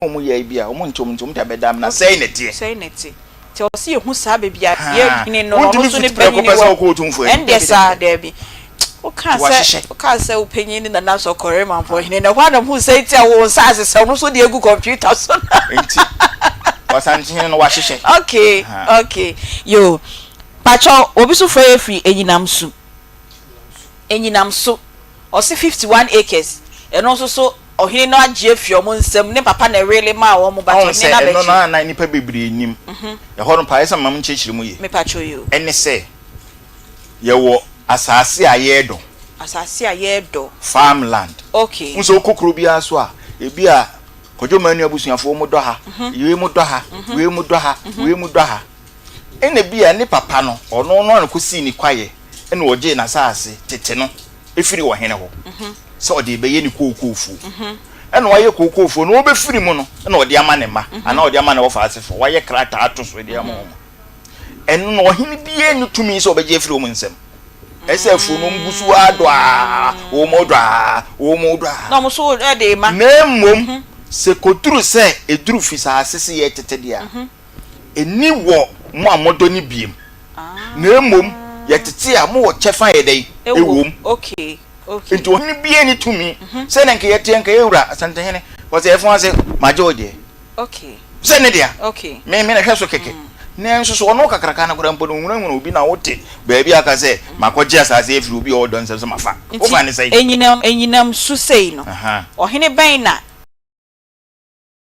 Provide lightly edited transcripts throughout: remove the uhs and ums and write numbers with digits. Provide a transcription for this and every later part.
Wɔn yɛ bi a wɔn nkyɛn wɔn nti wɔn de abɛda amena sɛn na ɛteɛ. Sɛn na ɛte. Nti ɛwɔ sɛ yɛhu saa baabi a yɛn hene no ɔno Wontumi nso ne mfiti prɛko panyini pɛ sɛ wɔ. wokɔ Otumfoɔ anim. Ɛndeɛ saa, daabi. Wokaa Nti sɛ, wɔahyehyɛ. wokaa sɛ wo panyin ne Nana Sɔkɔre Mampɔhene no, ɛhɔ ara na mehuu sɛ nti a wo nsa asesɛ ɔno nso de agu kɔmputa so no. Nti Ɔsantehene no wɔahyehyɛ. Okay, okay. Yoo. Pakyɛw, obi nso frɛ yɛ firi Anyinam su. Anyinam so. Ɔse 51 acres. Ɛno nso so ɔhene no agye afi wɔn nsam, ne papa na ɛwele maa wɔn but Ɔhu ɔhene sɛ no ɛno no abɛgye. a na nnipa bebree nnim. Ɛhɔ no paa, ɛyɛ sɛ mema mo nkyerɛkyerɛ mu yie. Mepakyɛw yoo. Ɛne sɛ, yɛwɔ asase a yɛredɔ. Asase a yɛredɔ. Farm land. Okay. Wohu sɛ wokɔ kuro biara so a, ebi a Kwadwo Manu abusuafoɔ wɔn dɔ ha, wei mo dɔ ha, wei mo dɔ ha, wei mo dɔ ha. Ɛna bi a ne papa no, ɔno no ara na ɔkɔsii ne kwaeɛ ɛna ɔgyee n'asase tete no firii ɔhene hɔ sɛ ɔde rebɛyɛ ne kookoofuo. Ɛna wayɛ kookoofuo no, ɔbɛfiri mu no ɛna ɔde ama ne mma anaa ɔde ama ne wɔfaasefoɔ, wayɛ krataa ato so de ama wɔn. Ɛno no ɔhene biara nni tumi sɛ ɔbɛgye afiri wɔn nsam. Ɛsɛ afuo no wɔn gu so ara dɔ ara, wɔn dɔ ara, wɔn dɔ ara. Na wɔn nso de rema. Na mmom sɛ kɔduru sɛ ɛduru fisaase sɛ yɛretete deɛ a, Nni wɔ mo a modɔ no biem, na mmom yɛtete a mowɔ kyɛfa yɛ dɛn? Ɛwom. Enti ɔhene biara nni tumi sɛdeɛ nka yɛteɛ nka yɛ wura Asantehene wɔ sɛ yɛfa sɛ magye wo deɛ sɛ ne dea me me na hwɛ so kɛkɛ nanso so ɔno kakraka no koraa mpo no ohunahuna obi na wote baabi aka sɛ makɔgye asase afiri obi a ɔwɔ dɔ nsam sɛ mafa wofa ne sɛn? Nti anyinam su sei no ɔhene bɛn na.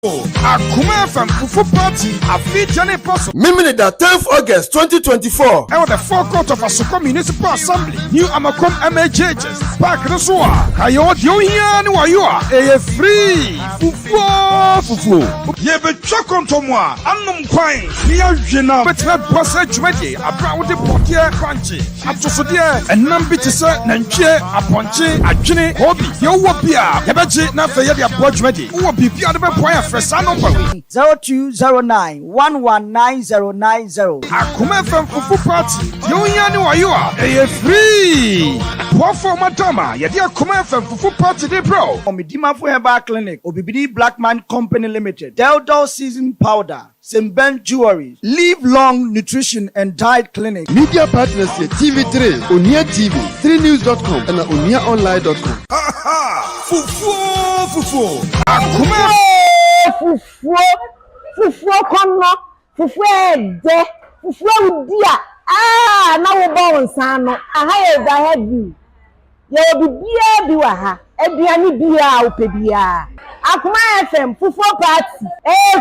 Akuma FM Fufu Party afe gya ne pa so. Memeneda tenth August 2024. Ɛwɔ the forecourt of Asokwa Municipal Assembly, New Amakom MHHS Park no so a, kayoo deɛ ohia ne wayo a, ɛyɛ free! Fufuo fufuo. Yɛbɛtwa kɔntɔmmoa, anom kwan, ne yɛawe nam. Wobɛtumi aboa saa dwumadie yi aberɛ a wode bɔdeɛ, bankye, Atosodeɛ, ɛnam bi te sɛ nantwie, apɔnkye, adwene, koobi, deɛ wowɔ biara yɛbɛgye na afei yɛde aboa dwumadie. Wowɔ biribi a wode bɛboa yɛn a frɛ saa nɔmba wei. 0209 119090. Akoma FM Fufu Party, deɛ wohia ne wayo a, ɛyɛ free! Boafoɔ Madam a yɛde Akoma FM Fufu Party de brɛ wo. Medimafo Herbal Clinic, Obibini Blackman Company Limited, Deldol Seasoning Powder, Semben Jewelry, Live Long Nutrition and Diet Clinic. Media partners yɛ TV3, Onua TV, 3news dot com ɛna onuaonline dot com. Ha ha! Fufuo fufuo! Akoma. Fufuo fufuo kɔnnɔ, fufuo a ɛyɛ dɛ, fufuo a wodi a aah na wobɔ wo nsa ano. Aha yɛ overhead view. Yɛwɔ biribiara bi wɔ ha, aduane biara a wopɛ biara. Akoma FM fufuo party, ɛyɛ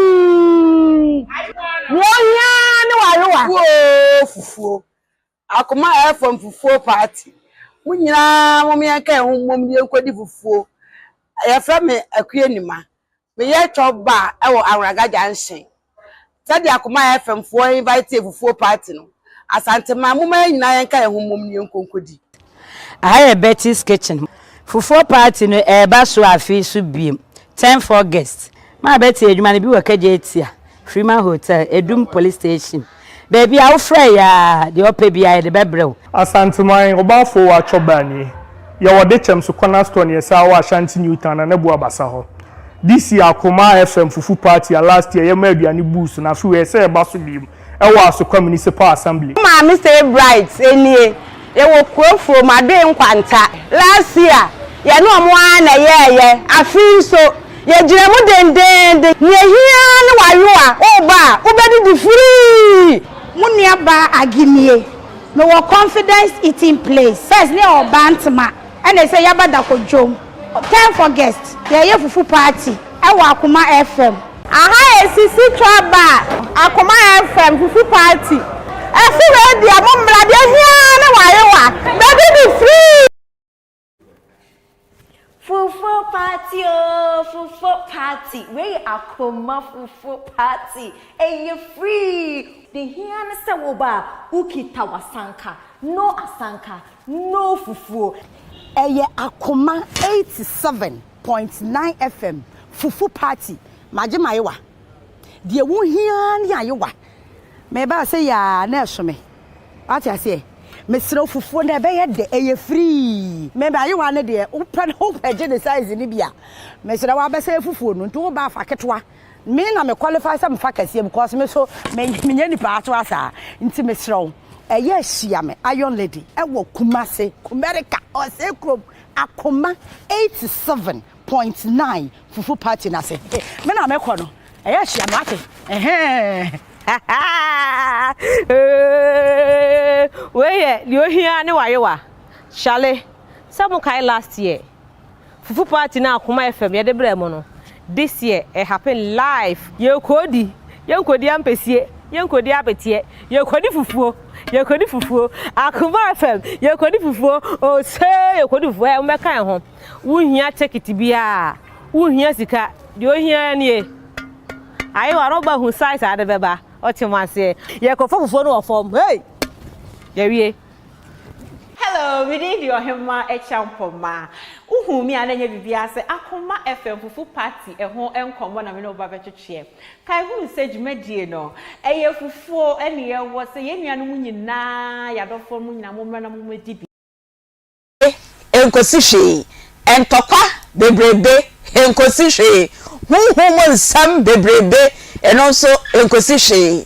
free. Nea ohia ara ne w'ayowa. Fufuo fufuo, Akoma FM fufuo party. Mo nyinaa mom yɛnka yɛn ho mmom na yɛnkɔdi fufuo. Yɛfrɛ me Akua Nima. Meyɛ chop bar wɔ Awraga junction. Sɛdeɛ Akoma FM foɔ invite yɛ fufuo party no, Asanteman momma yɛn nyinaa yɛnka yɛn ho mmom na yɛnkɔ nkɔdi. Aha yɛ Betty's kitchen. Fufuo party no ɛreba so afe yi so biom, 10th August. Maa Betty adwuma no bi wɔ Kejetia, Freeman Hotel, Adum Police Station. Baabi a wofrɛ yɛ a, deɛ ɔpɛ biara yɛde bɛbrɛ wo. Asanteman, Ɔbaafoɔ wɔ Atwɔ Bar nie. Yɛwɔ Dekyɛm so Corner Store ne yɛsan wɔ Ashanti New Town, Nana Abu Abasa hɔ. This year Akoma FM Fufu Party a last year yɛmaa aduane buu so no, afe wei ɛsɛ sɛ yɛba so biom ɛwɔ Asokwa Municipal Assembly. Wo maame stay bright nie yɛwɔ kuro from adoe nkwanta last year yɛne ɔmo ara na ɛyɛɛyɛ afe yi nso yɛgyina mu dendeenden nea ehia ara ne wayoa woba a wobɛdidi free. Mo nua baa Aggie nie. Me wɔ confidence eating place. First ne yɛ wɔ Bantama ɛna ɛsɛ yaba Dakodwom. Tenth August yɛyɛ fufu party ɛwɔ Akoma FM. Aha yɛ sisi twa bar. Akoma FM fufu party. Ɛfe wei deɛ mo mmra deɛ hia ara ne wayewa bɛdi di free. Fufuo party oo fufuo party wei yɛ akoma fufuo party ɛyɛ free deɛ hia ne sɛ woba a wokita w'asanka no asanka no fufuo. Ɛyɛ akoma 87.9 FM fufu party magye mayewa deɛ wohia ara ne ayewa mebaa sɛ yaa na ɛso me wate aseɛ. Mesrɛ wo fufuo no ɛbɛyɛ dɛ ɛyɛ free. Me ayewa no deɛ wopɛ no wopɛ gye ne size no bi a mesrɛ wo abɛsɛe fufuo no nti woba afa ketewa me na me qualify sɛ mefa kɛseɛ because me so menyɛ nipa atoa saa nti mesrɛ wo ɛyɛ hyia me Iron Lady ɛwɔ Kumase Kumerica ɔsɛe kurom Akoma 87.9 fufu party no ase me na mekɔ no ɛyɛ hyia me wate ɛhɛn. Wei yɛ deɛ ohia ne wayewa. Chale, sɛ mo kae last year fufu party no a Akoma FM yɛde brɛɛ mo no, this year ɛ happen live. Yɛkɔdi, yɛnkɔdi ampesie, yɛnkɔdi abeteɛ, yɛkɔdi fufuo, yɛkɔdi fufuo, Akoma FM, yɛkɔdi fufuo, osee yɛkɔdi fufuo, ɛ mommɛka yɛn ho. Wonhia ticket biara, wonhia sika, deɛ ohia ara nie. Ayewa no ba hu size a ade bɛba, ɔte mo aseɛ. Yɛkɔfa fufuo no wɔ fam, hey! Yɛwie. Hello, me din de Ɔhemmaa Acheampong-Ma. Wohuu me a na ɛnyɛ biribiara sɛ Akoma FM Fufu Party ɛho nkɔmmɔ na me ne wo ba bɛtwetweɛ. Kae hunu sɛ dwumadie no, ɛyɛ fufuo ɛne yɛwɔ sɛ yɛn nuanom nyinaa, yɛn adɔfoɔ mo nyinaa mommra na mommɛdi bi. Enkosi hwee. Ntɔkwa bebrebe, enkosi hwee. Honhom mu nsɛm bebrebe, ɛno nso enkosi hwee.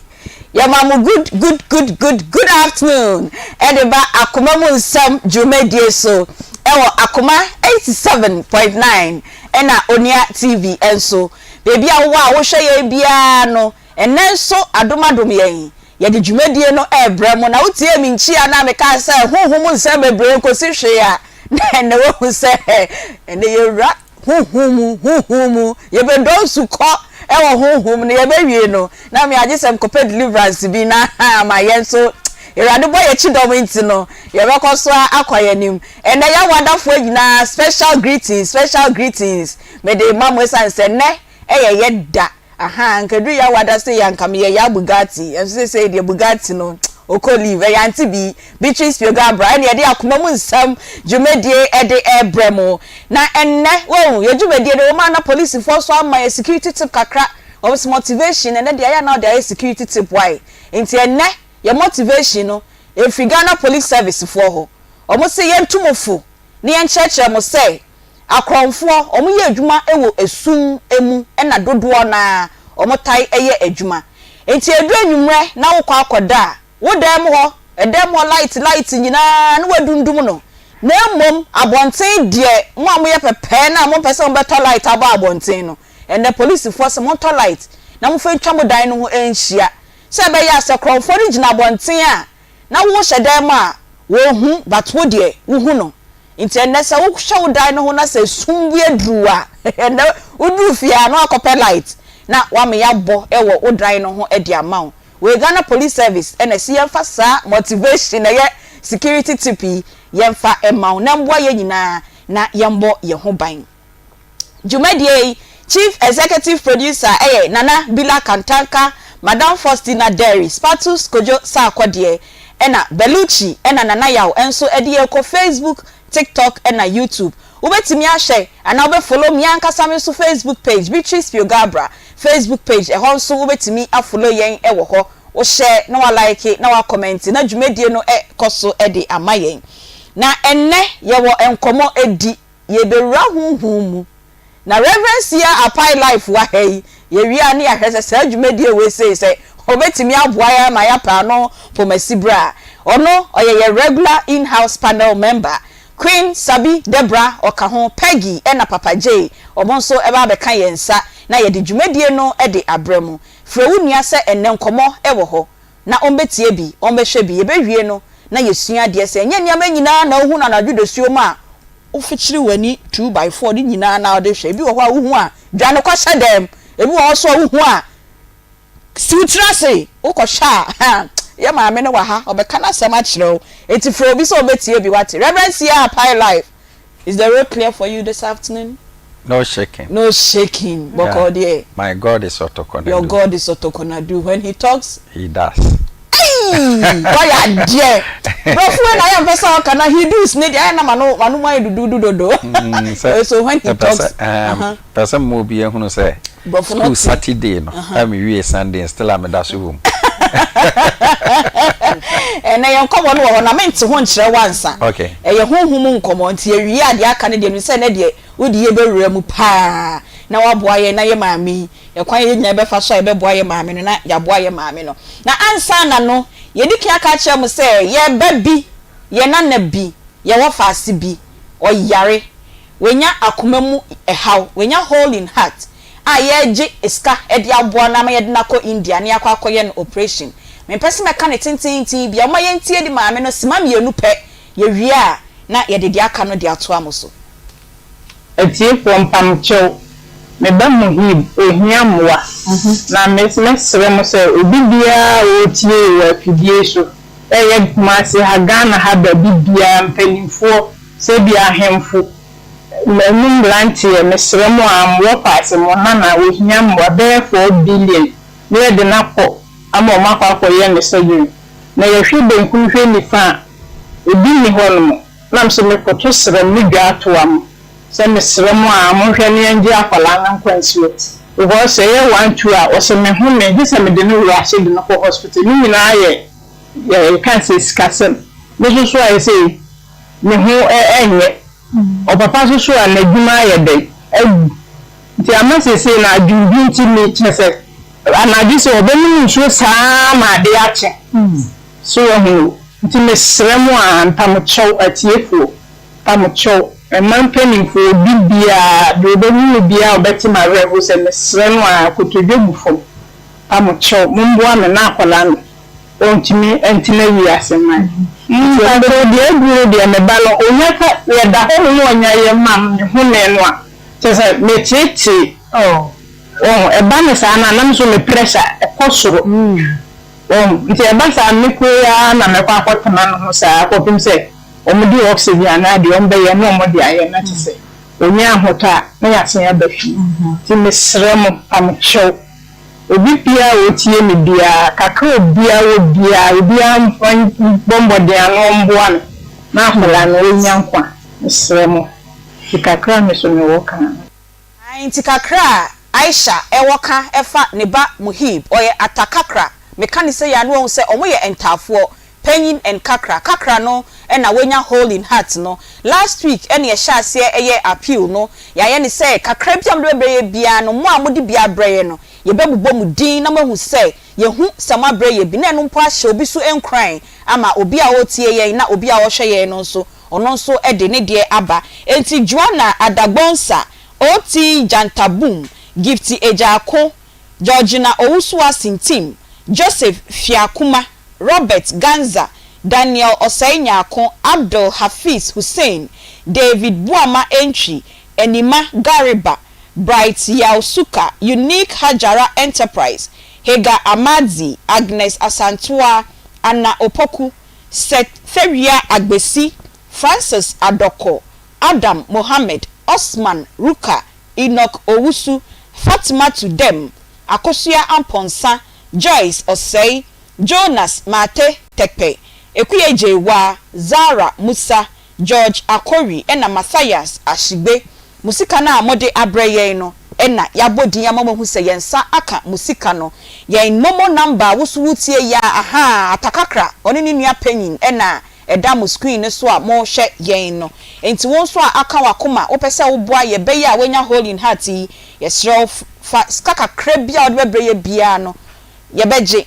Yɛma mo good good good good good afternoon ɛde ba Akoma mu nsɛm dwumadie so ɛwɔ Akoma 87.9 ɛna Onua TV nso. Baabi a wowɔ a wohwɛ yɛn biara no, ɛnnɛ nso adom adom yɛn. Yɛde dwumadie no rebrɛ mo, na wotiee me nkyia no a mekaa sɛ honhom mu nsɛm bebree nkɔsi hwee a, na ɛnnɛ woahu sɛ ɛnnɛ yɛwura honhom mu, honhom mu, yɛbɛdɔ nsu kɔ wɔ honhom no, yɛbɛwie no, na me agye sɛ mekɔpɛ deliverance bi na ama yɛn nso Awurade bɔ yɛn kyidɔm nti no, yɛbɛkɔ so ara akɔ yɛn anim. Ɛnnɛ yɛawadafoɔ nyinaa special greetings, special greetings mede rema mo ɛsiane sɛ nnɛ ɛyɛ yɛ da. Ahaa anka ɛduru Yawada sei a anka meyɛ Yaa Bugatti ɛnso seisei deɛ Bugatti no ɔkɔ leave ɛyɛ Auntie Bi, Beatrice Pioga Abra ɛne yɛde akoma mu nsɛm dwumadie ɛde ɛrebrɛ mo na ɛnnɛ woahu yɛ dwumadie no wɔn a na polisifoɔ nso ama yɛ security tip kakra wɔn sɛ motivation ɛnɛ deɛ ayɛ a na wɔde ayɛ security tip why nti ɛnnɛ yɛ motivation no ɛfiri Ghana Police Service foɔ hɔ wɔn se yɛntu mo fo na yɛnkyerɛkyerɛ mo sɛ akorɔmfoɔ, wɔyɛ adwuma wɔ esum mu na dodoɔ no ara wɔtae yɛ adwuma. Nti ɛduru anwummerɛ na wokɔ akɔda a, wo dan mu hɔ, ɛdan mu hɔ light light nyinaa na wɔadundum no. Na mmom abɔnten deɛ, mo a moyɛ pɛpɛɛ no a mompɛ sɛ mobɛtɔ light abɔ abɔnten no, ɛnnɛ polisifoɔ se montɔ light na momfa ntwa mo dan no ho nhyia sɛ ɛbɛyɛ a sɛ korɔmfoɔ no gyina abɔnten a na wo hyɛ dan mu a wɔnhu but wo deɛ wo hu no nti ɛnɛ sɛ wo hwɛ wo dan no ho na sɛ sum bi aduru wo a ɛnɛ wo duru fie a na wakɔ pɛ light na wama yabɔ wɔ wo dan no ho de ama wo wei Ghana police service ɛna ɛsi yɛnfa saa motivation ɛyɛ security tip yi yɛnfa ɛma wo na ɛmboa yɛn nyinaa na yɛnbɔ yɛn ho ban. Dwumadie yi Chief Executive Producer yɛ Nana Bila Kantanka, Madam Faustina Derry, Spatus Kojo Sarkodie ɛna Bellucci ɛna Nana Yaw nso de yɛn kɔ Facebook, TikTok ɛna YouTube. Wobɛtumi ahwɛ anaa wobɛ follow me ankasa me nso Facebook page Beatrice Piogabra Facebook page ɛhɔ nso wobɛtumi a follow yɛn wɔ hɔ. Wo share na wa like na wa comment na dwumadie no kɔ so de ama yɛn. Na ɛnnɛ yɛwɔ nkɔmmɔ di. Yɛbɛwura honhom mu. Na Rev. Sia Apae Life wɔ ha yi, yɛwie a ne yɛahwɛ sɛ saa dwumadie wei sei sɛ ɔbɛtumi aboa yɛn ama yɛapɛ ano pomasi berɛ a. Ɔno ɔyɛ yɛn regular in-house panel member. Queen Sabi Debra ɔka ho, Peggy ɛna Papa Jay wɔn nso ɛba abɛka yɛn nsa na yɛde dwumadie no de abrɛ mo. Frɛ wo nua sɛ ɛnnɛ nkɔmmɔ wɔ hɔ na ɔmbɛtie bi, ɔmbɛhwɛ bi. Yɛbɛwie no na yɛsua adeɛ sɛ ɛnyɛ nneɛma nyinaa na wohu no anadwo dasuo mu a wofikyiri w'ani 2 by 4 ne nyinaa na wode hwɛ. Ebi wɔ hɔ a wohu a, dwane kɔhyɛ dɛm. Ebi wɔ hɔ nso a wohu a, si wo tiri ase. Wokɔhwɛ a, yɛ maame no wɔ ha, ɔbɛka n'asɛm akyerɛ wo. Enti frɛ obi sɛ ɔbɛtie bi, woate? Rev. Sia Apae Life, is the road clear for you this afternoon? No shaking. No shaking. Bɔkɔɔ deɛ. My God is Otokonadu. Your God is Otokonadu. When he talks. He does. Eii! Wayɛ adeɛ. Brɔfo wei na ayɛ mpɛ sɛ ɔka na he does ne deɛ ayɛ na m'ano m'ano mu ayɛ duduudu dodo. Mm, so when he talks. Pɛ sɛ mo obi ehunu sɛ. Brɔfo no School Saturday no, a me wie Sunday still a me da so wɔ mu. Ɛnnɛ yɛn nkɔmmɔ no wɔ hɔ na mente ho nkyerɛ wo ansa. Okay. Ɛyɛ honhom mu nkɔmmɔ nti yɛwie a deɛ aka no deɛ menim sɛ ɛnnɛ deɛ wode yɛ bɛwura mu paa na woaboa yɛn na yɛ maame yi, ɛkwan a yɛn nyinaa bɛfa so a yɛbɛboa yɛ maame no na yɛaboa yɛ maame no. Na ansa na no, yɛdi kan aka akyerɛ mo sɛ yɛn ba bi, yɛn nana bi, yɛn wɔfaase bi, ɔyare, wanya akoma mu haw, wanya hole in heart, a yɛregye sika de aboa no ama yɛde no akɔ India na yɛakɔ akɔyɛ no operation. Mempɛ sɛ mɛka no tenteenten biara, momma yɛntie de maame no sima mmienu pɛ, yɛwie a na yɛde deɛ aka no de atoa mo so. Atiefoɔ mpamkyɛw, me ba Muhib ohia mmoa, na me mɛsrɛ mo sɛ obi biara a ɔretie wɔ afidie so, ɛyɛ Kumasi ha, Ghana ha baabi biara, mpaninfoɔ, sɛbi ahemfo, Manu mmeranteɛ mesrɛ mo aa mowɔ paase mo nana ohia mmoa bɛyɛ 4 billion na yɛde no akɔ ama ɔmo akɔ akɔ yɛ ne surgery na yɛhwɛ benkum hwɛ nifa a ebi nni hɔ nom na mso mekoto srɛ mo me dwa atoa mo sɛ mesrɛ mo aa monhwɛ na yɛngye akwadaa no nkwa nsi hɔ because sɛ ɛyɛ one two a ɔsɛ me home gye sɛ mede no rush de no kɔ hospital ne nyinaa yɛ yɛka sɛ sikasɛm me nso so ayɛ sɛ ne ho nyɛ. Ɔpapa nso so a n'adwuma ayɛ dɛn? Awu. Nti ama seesei no adwendwen nti me kyerɛ sɛ anadwo sɛ ɔbɛnom nsuo saa ara ma adeɛ akye. So wahu o. Nti mesrɛ mo a mpamokyɛw atiefoɔ, mpamokyɛw, mma mpanimfoɔ, obi biara, deɛ ɔbɛhu me biara a ɔbɛte m'awerɛhoɔ sɛ mesrɛ no a kotodwe gu fam. Mpamokyɛw, momboa me na akwadaa no Ɔntumi ntena wiase man. Mpakyɛw deɛ aduru deɛ me ba no ɔnya ka yɛda hɔ nom ɔnya yɛ ma me home no a kyerɛ sɛ me teetee wohu ɛba no saa no a na me nso me pressure ɛkɔ soro wohu nti ɛba saa me kuro yi ara na mɛkɔ akɔ tena ne ho saa kɔpem sɛ wɔn de oxygen anaa deɛ wɔn bɛyɛ na wɔn de ayɛ na kyerɛ sɛ ɔnya ahotɔ a na yɛasan aba fie nti mesrɛ mo pamokyɛw. Obi biara a otie me biara, kakra a obiara wɔ biara, obiara mbɔ mbɔden ano ɔmboa me na akwadaa no ɔnya nkwa. Mesrɛ mo. Nti kakra a me so mewɔ ka no. Ae nti kakra a Aisha wɔ ka fa ne ba Muhib, ɔyɛ Atta Kakra, meka no sei a na wahu sɛ ɔmo yɛ ntaafoɔ, panyin and kakra, kakra no na wanya hole in heart no, last week na yɛhyɛɛ aseɛ yɛɛ appeal no, yɛayɛ no sɛ kakra bi a mode bɛbrɛ yɛ biara no, mo a mode bi abrɛ yɛ no, yɛbɛbobɔ mo din na moahu sɛ yɛhu sɛ moabrɛ yɛ bi, na ɛno mpo ahyɛ obi so nkuran ama obi a ɔretie yɛn na obi a ɔrehwɛ yɛn no nso, ɔno nso de ne deɛ aba. Enti Joanna Adagbonsa, OT Jantaboom, Gifty Agyaako, Georgina Owusu-Asintim, Joseph Fiakuma, Robert Ganza, Daniel Osei Nyarko, Abdul Hafiz Hussein, David Boamah Antwi, Anima Gariba, Bright Yaw Suka, Unique Hajara Enterprise, Hagar Amadzi, Agnes Asantewaa, Anna Opoku, Seth Fewia Agbesi, Francis Adɔkɔ, Adam Mohammed, Osman Ruka, Enoch Owusu, Fatimatu Dem, Akosua Amponsah, Joyce Osei, Jonas Mate Tekpe, Ekuye Gyewaa, Zara Musa, George Akori ɛna Mathias Ashigbe. Mo sika no a mode abrɛ yɛn no na yɛabɔ din ama moahu sɛ yɛn nsa aka mo sika no. Yɛn momo number a wo so woretie yi ara, ahaa, Atakakra, ɔne ne nua panyin na ɛda mo screen no so a morehwɛ yɛn no. Enti wo nso a aka w'akoma, wopɛ sɛ woboa yɛn bɛyɛ a woanya hole in heart yi, yɛsrɛ wo fa sika kakra bi a wode bɛbrɛ yɛn biara no, yɛbɛgye.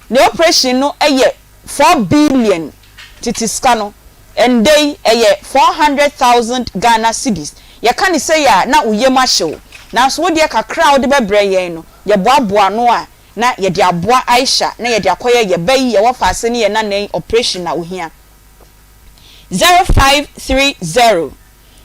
Ne operation no yɛ four billion tete sika no, ɛndɛ yi ɛyɛ 400,000 Ghana cedis. Yɛka no sei a na wo yam ahye wo, nanso wo deɛ kakra a wode bɛbrɛ yɛn no, yɛboaboa ano a na yɛde aboa Aisha na yɛde akɔyɛ yɛ ba yi, yɛ wɔfaase ne yɛ nana yi operation a ohia. 0530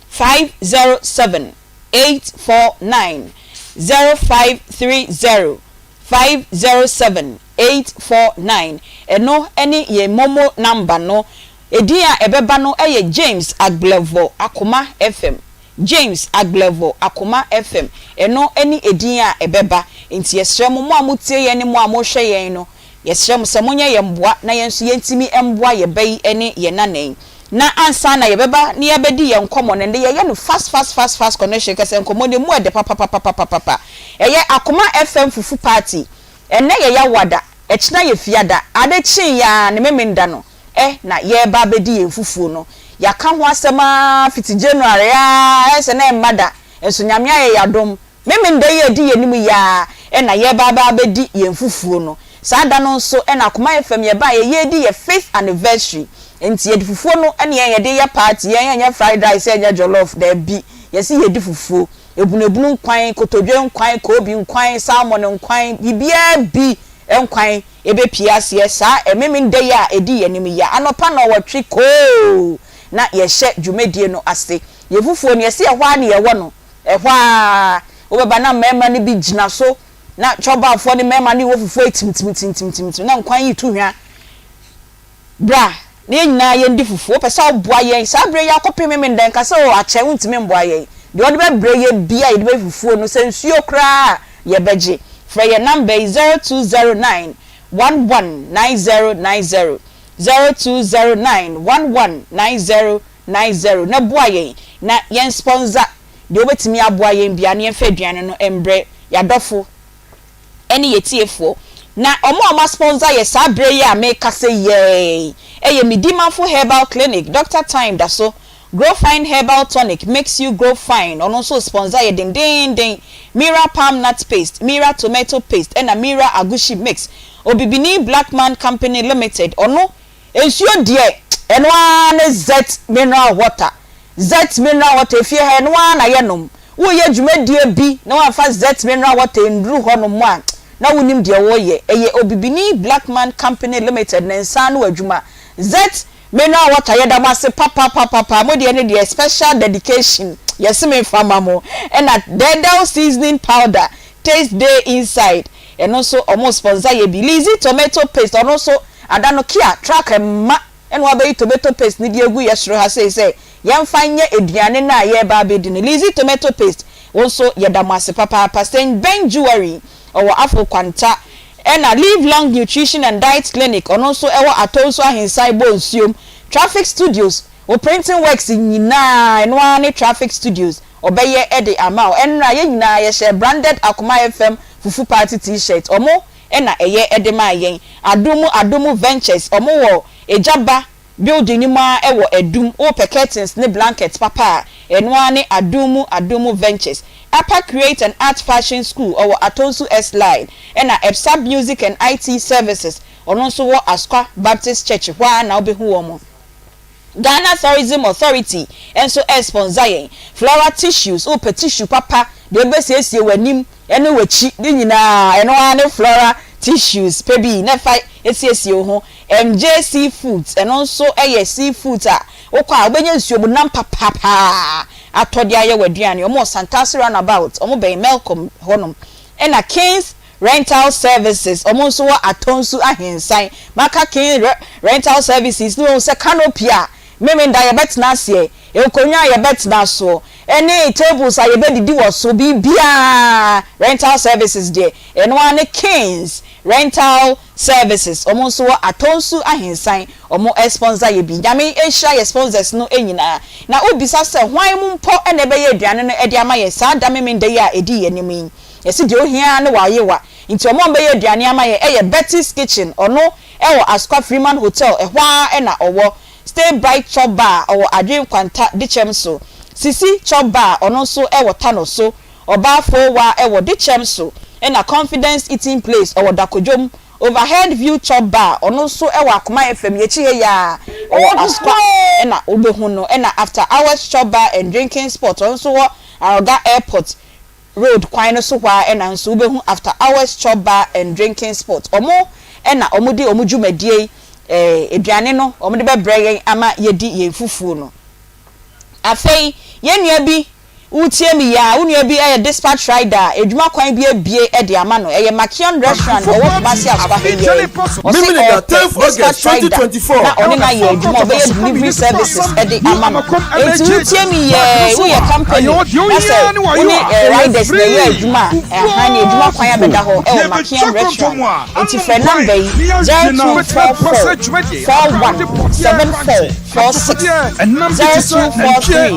507 849 0530 507 849 Ɛno ne yɛn momo number no. Edin a ɛbɛba no yɛ James Agblevor Akoma FM. James Agblevor Akoma FM. Ɛno ne edin a ɛbɛba. Enti yɛsrɛ mo, mo a motie yɛn ne mo a mohwɛ yɛn no, yɛsrɛ mo sɛ monyɛ yɛn mmoa na yɛn nso yɛntumi mmoa yɛn ba yi ne yɛn nana yi. Na ansa na yɛbɛba na yɛabɛdi yɛn nkɔmmɔ no, ɛnnɛ yɛyɛ no fast fast fast fast connection, kɛsɛ nkɔmmɔ no ɛmu ɛdɛ papapapapapa. Ɛyɛ Akoma FM Fufu Party. Ɛnnɛ yɛ Yawada. Ɛkyena yɛ Fiada, ade kyee ara ne Memenda no ɛ na yɛreba abɛdi yɛn fufuo no. Yɛaka ho asɛm ara fiti January ara ɛsɛ na ɛmma da, nso Nyame ayɛ yɛn adom, Memenda yi a ɛdi yɛn anim yi ara na yɛreba aba abɛdi yɛn fufuo no. Saa da no nso na Akoma FM yɛbaeɛ yɛredi yɛn fifth anniversary. Nti yɛde fufuo no ne yɛn yɛde yɛ party, yɛn ɛnyɛ fried rice ɛnyɛ jollof, daabi, yɛse yɛredi fufuo. Ebunebunu nkwan, kotodwe nkwan, koobi nkwan, salmon nkwan, biribiara bi nkwan ɛbɛpue aseɛ saa Memenda yi a ɛdi yɛn anim yi ara. Anɔpa nnɔnwɔtwe koo na yɛhyɛ dwumadie no ase. Yɛn fufuo no yɛse ɛhɔ ara na yɛwɔ no. Ɛhɔ ara, wobɛba na mmarima no bi gyina so, na twɔbafoɔ ne mmarima no rewɔ fufuo yi timtimtimtimtim, na nkwan yi retu hwa. Bra na yɛn nyinaa yɛndi fufuo. Wopɛ sɛ woboa yɛn saa berɛ yi akɔpem Memenda, nka sɛ, Oh, akyɛ, wontumi mmoa yɛn. Deɛ wode bɛbrɛ yɛn biara a yɛde bɛyɛ fufuo no, sɛ nsuo koraa a, yɛbɛgye. Frɛ yɛn namba yi, 0209 11 9090, 0209 11 9090, na boa yɛn na yɛn sponsor deɛ wobɛtumi aboa yɛn biara na yɛmfa aduane no mbrɛ yɛadɔfo ne yɛtiefoɔ. Na wɔn a wɔasponsor yɛ saa berɛ yi a merekasa yi yɛ Medimafo Herbal Clinic, Doctor Time da so, Grow Fine Herbal Tonic makes you grow fine, ɔno nso responsor yɛ dendeenden, Mira Palm Nut Paste, Mira Tomato Paste ɛna Mira Agushi Mix, Obibini Blackman Company Limited, ɔno Nsuo deɛ ɛno ara ne Zet mineral water. Zet mineral water efie ha ɛno ara na yɛnom. Woreyɛ dwumadie bi na woamfa Zet mineral water nnuru hɔ nom a, na wonnim deɛ woreyɛ. Ɛyɛ Obibini Blackman Company Limited ne nsa ano adwuma. Zet mineral water yɛda mo ase papapapapa. Mo deɛ no deɛ special dedication yɛse memfa ma mo. Ɛna Dɛɛdɛw seasoning powder, taste dey inside. Ɛno nso ɔmo sponsor yɛ bi. Lizzy tomato paste ɔno nso ada no kia truck mma ɛna wabɛyi tomato paste no de agu yɛ soro ha sei sɛ yɛnfa nyɛ aduane no a yɛreba abɛdi no. Lizzy tomato paste wo nso yɛda mo ase papaapa. Saint Ben Jewelry ɔwɔ Afo Kwanta ɛna Live Long Nutrition and Diet Clinic ɔno nso ɛwɔ Atonsu Ahensan Bonsuom. Traffic Studios wo printing works nyinaa ɛno ara ne Traffic Studios. Ɔbɛyɛ de ama wo. Ɛnora yɛn nyinaa yɛhyɛ branded Akoma FM fufu party T-shirt. Ɔmo na ɛyɛ de maa yɛn. Adom Adom Ventures, ɔmo wɔ Agya Ba building no mu ara wɔ Adum. Wopɛ curtains ne blankets papa a, ɛno ara ne Adom Adom Ventures. Apa Create and Art Fashion School, ɔwɔ Atonsu S-Line. Ɛna Ebsab Music and IT Services, ɔno nso wɔ Asokwa Baptist Church hɔ ara na wobɛhu wɔn. Ghana Tourism Authority nso responsor yɛn. Flora Tissues, wopɛ tissue papa deɛ wode bɛsiesie w'anim ne w'akyi ne nyinaa, ɛno ara ne Flora Tissues, pɛ bi na fa siesie wo ho. MJ Seafoods, ɛno nso yɛ seafoods a wokɔ a wobɛnya nsuo mu nam papapaa atɔ de ayɛ w'aduane. Wɔn wɔ Santase Roundabout, wɔbɛn Melcom hɔnom. Ɛna Kings Rental Services, wɔn nso wɔ Atonsu Ahensan. Maka King Rental Services ne wɔn sɛ canopy a Memenda yɛbɛtena aseɛ, nkonnwa a yɛbɛtena soɔ, ɛne tables a yɛbɛdidi wɔ so, biribiara Rental Services deɛ, ɛno ara ne Kings Rental Services. Wɔn nso wɔ Atonsu Ahensan, wɔn sponsor yɛ bi. Nyame nhyira yɛ sponsors no nyinaa. Na wobisa sɛ hwan mu mpo na ɛbɛyɛ aduane no de ama yɛn saa da Memenda yi a ɛdi yɛn anim yi? Yɛse deɛ ohia ara ne w'ayewa nti ɔmo a ɔmo bɛyɛ aduane ama yɛn ɛyɛ Betty's kitchen ɔno ɛwɔ Asokwa Freeman Hotel ɛhɔ ara na ɔwɔ, Stay Bright Chop Bar ɔwɔ Adwen Kwanta Dikyɛm so, Sisi Chop Bar ɔno nso ɛwɔ Tano so, Ɔbaa Foowa ɛwɔ Dikyɛm so ɛna Confidence Eating Place ɔwɔ Dakodwom, Overhead View Chop Bar ɔno nso ɛwɔ Akoma FM yɛkyi ha yi ara ɔwɔ Asokwa ɛna wobɛhu no ɛna After Hours Chop Bar and Drinking Spot ɔno nso wɔ Aroga Airport Road kwan no so hɔ ara na nso wobɛhu After Hours Chop Bar and Drinking Spot. Wɔn na wɔde wɔn dwumadie yi, eh, aduane no, wɔde bɛbrɛ yɛn ama yɛadi yɛn fufuo no. Afei, yɛn nua bi, woretie me yi ara, wo nua bi yɛ dispatch rider a, adwuma kwan bi abue de ama no. Ɛyɛ Makion Restaurant, ɛwɔ Kumasi Asokwa ha yi ara yi. Ɔse Memeneda ɔrepɛ 10th August dispatch rider 2024 na ɔne no ayɛ adwuma, ɔbɛyɛ delivery services de ama no. Enti wotie me yi ara yi, woyɛ company na sɛ wo ne riders na ɛyɛ adwuma a, ɛha ne adwuma kwan abɛda hɔ wɔ Makion Restaurant. Enti frɛ number yi, 0244 41 74 46, 0243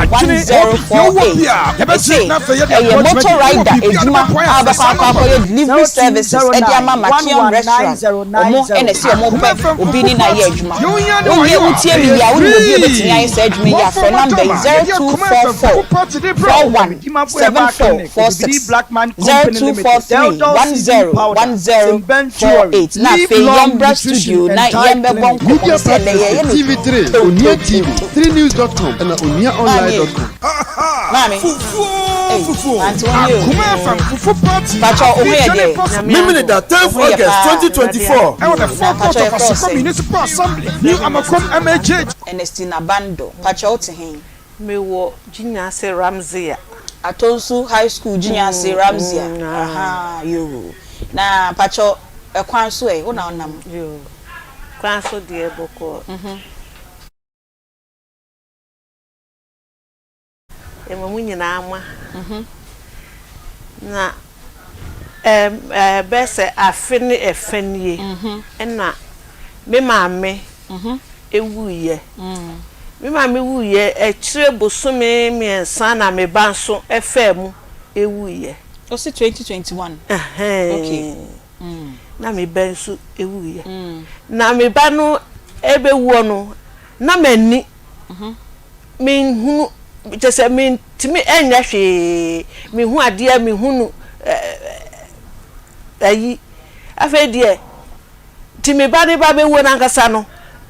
10 10. 4 8. Mese ɛyɛ motor rider adwuma a wobɛkɔ akɔ akɔyɛ delivery services de ama Makion restaurant. Ɔmo na ɛse ɔmo pɛ obi ne no ayɛ adwuma. Wowie wotie me yie a wonim obi a obetumi ayɛ saa adwuma yi a frɛ number yi 0244 41 7446 0243 10 10 48 na afei yɛmbra studio na yɛmbɛbɔ nkɔmmɔ Media no sɛ ɛnɛ partners yɛyɛ yɛ no TV3, tew Onua tew TV, tew. 3news.com ɛna Maame ei, onuaonline.com. maame Fufuo ei, fufuo ante wo nie o. Akoma FM fufu party Pakyɛ wo ho yɛ afei deɛ? possible. Memeneda 10th Wo ho yɛ August paa. 2024. Ɛwɔ the Na forecourt pakyɛ of yɛfrɛ wo Asokwa sɛn? Municipal Assembly, New Amakom MHH. Ernestina Bando. Pakyɛ wo te he? Mewɔ Gyinyase Ramsea. Atonsu High School Gyinyase Ramsea. Ahaa yoo. Na pakyɛ ɛkwan so ɛ, wo na wonam? Yoo. Kwan so deɛ bɔkɔɔ. Yɛma mo nyinaa mma. Na ɛbɛyɛ sɛ afe ne ɛfɛ nie na me maame wuiɛ. Me maame wuiɛ akyire bosome mmiɛnsa na me ba nso faa mu wuiɛ. Ɔsi 2021? Okay. Na me ba nso wuiɛ. Na me ba no rebɛwuo no, na m'ani menhunu, kyerɛ sɛ mentumi nyɛ hwee, mehu adeɛ a mehu no ayi. Afei deɛ, nti me ba no ba bɛwuo no ankasa no,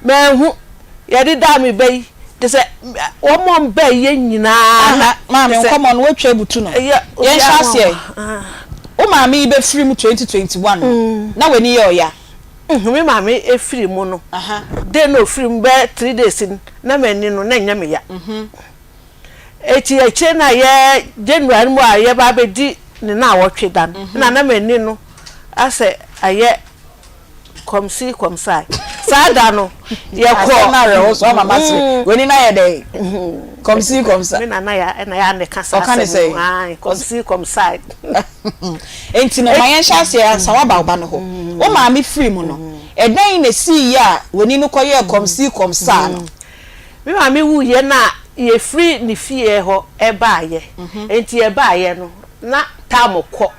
manhu. Yɛde daa me ba yi, kyerɛ sɛ wɔn a wɔbaeɛ nyinaa na. Maame, nkɔmmɔ no woatwa abutu no. Yɛnhyɛ aseɛ. Wo maame yi bɛfiri mu 2021 no, na w'ani yɛ ɔya? Me maame firi mu no, day na ɔfiri mu bɛyɛ 3 days no, na m'ani no na ɛnyɛ me ya. Eti akyire no a yɛ January mu a yɛba abɛdi ne naawɔtwe da no, na na m'ani no asɛ ayɛ kɔmsi kɔmsae. Saa da no yɛkɔ. Asɛm no awerɛho so ama masere. W'ani no ayɛ dɛn? Kɔmsi kɔmsa. Me nana ya ɛna ya ne ka saa asɛm no. Ae, kɔmsi kɔmsae. Enti no, ma yɛnhyɛ aseɛ ansa woaba wo ba no hɔ. Wo maame firii mu no, ɛdɛn na ɛsiiɛ a w'ani no kɔyɛɛ kɔmsii kɔmsaa no? Me maame wuiɛ na yɛfiri ne fie hɔ baeɛ. Enti yɛbaeɛ no, na tam kɔ.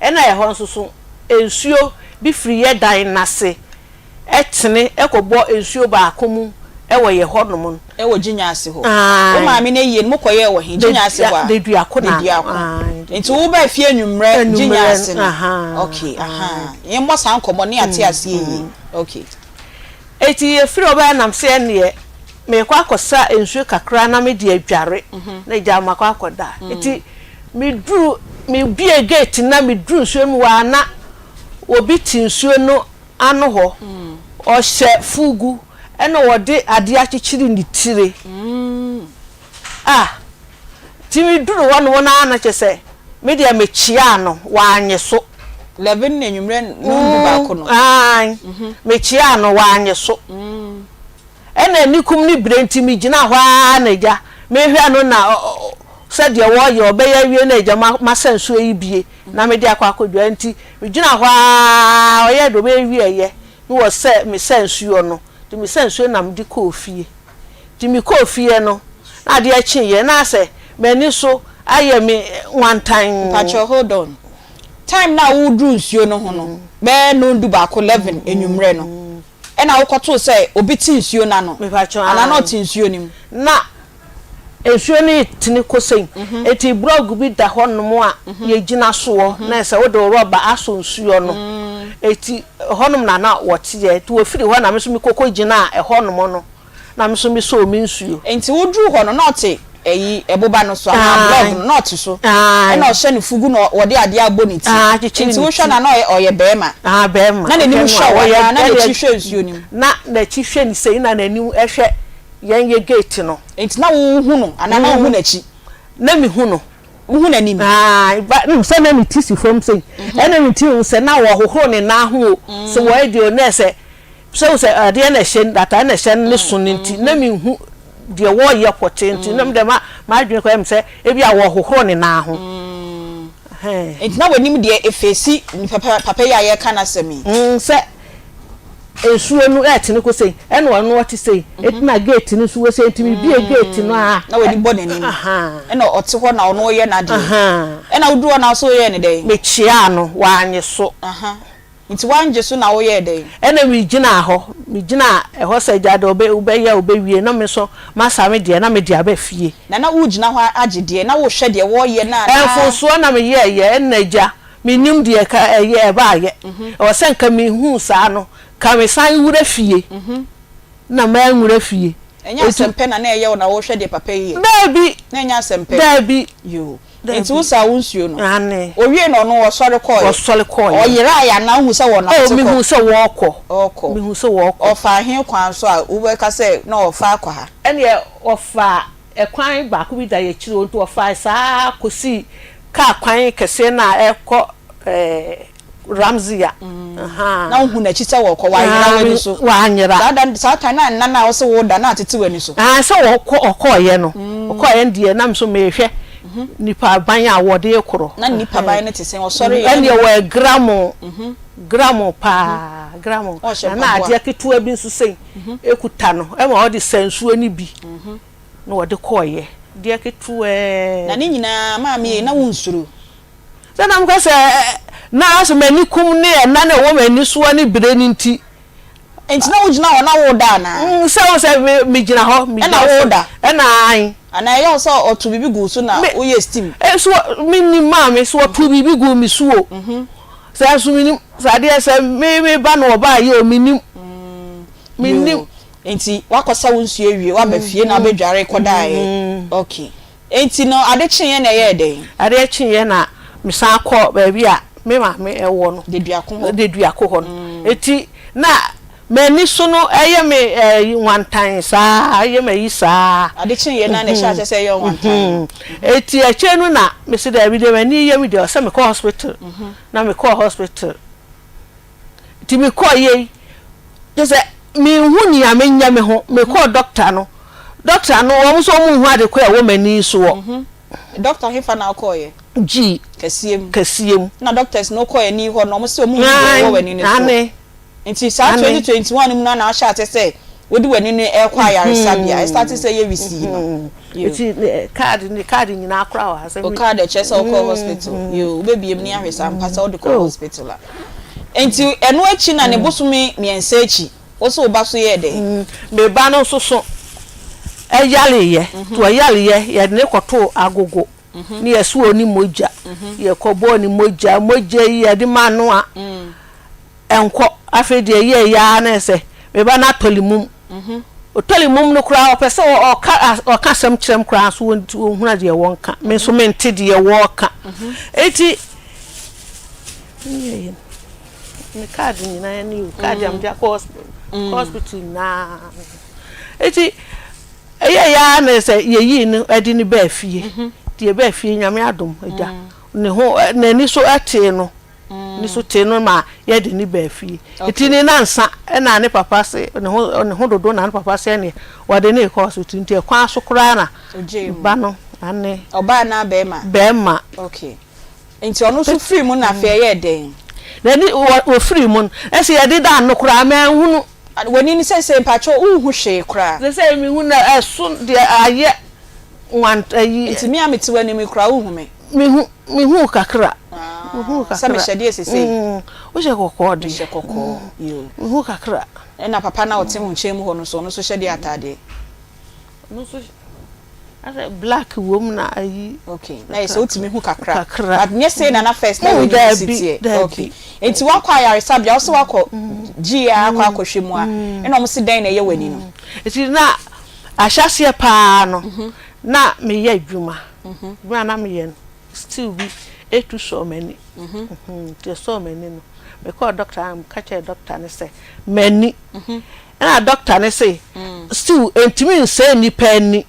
Ɛna ɛhɔ nso so, nsuo bi firi yɛn dan no ase tene kɔbɔ nsuo baako mu wɔ yɛn hɔnom. Wɔ Gyinya ase hɔ. Wo maame no ayie no, mokɔyɛɛ wɔ he? Gyinya ase hɔ a? Deduako na. Deduako. Nti wobaa fie anwummerɛ Gyinya ase no? Ok, ahaa. Yɛmmɔ saa nkɔmmɔ no na yɛate aseɛ yie. Ok. Enti yɛfiri hɔ baeɛ nam sɛ ɛnneɛ merekɔ akɔsa nsuo kakra na mede adware na agya makɔ akɔda. Enti meduru, mebue gate no na meduru nsuo no mu hɔ a na obi te nsuo no ano hɔ, ɔhyɛ fugu ɛna ɔde adeɛ akyekyere ne tire. Ah, nti meduru hɔ nom no ara na kyerɛ sɛ me deɛ mekyeaa no, wannye so. 11 anwummerɛ nnɔndu baako no. Aane, mekyeaa no, wannye so. Ɛna anikum ne bire nti megyinaa hɔ ara na agya, mehwɛ no na sɛdeɛ wɔyɛ, ɔbɛyɛ awie na agya masa nsuo yi bie na mede akɔ akɔdware nti megyinaa hɔ ara, ɔyɛɛ deɛ ɔbɛyɛ wieeɛ na wɔ sɛ mesa nsuo no, nti mesa nsuo na mede kɔɔ fie. Nti mekɔɔ fie no na adeɛ kyeeɛ na asɛ m'ani so ayɛ me nwantann. Mpakyɛw hold on, time no a woduru nsuo no ho no bɛyɛ nnɔndu baako, 11, anwummerɛ no ɛna wokɔtoo sɛ obi te nsuo no ano anaa na ɔte nsuo no mu? Na nsuo no retene kɔ sei, enti brɔg bi da hɔnom a yɛgyina soɔ na sɛ wode wo rɔba asɔ nsuo no, enti ɛhɔnom na na wɔteɛ, nti wɔfiri hɔ na me nso mekɔkɔ gyinaa ɛhɔnom no na me nso mesɔɔ me nsuo. Enti woduruu hɔ no na ɔte ɛyi ɛboba no so anaa blɔg no na ɔte so ɛna ɔhyɛ ne fugu na wɔde adeɛ abɔ ne ti, enti wohwɛ no a na ɔyɛ barima, na n'anim hwɛ wo anaa na n'akyi hwɛ nsuo no mu? Na n'akyi hwɛ ne sei na n'anim hwɛ Yɛn yɛ gate no. Enti na wo hu no anaa na wo hu n'akyi? Na me hu no. Wo hu n'anim? Ae, ba nim sɛ na ne ti si fam sei. Ɛna me ti hu sɛ na wɔhohoro ne nan ho o, sɛ wɔyɛ deɛ o, na ɛsɛ sɛ wo sɛ adeɛ na ɛhyɛ atade na ɛhyɛ ne so no nti na me hu deɛ wɔyɛ pɔtee nti na me deɛ ma m'adwene kɔyɛ me sɛ ebi a wɔhohoro ne nan ho. Enti na w'anim deɛ efeesi papa papa yi a yɛreka n'asɛm yi? Sɛ. nsuo no ɛɛtene kɔ sei, ɛna ɔno ɔte sei, eti na gate no nso wɔ sei, nti mebue gate no a. Na w'ani bɔ n'anim, ɛna ɔte hɔ na ɔno reyɛ n'adeɛ, ɛna woduru hɔ na wo nso woyɛɛ no dɛn? Mekyeaa no, wannye so. Nti woangye so na woyɛɛ dɛn? Ɛna megyinaa hɔ, megyinaa ɛhɔ sɛ agya deɛ ɔbɛ wobɛyɛ a wobɛwie na me nso masa me deɛ na mede aba fie. Na na wogyina hɔ agye deɛ, na wohwɛ deɛ wɔreyɛ no anaa? Mfomsoɔ na meyɛeɛ, ɛna agya, mennim deɛ ɛka ɛyɛ ɛbaeɛ. Ɛwɔ sɛ nka mehuu saa no, nka mesan wura fie, na manwura fie. Ɛnyɛ asɛmpɛ na na ɛyɛ wo na wohwɛ deɛ papa yi yɛ? Daabi. Na ɛnyɛ asɛmpɛ? Daabi. Yoo. Nti wo saa wo nsuo no? Aane. Owie no ɔno ɔsɔre kɔɔeɛ? Ɔsɔre kɔɔeɛ. Ɔyeraeɛ anaa wohu sɛ wɔnante kɔ? Oh, mehuu sɛ wɔɔkɔ. Ɔɔkɔ. Mehuu sɛ wɔɔkɔ. Ɔfaa he kwan so a wobɛka sɛ na ɔɔfa akɔ ha? Ɛneɛ ɔfaa ɛkwan baako bi da yɛakyiri hɔ nti ɔfaa saa ara kɔsii kaa kwan kɛseɛ no a ɛkɔ ɛɛ Ramsey a. Na wohu n'akyi sɛ wɔkɔ, wanyera w'ani so. Wanyera. Saa da, saa time na nna no a wose woda na atete w'ani so. Aane, sɛ wɔkɔ, ɔkɔeɛ no, ɔkɔeɛ no deɛ na me nso mehwɛ nipa ban a wɔde rekorɔ. Na nipa ban no te sɛn? Ɔsɔreeɛ. Ɛnneɛ wɔyɛ gramo, gramo paa, gramo. Ɔhyɛ Na na mpaboa. adeɛ ketewa bi nso sei kuta no, ɛma ɔde sa nsuo no bi na ɔde kɔeɛ, adeɛ ketewaa Na bi. ne nyinaa, maame ei, na wonsuro? Sɛ na meka sɛ, Na sɛ m'ani kum ne ɛna na ɛwɔ m'ani soɔ ne bire no nti. Enti na wogyina hɔ na woreda anaa? Sɛ wo sɛ me megyina hɔ. Ɛna woreda? Ɛna ae. Anaa ɛyɛ wo sɛ ɔtoo biribi guu wo so na woyɛɛ steam? So mennim maame, so ɔtoo biribi guu me so o. Sɛ nso mennim, sɛ adeɛ sɛ me me ba na ɔbaeɛ o, mennim. Mennim. Enti woakɔsa wo nsuo awie, woaba fie na wobɛdware kɔdaeɛ? Okay. Enti no, ade kyeeɛ na ɛyɛɛ dɛn? Adeɛ kyeeɛ na mesan kɔɔ baabi a me maame wɔ no. Deduako hɔ. Deduako hɔ no. Enti na m'ani so no yɛ me nwantan saa, ɛyɛ me ayi saa. Ade kyeeɛ no ara na ɛhyɛɛ aseɛ sɛ ɛyɛ wo nwantan. Enti akyire no na mese daabi deɛ m'ani reyɛ me deɛ ɛwɔ sɛ mekɔ hospital. Na mekɔɔ hospital. Nti mekɔɔ yei, kyerɛ sɛ menhu nea menyɛ me ho. Mekɔɔ dɔkta no, dɔkta no wɔn nso wɔn nhu ade korɔ a ɛwɔ m'ani soɔ. Mhm. Dɔkta hefa na wokɔɔeɛ? G. Kɛseɛ mu. Kɛseɛ mu. Na dɔktas no wokɔɔ ani hɔ no wɔn se wɔn nhu deɛ ɛwɔ w'ani no soɔ. Aane. Nti saa 2021 no mu no na woahyɛ aseɛ sɛ wode w'ani no rekɔ ayaresabea, ɛstate sɛ ɛyɛ wisii no. Nti card ne card nyinaa koraa wɔ ha sɛ. O card ɛkyerɛ sɛ wokɔɔ hospital. Yoo, wobɛbie mu ne ahwɛ sɛ ampa sɛ wode kɔɔ hospital a. Nti ɛno akyi na ne bosome mmiɛnsa akyi, wo se wo ba so yɛɛ dɛn? Me ba no nso so yareeɛ, nti ɔyareeɛ yɛde no kɔtoo agogo ne yɛse ɔnni mogya, yɛkɔbɔɔ ne mogya, mogya yi yɛde ma no a Ɛnkɔ. Afei deɛ ɛyɛeɛ ara ne sɛ, me ba no atɔle mum. Ɔtɔle mum no koraa, ɔpɛ sɛ ɔka ɔka asɛm kyerɛ me koraa nso ɔnhunu deɛ wɔnka. Me nso mente deɛ wɔreka. Enti, me kaade nyinaa ni o, kaade a mede akɔ hospital hospital nyinaa. Enti, ɛyɛeɛ ara ne sɛ yɛyii no de no baa fie. Nti yɛbaa fie, Nyame adom, agya, ne ho n'ani so tee no. Ne so tee no ma yɛde no baa fie. Nti ne nansa na ne papa se ne ho ne ho dodo na ne papa se ɛneɛ wɔde no rekɔ hospital nti ɛkwan so koraa na ba no ane. Ɔbaa anaa bɛɛma? Bɛɛma. Okay. Nti ɔno nso firi mu na afei ɛyɛɛ dɛn? N'ani wɔ wɔfiri mu no ɛsɛ yɛde da ano koraa manhunu. W'ani no seisei mpakyɛw wonhu hwee koraa? Seisei mehu na ɛso deɛ ayɛ nwant ayi. Nti me a mete w'anim yi koraa wonhu me? Mehu. Mehuu kakra. Mehuu kakra. Sɛ mehyɛ deɛ sesei. Mm, wohyɛ kɔkɔɔ deɛ. Mehyɛ kɔkɔɔ. Yoo. Mehuu kakra. Ɛna papa no a ɔte wo nkyɛn mu hɔ no nso, ɔno nso hyɛ deɛ ataadeɛ? Ɔno nso asɛ black wɔ mu na ayi. Okay, na yɛ sɛ wotumi hu kakra. Kakra. But nyɛ sei na na first na w'ani si teɛ. Daabi, Okay. Nti woakɔ ayaresabea, wo se woakɔ GA akɔ akɔhwɛ mu a, ɛna wɔn se dɛn na ɛyɛ w'ani no? Nti na ahyɛaseɛ paa no, na meyɛ adwuma. Berɛ a na meyɛ no, stew bi tu sɔɔ m'ani. Nti ɛsɔɔ m'ani no, mekɔɔ dɔkta hɔ na meka kyerɛɛ dɔkta no sɛ m'ani. Ɛna dɔkta no se stew ntumi nsɛe nnipa ani.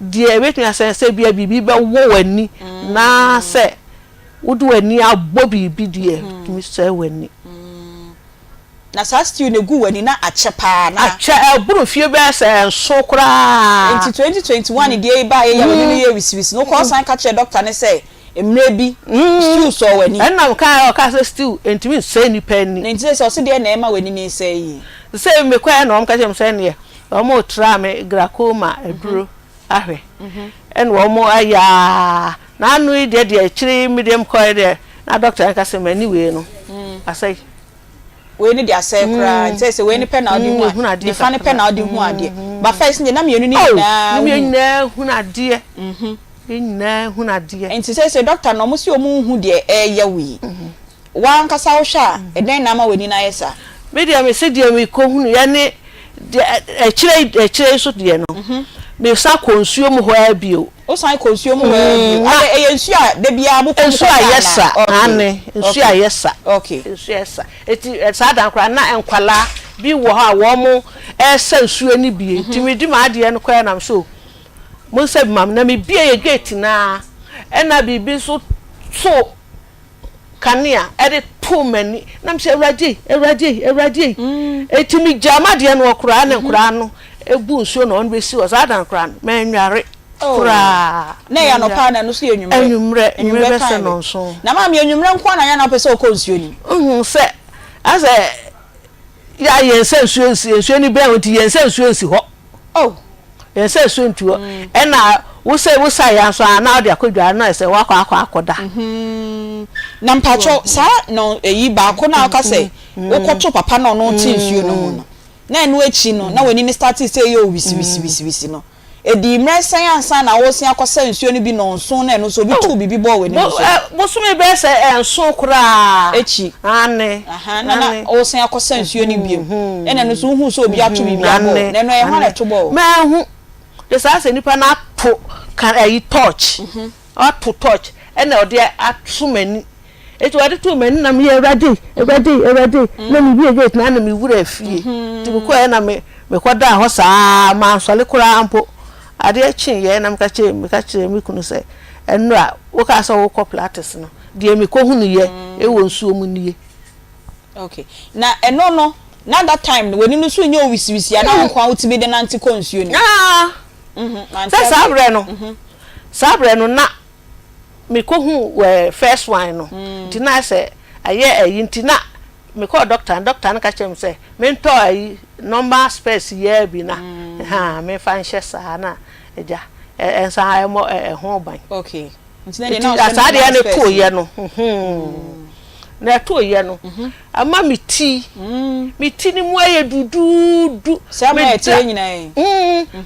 Deɛ ɛbɛtumi asɛe sɛ ebia biribi bɛwɔ w'ani na sɛ wode w'ani abɔ biribi deɛ ɛtumi sɛe w'ani. Na saa stew no egu w'ani na akyɛ paa na. Akyɛ, ɛboro mfie bɛyɛ sɛ nson koraa. Nti 2021 deɛ yi baeɛ yi a w'ani no yɛɛ wisiwisi no wokɔɔ san ka kyerɛɛ doctor no sɛ. Mmerɛ bi, stew sɔɔ w'ani. Ɛnna ɔkaa ɔkaa sɛ stew ntumi nsɛe nnipa ani. Na nti sɛ ɔse deɛ na ɛma w'ani no resɛe yi? Sɛ mekɔɛ na wɔn ka kyerɛ me sɛ ɛneɛ wɔn retra me glaucoma aduro ahwɛ. Ɛna wɔn ayɛ aa na ano yi deɛ deɛ akyire yi me deɛ mekɔɛ deɛ na doctor no ka sɛ m'ani wei no asɛe. Wei no deɛ asɛe koraa nti sɛ wei no pɛ na wode hu adeɛ nifa no pɛ na wode hu adeɛ but first deɛ na mmienu no nyinaa hu. Mmienu nyinaa hunu adeɛ. Yɛn nyinaa hunu adeɛ. Nti seesei doctor no ɔmo se ɔmo nhu deɛ ɛɛyɛ wo yi. W'ankasa wohwɛ a ɛdɛn na ama w'ani no ayɛ saa? Me deɛ mese deɛ mekɔ hunu yɛ ne deɛ akyire yi akyire yi so deɛ no me san kɔ nsuo mu hɔ ara bio. Wo san kɔ nsuo mu hɔ ara bio? Adɛn ɛyɛ nsuo a da biara mo kɔ mu Nsuo kɔ a sa yɛ anaa? sa Okay aane nsuo a okay yɛ sa okay. nsuo a yɛ sa eti saa da no koraa na nkwadaa bi wɔ hɔ a wɔn ɛɛsa nsuo no bi nti medi m'adeɛ no kɔɛ na me so Monsa bi ma me. Na mebuee gate no ara, ɛna biribi nso too kanea de too m'ani. Na mesɛ, Awurade ei, Awurade ei, Awurade ei. Enti megyaa m'adeɛ no hɔ koraa na nkwadaa no bu nsuo na wɔde bɛsi hɔ. Saa da no koraa no, mannware koraa. Na ɛyɛ anɔpa anaa ɛno nso yɛ anwummerɛ? Anwummerɛ, anwummerɛ bɛsɛ nnɔnson. Na maame, anwummerɛ nko ara na yɛ a na wopɛ sɛ wokɔ nsuo no mu? Wohu sɛ, asɛ yɛ a yɛn nsa nsuo nsi, nsuo no bɛn hɔ nti yɛn nsa nsuo nsi hɔ. Oh. Yɛn sɛ nsuo ntu hɔ. Ɛna wo sɛ wo sa ya nso a na wode akɔ dware na sɛ wakɔ akɔ akɔda. Na mpakyɛw saa no eyi baako na ɔka sɛ wokɔto papa na ɔno te nsuo no ho no na ɛno akyi no na w'ani no startee sɛ ɛyɛ owisiwisiwisiwisi no Edii mmerɛ sɛn ansa na woresan akɔsa nsuo no bi nnɔnson na ɛno nso obi too biribi bɔɔ w'anim Bo so? ɛ bosome bɛyɛ sɛ nson koraa. Akyi. Aane. Aha, na na Aane. woresan akɔsa nsuo no bio. Ɛna ɛno nso wohuu sɛ obi ato biribi abɔ wo. Aane. Na ɛno ɛyɛ hwan na Aane. ɛto bɔɔ wo? Manhu. De saa sɛ nipa no ato ka ayi torch. Wato torch ɛna ɔde ato m'ani. Enti wɔde too m'ani na meyɛ Awurade, Awurade, Awurade, na mebue gate no na me wura fie. Nti mekɔeɛ na me mekɔdaa hɔ saa mansɔre koraa mpo. Adeɛ kyeeɛ na meka kyerɛɛ meka kyerɛɛ me kunu sɛ, Ɛnnora wokaa sɛ wokɔ Pilates no, deɛ mekɔhunuiɛ wɔ nsuo mu nie. Okay. Na ɛno no, na that time no, w'ani no so nyɛ owisiwisi a na wo nko ara wotumi de nante kɔ nsuo no mu? Ah! Mante Sɛ saa aseɛ. berɛ no, saa berɛ no na mekɔhuu wɔ first one no nti na ayɛ sɛ ayɛ ayi nti na mekɔɔ doctor no, doctor no ka kyerɛɛ me sɛ mentɔ ayi normal specs yi ara bi na haa memfa nhyɛ saa na agya ɛnsan ɛmmɔ ɛho ban. Okay. Nti na deɛ Nti na ɔhyɛ saa deɛ normal no specs tooyɛ no na ɛtooyɛ no ama me ti me ti no mu ayɛ duduudu. Saa mmerɛ a ɛte yɛ nyinaa yi.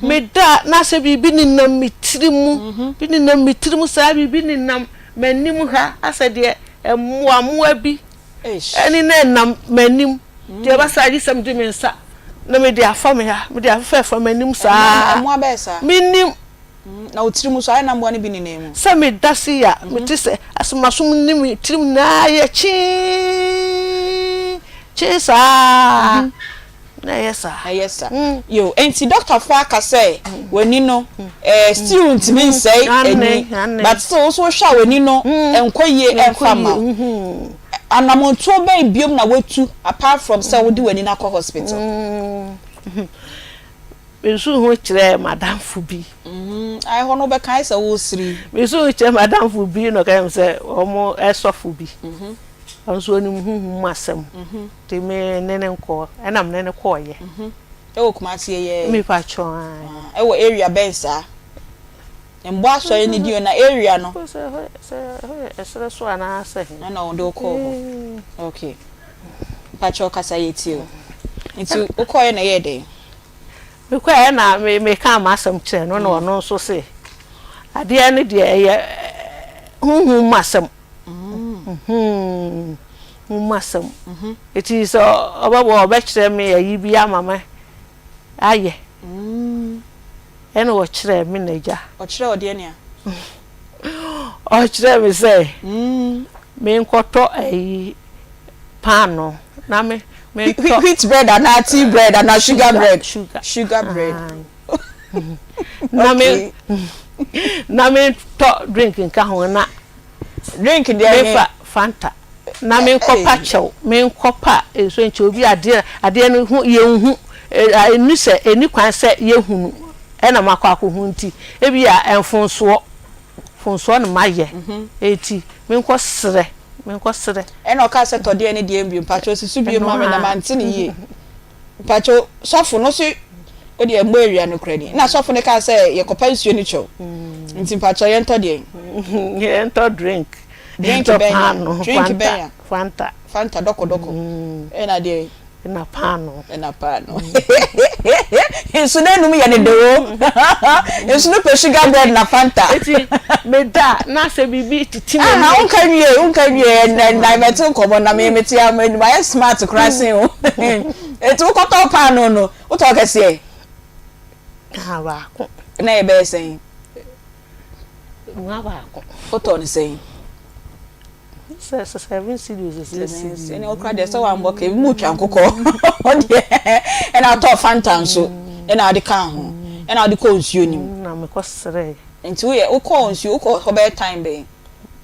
Meda a na sɛ biribi nenam me tiri mu, bi nenam me tiri mu saa, biribi nenam m'anim ha asɛ deɛ mmoammoa bi ɛne na ɛnam m'anim. Deɛ ɛba saa gye sɛ mede me nsa na mede afa me ha, mede afefɛfa m'anim saa. Mmoa bɛyɛ saa? Mennim. Na wo tirim nso, ayɛ na mmoa no bi nenam mu? Sɛ meda se a, mete sɛ asɛ m'asom ne me tirim nyinaa yɛ kyee kyee saa. Na ɛyɛ saa. Ɛyɛ saa. Yo, enti dɔktafoɔ aka sɛ w'ani no, eh, still ntumi nsɛe ani, but still wo nso wohwɛ a w'ani no nkɔ yie ɛmfa mma wo. Anammɔntuo bɛn biom na woatu apart from sɛ wode w'ani no akɔ hospital? Misuu ho kyerɛɛ m'adamfo bi. Mm, ɛhɔ no wobɛka ayɛ sɛ woresere. Misuu ho kyerɛɛ m'adamfo bi na ɔka kyerɛɛ me sɛ wɔn sɔfo bi, ɔno nso onim honhom mu asɛm, nti me ne no nkɔ, ɛna me ne no kɔeɛ. Ɛwɔ Kumasi yɛ? Mepa kyɛw, ae. Ɛwɔ area bɛn saa? Mbɔ asɔre no din o, na area no? Sɛ ɛhɔ sɛ ɛhɔ yɛ ɛserɛ so anaasɛ he. Ɛna wɔde wo kɔɔ hɔ. Okay. Mpakyɛw kasa yɛtie o. Nti wokɔeɛ na ɛyɛɛ dɛn? Mekɔeɛ na me mekaa m'asɛm kyerɛɛ no na ɔno nso se adeɛ no deɛ ɛyɛ honhom mu asɛm. Honhom mu asɛm. Nti sɛ ɔbɛboa ɔbɛkyerɛ me ayi bi ama me ayɛ. Ɛna ɔkyerɛɛ me n'agya. Ɔkyerɛɛ wo deɛ nea? Ɔkyerɛɛ me sɛ menkɔtɔ ayi paanoo na me mentɔ. Wheat bread anaa tea bread anaa sugar bread? Sugar. Sugar bread. Na me na mentɔ drink nka ho na. Drink deɛ he? Mefa Fanta na menkɔpa kyɛw, menkɔpa nsuo nkyɛ obi adeɛ adeɛ no ho yɛnhu, ɛnni sɛ ɛnni kwan sɛ yɛhunu ɛna makɔ akɔhu nti ebia mfonsoɔ. Mfomsoɔ na mayɛ enti menkɔ srɛ menkɔ srɛ. Ɛna ɔkaa sɛ tɔ deɛ ne deɛ bio mpakyɛw si so bio ma me na mante no yie mpakyɛw sɔfo no se wodeɛ mmɔ awia no kora ni na sɔfo no kaa sɛ yɛkɔpa nsuo no kyɛw nti mpakyɛw yɛntɔ deɛn. Yɛntɔ drink Drink bɛn ya drink bɛn ya Fanta Fanta dɔkɔ dɔkɔ ɛna deɛn. Ɛna paanoo. Ɛna paanoo. Nsu no anum yɛ ne dɛ o. Nsu no pɛ sugar bread na Fanta. Eti meda a na sɛ biribi tete m'ani. Aha wonka nwie wonka nwie ɛnna na mɛte nkɔmɔ na me mete a m'anim ayɛ smart koraa sen o. Eti wokɔtɔɔ paanoo no wotɔɔ kɛseɛ? Aha baako. Na ɛbɛyɛ sɛn? Mua baako. Wotɔɔ no sɛn? Sɛ sɛ 7 cedis o 6 cedis. Ɛnna okura deɛ sɛ wambɔ ka ebi mu twa nkokɔ ɔdeɛ ɛnna atɔ Fanta nso ɛnna ɔde kaa ho ɛnna ɔde kɔɔ nsuo nim. Na mekɔ srɛ. Nti woyɛ wokɔɔ nsuo wokɔ hɔ bɛyɛ time bɛn?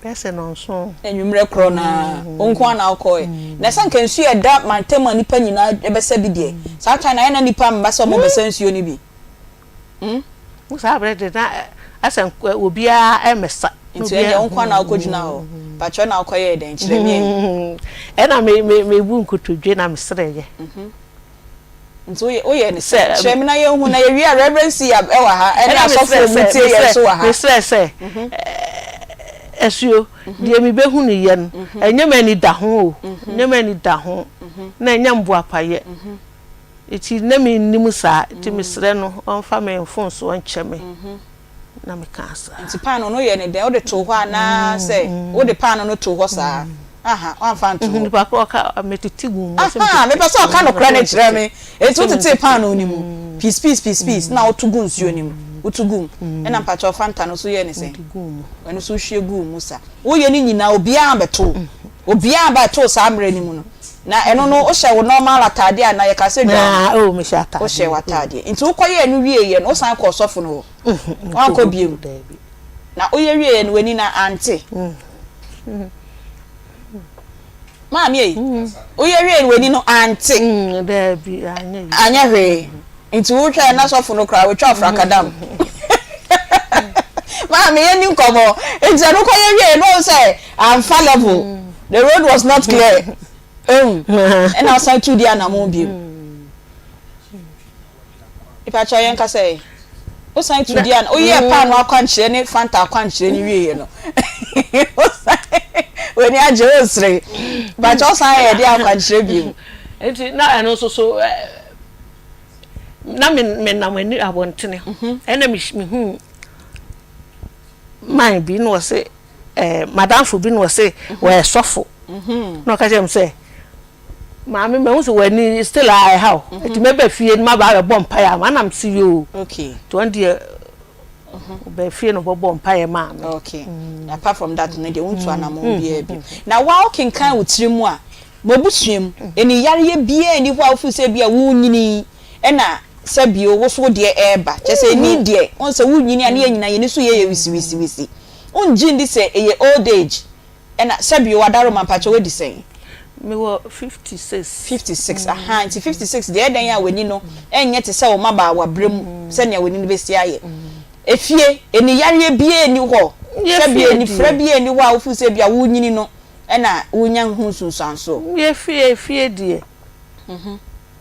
Bɛyɛ sɛ nɔnson. Anwummerɛ korɔ naa wo nko ara na wokɔɛ na sɛ nka nsuo a ɛda mantam a nnipa nyinaa bɛsa bi deɛ saa time no ayɛ na nnipa mma sɛ wɔbɛsa nsuo no bi. Hmm? Wo saa berɛ de na asɛ obiara mmɛsa. Nti ɛndeɛ wo nko ara na wokɔgyina hɔ? Pakyɛ na wokɔyɛɛ dɛn? Kyerɛ me ɛ. Ɛna me me mebu nkotodwe na mesrɛeɛ. Nti woyɛ woyɛɛ no sɛ? Kyerɛ me na yɛnhu na yɛwie a Reverend Siab wɔ ha ɛne asɔfoɔ a wɔtie yɛn nso wɔ ha. Mesrɛɛ sɛ asuo deɛ mebɛhunu yɛ no ɛnyɛ m'ani da ho o, ɛnyɛ m'ani da ho na ɛnyɛ mboapayɛ. Nti na mennim saa, nti mesrɛ no ɔmfa me mfomsoɔ nkyɛ me, na mekaa saa. Nti paanoo no woyɛɛ no dɛn? Wode too hɔ anaa sɛ wode paanoo no too hɔ saa? Aha, woamfa anto hɔ. Nipa korɔ ɔka, metete guu mu. Aha, mepɛ sɛ ɔka nokorɛ no kyerɛ me. Nti wotetee paanoo no mu, piece piece piece piece, na woto guu nsuo no mu, woto guu mu. Ɛna mpakyɛw Fanta no nso woyɛɛ no sɛn? Ɛno nso wohwie guu mu saa. Woyɛ ne nyinaa, obiara ammɛto wo. Obiara amba ɛtoo saa mmerɛ no mu no. Na ɛno no wohyɛ wo normal ataadeɛ anaa yɛka sɛ dwa ho? Oh, mehyɛ ataadeɛ. Wohyɛ w'ataadeɛ. Nti wokɔyɛɛ no wieeɛ no wosan kɔɔ sɔfo no hɔ? Woankɔ biom? Na woyɛ wieeɛ no w'ani no ante? Maame ei, woyɛ wieeɛ no w'ani no ante? Daabi, anyɛ yie. Anyɛ hwee. Nti wohwɛɛ na sɔfo no koraa watwa afrakadam. Maame yɛnni nkɔmmɔ. Nti ɛno kɔyɛ wieeɛ no woahu sɛ amfa level. The road was not clear. Ehu. Ɛna ɔsan tu di anamon bio. Ipakyɛ yɛn kasa yi. Wosan tu di an woyɛ paano akwankyerɛ ne Fanta akwankyerɛ ne wieɛ no. Wosan w'ani agye wosere. Ipakyɛ wosan yɛ de akwankyerɛ bio. Nti na ɛno nso so na me menam ani abɔntene ɛna mehuu man bi na ɔse eh, madamfo bi na ɔse wɔyɛ sɔfo na ɔka kyerɛ me sɛ maame mahu sɛ w'ani still a ɛha o nti mɛba fie no maba abɛbɔ mpaeɛ ama na mese yoo nti ɔno deɛ ɔbaa fie no bɔbɔ mpaeɛ maa me. Okay. Apart from that no deɛ wontu anammɔn biara bio. Na wo a wokenkan wo tiri mu a, mo abusua mu, ɛni yareɛ biara nni hɔ a wofeel sɛ ebia worenyini yi na sɛ bio wo so wo deɛ ɛreba. Kyerɛ sɛ ɛni deɛ, wohu sɛ worenyini a ne yɛn nyinaa yɛn ani so yɛ yɛ wisiwisiwisi. Wongye ndi sɛ ɛyɛ old age ɛna sɛ bio Adaroma mpakyɛ woadi sɛn? Mewɔ 56. 56 ahaa nti 56 deɛ ɛdɛn a w'ani no ɛnyɛ te sɛ wo mmabaawa berɛ mu sɛnea w'ani no bɛsi ayɛ. Efie, ɛni yareɛ biara nni hɔ, sɛ bio anifira biara nni hɔ a wofeel sɛ ebia worenyini no ɛna worenya ho nsunsuansoɔ. Yɛ fie, fie deɛ.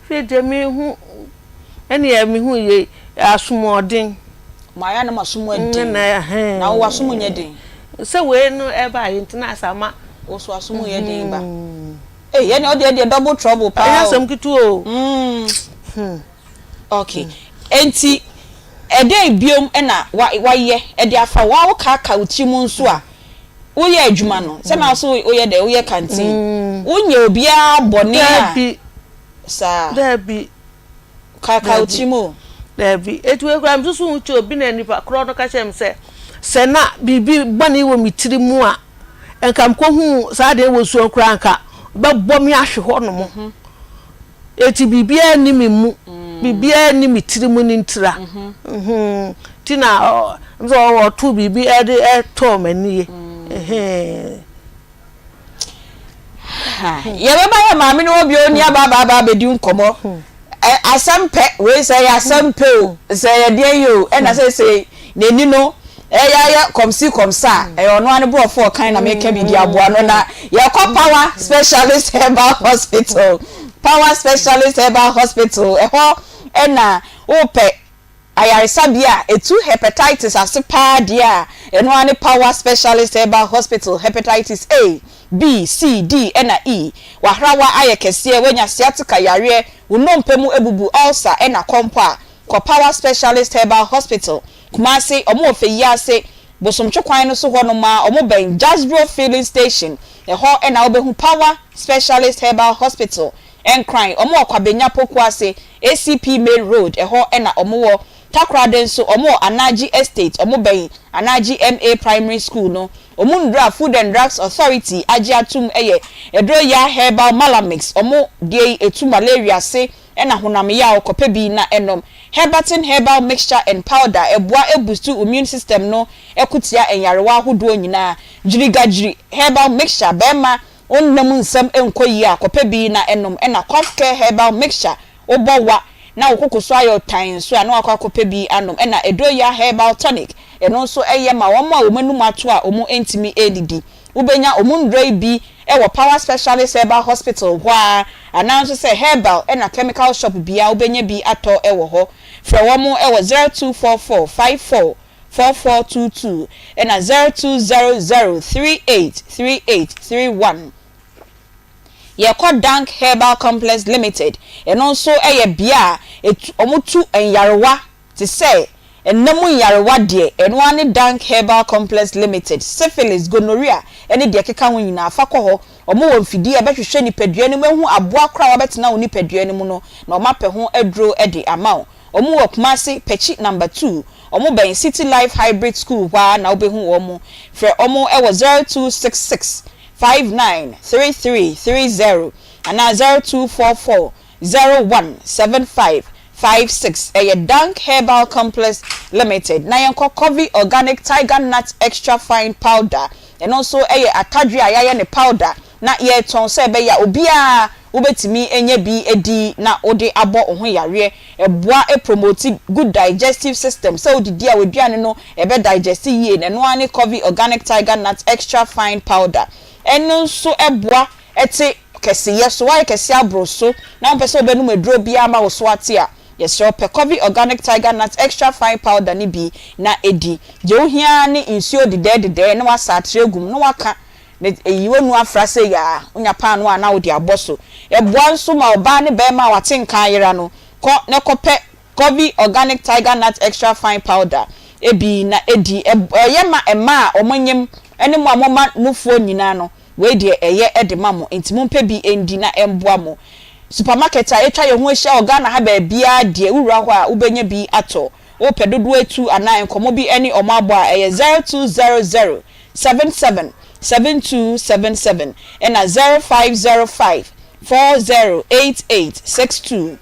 Fie deɛ mehu ɛneɛ mehu yei asomuɔden. Mo ayɛ a na mo aso mu ɛden. Na wo w'aso mu nyɛ den. Sɛ wei no ɛbaeɛ nti na asɛ ama. Wo so aso mu yɛ den ba. Ei ɛneɛ wo deɛ deɛ double trouble paa o. Ɛnyɛ asɛm ketewa o. Ok enti ɛdɛn biom na wayɛ de afa wo a wo kaaka wo tiri mu nso a woyɛ adwuma no sɛ na so woyɛ dɛ woyɛ canteen wonyɛ obiara bɔne a saa. Daabi. Kaaka wo tirim o. Daabi. Eti wei koraa mesusu ho kyɛ obi na nipa korɔ no ka kyerɛ me sɛ sɛ na biribi bɔne wɔ me tiri mu a nka mekɔhuu saa adeɛ wɔ nsuo koraa nka bɛbɔ me ahwe hɔ nom. Eti biribiara nni me mu, biribiara nni me tiri mu ne ntira. Nti na sɛ ɔto biribi ɛde ɛtɔɔ m'anie. Yɛbɛba yɛ maame no hɔ bio ne aba aba aba abɛdi nkɔmmɔ. Asɛm pɛ, wei sɛ ɛyɛ asɛm pɛ o, sɛ ɛyɛ deɛn yi o, ɛna seesei n'ani no Ɛyɛ ayɛ kɔmsi kɔmsa a, ɛyɛ ɔno ara ne borɔfo a ɔkan na meka bi de aboa no na yɛkɔ Power Specialist Herbal Hospital. Power Specialist Herbal Hospital, ɛhɔ na wopɛ ayaresabea a ɛtu hepatitis ase paa deɛ a, ɛno ara ne Power Specialist Herbal Hospital, Hepatitis A, B, C, D ɛna E. W'ahrawa ayɛ kɛseɛ, woanya sciatica yareɛ, wo nnompe mu abubu, ulcer ɛna kɔmpɔ a, kɔ Power Specialist Herbal Hospital, Kumasi, wɔn wɔ Feyiase, Bosomtwe kwan no so hɔ nom ara, wɔn bɛn Jasbro Filling Station, ɛhɔ na wobɛhu Power Specialist Herbal Hospital, Nkran, wɔn wɔ Kwabenya Pokuase, ACP Main Road, ɛhɔ na wɔn wɔ, Takoradi nso, wɔn wɔ Anagye Estate, wɔn bɛn Anagye MA Primary School no, wɔn nnuro a Food and Drugs Authority agye atom yɛ Aduro Yaa Herbal Malamix, wɔn deɛ yi ɛtu malaria ase, na honam yaw, kɔpɛ bi na nom. Herbatin herbal mixture and powder, ɛboa ɛbustu immune system no ko tia nyarewa ahodoɔ nyinaa. Gyirigagyiri herbal mixture, bɛɛma wo nna mu nsɛm nkɔ yie a, kɔpɛ bi na nom. Ɛna cough care herbal mixture, wobɔ wa na wo koko so ayɛ tan nso a, na wakɔ akɔpɛ bi anom. Ɛna Edoya herbal tonic, ɛno nso ɛyɛ ma wɔn a wɔn anum ato a wɔn ntumi nnidi. Wobenya wɔn nnuro yi bi wɔ Power Specialist Herbal Hospital hɔ ara anaa nso sɛ herbal na chemical shop biara wobenya bi atɔ wɔ hɔ. Frɛ wɔn wɔ 0244 54 4422 ɛna 0200 38 38 31. Yɛkɔ Dank Herbal Complex Limited, ɛno nso yɛ bea a wɔtu nyarewa Te sɛ nna mu nyarewa deɛ, ɛno ara ne Dank Herbal Complex Limited, syphilis, gonorrhea ne deɛ ɛkeka ho nyinaa, fa kɔ hɔ. Wɔwɔ mfidie a ɛbɛhwehwɛ nipadua no mu ahu aboa korɔ a wabɛtena wo nipadua no mu no na wɔapɛ ho aduro de ama wo. Wɔwɔ Kumasi, Pekyi Number 2. Wɔbɛn City Life Hybrid School hɔ ara na wobɛhu wɔn. Frɛ wɔn wɔ 0266 59 3330 anaa 0244 0175 56 ɛyɛ Dank Herbal Complex Limited na yɛnkɔ Covey Organic Tiger Nut Extra Fine Powder ɛno nso yɛ atadwe a yɛayɛ no powder na yɛretɔn sɛ ɛbɛyɛ a obiara wobɛtumi anya bi adi na wode abɔ wo ho yareɛ. Ɛboa promote good digestive system sɛ wodidi a w'aduane no ɛbɛ digest yie na ɛno ara ne Covey Organic Tiger Nut Extra Fine Powder ɛno nso boa te kɛseyɛ so, woayɛ kɛse aboro so na wompɛ sɛ wobɛnom aduro biara ma wo so ate a, yɛsrɛ wo pɛ Covey Organic Tiger Nut Extra Fine Powder no bi na di. Deɛ wohia ara ne nsuo dedɛɛdedɛɛ na woasa atere agu mu na woaka na ayi w'anu afra sei a, wonya paanoo a na wode abɔ so. Ɛboa nso ma ɔbaa ne barima a wate nka ayera no, kɔ na kɔpɛ Covey Organic Tiger Nut Extra Fine Powder bi na di. Ɛyɛ ma mmaa a wɔnyem ne mo a moma nufoɔ nyinaa no. Wei deɛ ɛyɛ de ma mo, nti mompɛ bi ndi na ɛmboa mo. Supermarket a atwa yɛn ho ahyia wɔ Ghana ha baabiara deɛ, wowura hɔ a wobɛnya bi atɔ. Wopɛ dodoɔ atu anaa nkɔmmɔ bi ne wɔn abɔ a, ɛyɛ 0200 77 7277 ɛna 0505 4088 62.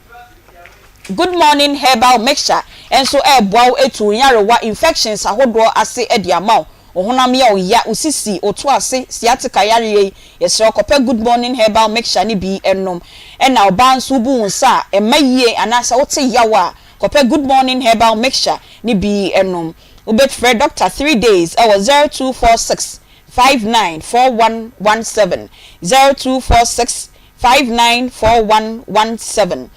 Good Morning Herbal Mixture nso reboa wo atu wo nyarewa, infections, ahodoɔ ase de ama wo. Wo honam yɛ wo ya, wo sisi, wo to ase, sciatica yareɛ yi, yɛsrɛ wo kɔpɛ Good Morning Herbal Mixture no bi nom. Ɛna ɔbaa nso wobu wo nsa a, ɛmma yie anaasɛ wote yaw a, kɔpɛ Good Morning Herbal Mixture no bi nom. Wobɛfrɛ Doctor 3 Days wɔ 0246 59 4117, 0246 594117.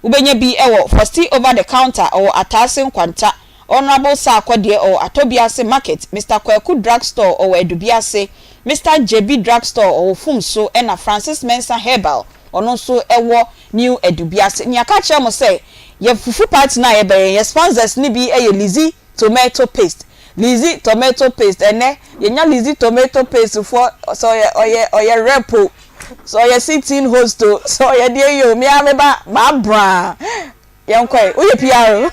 Wobɛnya bi wɔ Fosti Over the Counter ɔwɔ Ataase Nkwanta, Honourable Sarkɔ deɛ ɔwɔ Atɔbiase Market, Mister Kwaku Drug Store ɔwɔ Adubiase, Mister Gyebi Drug Store ɔwɔ Fumso ɛna Francis Mensah Herbal ɔno nso wɔ New Adubiase. Nea ka kyerɛ mo sɛ yɛ fufu party no a yɛbɛyɛ yɛ sponsors no bi yɛ Lizzy Tomato paste Lizzy tomato paste ɛnɛ yɛnya Lizzy tomato paste foɔ sɛ ɔyɛ ɔyɛ ɔyɛ rep o sɛ ɔyɛ sitting host o sɛ ɔyɛ deɛ yi o me ara me ba maabraa yɛnkɔ ɛ woyɛ PR o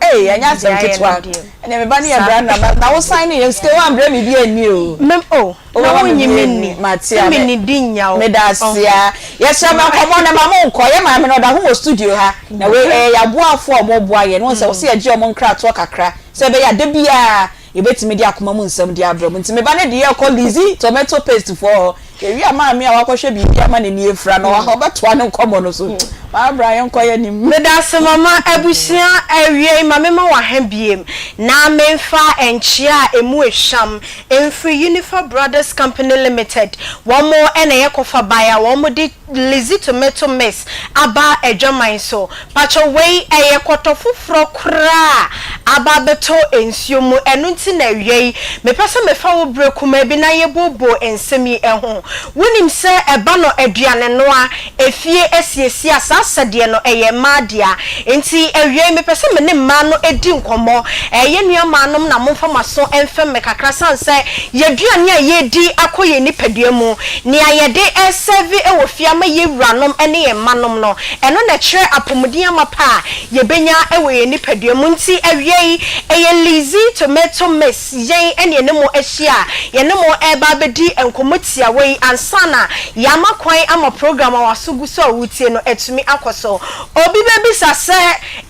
ee ɛnyɛ asɛm ketewa ɛnɛ me ba ne yɛ brand ambassador na wo sign ne yɛ sika woambrɛ me bi anni o. Mem o Na wonyi me nni. Sɛ menidi nya wo. Meda ase aa. Yɛsrɛ mo nkɔmmɔ no mma mo nkɔ. Yɛ maame no ɔda ho wɔ studio ha. Na wei ɛyɛ yɛn aboafoɔ a wɔboa yɛn. Wohu sɛ wɔse yɛgye wɔn nkratoɔ kakra sɛ ɛbɛyɛ a da biara yɛbɛtumi de akoma mu nsɛm de abrɛ mo. Nti me ba no de yɛrekɔ Lizzy tomato paste foɔ hɔ. Yɛwie a maame a wakɔhwɛ biribi ama n'ani afira no ɔha ɔbɛtoa ne nkɔmmɔ no so. Maa bra yɛnkɔ yɛn anim. Medase mama abusua awiei ma mema wo aha biem na menfa nkyea a emu ehwam mfiri Unifa Brothers Company Limited wɔn na ɛyɛ kɔfa bae a wɔn de Lizzy Tomato Mix aba adwaman so. Pakyɛ wei ɛyɛ kɔtɔ foforɔ koraa a aba abɛtɔ nsuo mu ɛno nti na awiei mepɛ sɛ mefa wo berɛ kumaa bi na yɛbooboo nsɛm yi ho. Wonim sɛ ɛba no aduane noa, efie asiesie a saa asɛdeɛ no ɛyɛ mmaa dea. Nti awiei mepɛ sɛ me ne mmaa no di nkɔmmɔ. Yɛn nua mmaanom na momfa mo aso mfɛm me kakra sane sɛ yɛaduane a yɛredi akɔ yɛn nipadua mu, nea yɛde resɛɛve wɔ fie ama yɛn wuranom ne yɛn mmanom no, ɛno na ɛkyerɛ apɔmuden amapa a yɛbɛnya wɔ yɛn nipadua mu. Nti awiei, ɛyɛ Lizzy Tomato Mix yɛn ne yɛne mo ahyia a yɛne mo reba abɛdi nkɔmmɔ tiawa yi ansa na yɛama kwan ama program a w'aso gu so a woretie no atumi akɔ so. Obi bɛbisa sɛ,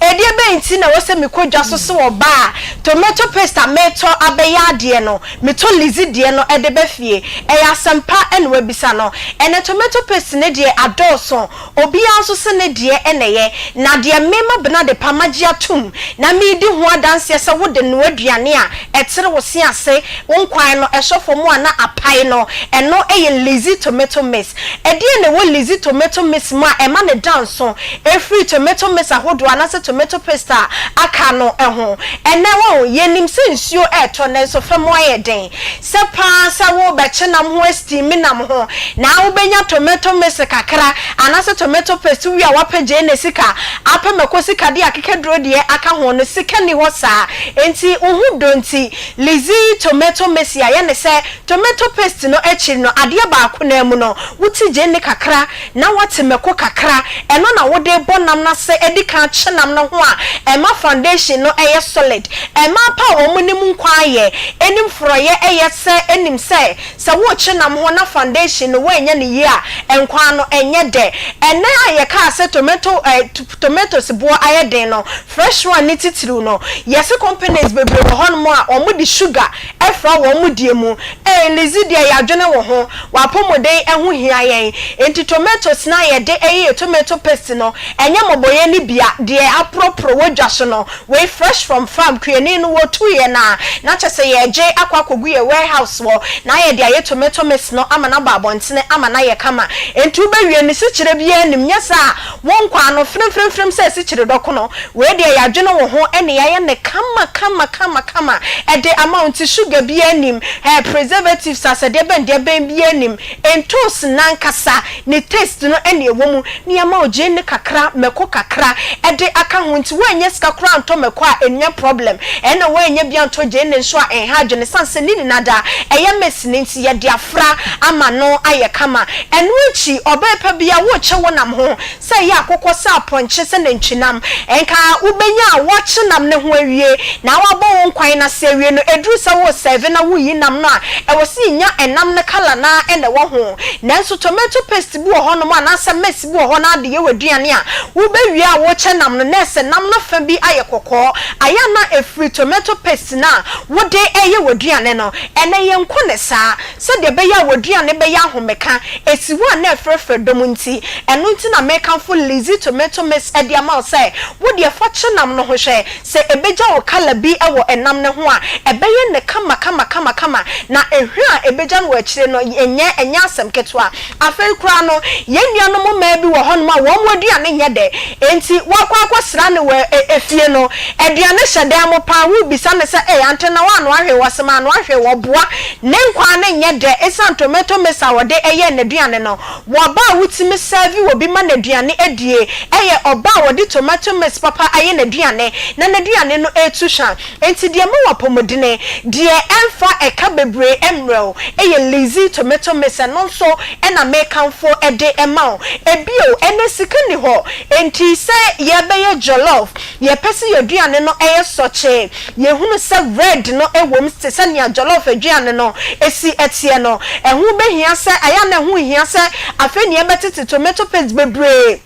Ɛdeɛ bɛn nti na ɛwɔ sɛ mekɔ dwa so sɛ ɔbaa a, tomato paste a meretɔ abɛyɛ adeɛ no, metɔ Lizzy deɛ no de ba fie? Ɛyɛ asɛm pa na wabisa no. Ɛnnɛ tomato paste no deɛ adɔɔso, obiara nso se ne deɛ na ɛyɛ. Na deɛ me Mabena Adepa magye atom na meredi ho adanseɛ sɛ wode noa aduane a ɛtere wo se ase, wo nkwan no ɛsɔ fam a na apae no, ɛno yɛ Lizzy tomato mix. Ɛdeɛn na ɛwɔ Lizzy tomato mix mu a ɛma no da nso firi tomato mix ahodoɔ anaasɛ tomato paste a aka no ho? Ɛnnɛ wahu, yɛnim sɛ nsuo retɔ nanso fam ayɛ den. Sɛ pa ara sɛ worebɛkye nam ho asteami nam ho na wobɛnya tomato mix kakra anaasɛ tomato paste wowie a woapɛ gyeene sika, apɛ mako sika de akekaduro deɛ aka ho no, sika nni hɔ saa. Enti wo ho dɔ nti Lizzy tomato mix yɛayɛ no sɛ Tomato paste no akyiri no, adeɛ baako no ara mu no, wote gyeene kakra na woate mako kakra, ɛno na wode rebɔ nam no ase adi kan akye nam no ho a ɛma foundation no yɛ solid. Mmaa pa a wɔn nim nkwan yɛ, nim forɔeɛ yɛ sɛ nim sɛ, sɛ worekye nam ho na foundation no woannya no yie a, nkwan no nyɛ dɛ. Ɛnnɛ a yɛkaa sɛ tomato eh, tomatoes boɔ ayɛ den no, fresh one ne titiriw no, yɛse companies bebree wɔ hɔnom a wɔde sugar Ɛfra wɔn mudie mu. Ee Lizzy deɛ yɛadwene wo ho. W'apɔmuden ho hia yɛn. Enti tomatoes no a yɛde yɛ yɛ tomato paste no, ɛnyɛ mmɔbɔyɛ no bi a, deɛ aporoporo wɔ dwa so no. Wei fresh from farm, kuani no wɔtuiɛ no a, na kyerɛ sɛ yɛregye akɔ akɔgu yɛn warehouse hɔ na yɛde ayɛ tomato mix no ama no abɔ abɔntene ama no ayɛ kama. Enti wobɛwie no, sikyire biara nnim, nyɛ saa a, Wo nkwa ano fremfremfrem sɛ asikyire dɔkono. Wei deɛ yɛadwene wo ho ne yɛayɛ no kama kama kama kama de ama wo nti sugar biara nnim, eh, preservatives asɛ deɛ bɛn deɛ bɛn biara nnim. Ntoosi no ankasa ne taste no na ɛwɔ mu na yɛama wo gyeene kakra, mako kakra de aka ho nti woannya sika koraa antɔ mako a ɛnnya problem. Ɛna woannya bi antɔ gyeene nso a ɛnha adwene ɛsiane sɛ ne nyinaa da ɛyɛ mix no nti yɛde afra ama no ayɛ kama. Ɛno akyi, ɔbaa pa biara, worekyɛ wo nam ho, sɛ ɛyɛ akokɔ, sɛ apɔnkye, sɛ nantwinam. Nka wobɛnya a woakye nam no ho awie, na woabɔ wo nkwan no ase awie no, ɛduru sɛ woresɛɛve na woreyi nam no a, ɛwɔ sɛ yɛnya ɛnam no colour no ara na ɛwɔ ho. Nanso tomato paste bi wɔ hɔnom anaasɛ mix bi wɔ hɔ na wode yɛ w'aduane a, wobɛwie a worekyɛ nam no, na ɛsɛ nam no fa bi ayɛ kɔkɔɔ. Ayɛ a na ɛfiri tomato paste no a wode reyɛ w'aduane no. Ɛnnɛ yɛnko no saa. Sɛdeɛ ɛbɛyɛ a w'aduane bɛyɛ ahomeka, ɛsi hɔ a na ɛfrɛfrɛ dɔm nti. Ɛno nti na mekamfo Lizzy Tomato Mix de ama wo sɛ, wo deɛ fa kye nam no ho hwɛ, sɛ ɛbɛgya wo colour bi wɔ ɛnam no ho a, ɛbɛyɛ no kama kama kama kama, na ehwa a ɛbɛgya no wɔ akyire no, ɛnyɛ ɛnyɛ asɛm ketewa. Afei koraa no, yɛn nuanom mmaa bi wɔ hɔnom a wɔn aduane nyɛ dɛ, enti woakɔ akɔsra no wɔ efie no, aduane hyɛ dan mu paa, worebisa no sɛ, Ei, ante na woannoa hwee? Ɔse, Mannoa hwee. Wɔboa, ne nkwan no nyɛ dɛ esiane tomato mix a wɔde yɛɛ n'aduane no. Wɔ ɔbaa a wotumi sɛɛve obi ma n'aduane adie, ɛyɛ ɔbaa a wɔde tomato mix papa ayɛ n'aduane na n'aduane no retu hwa. Enti deɛ ɛma wo apɔmudene, deɛ ɛmfa ɛka bebree mmrɛ wo yɛ Lizzy tomato mix, ɛno nso na mekamfo de ma wo. Bio, ɛnnɛ sika nni hɔ, enti sɛ yɛrebɛyɛ jollof, yɛpɛ sɛ yɛn aduane no yɛ sɔkyee, yɛhunu sɛ red no wɔ mu te sɛ nea jollof aduane no si teɛ no, ɛho bɛhia sɛ, ɛyɛ a na ɛho nhia sɛ afei na yɛbɛtete tomato paste bebree.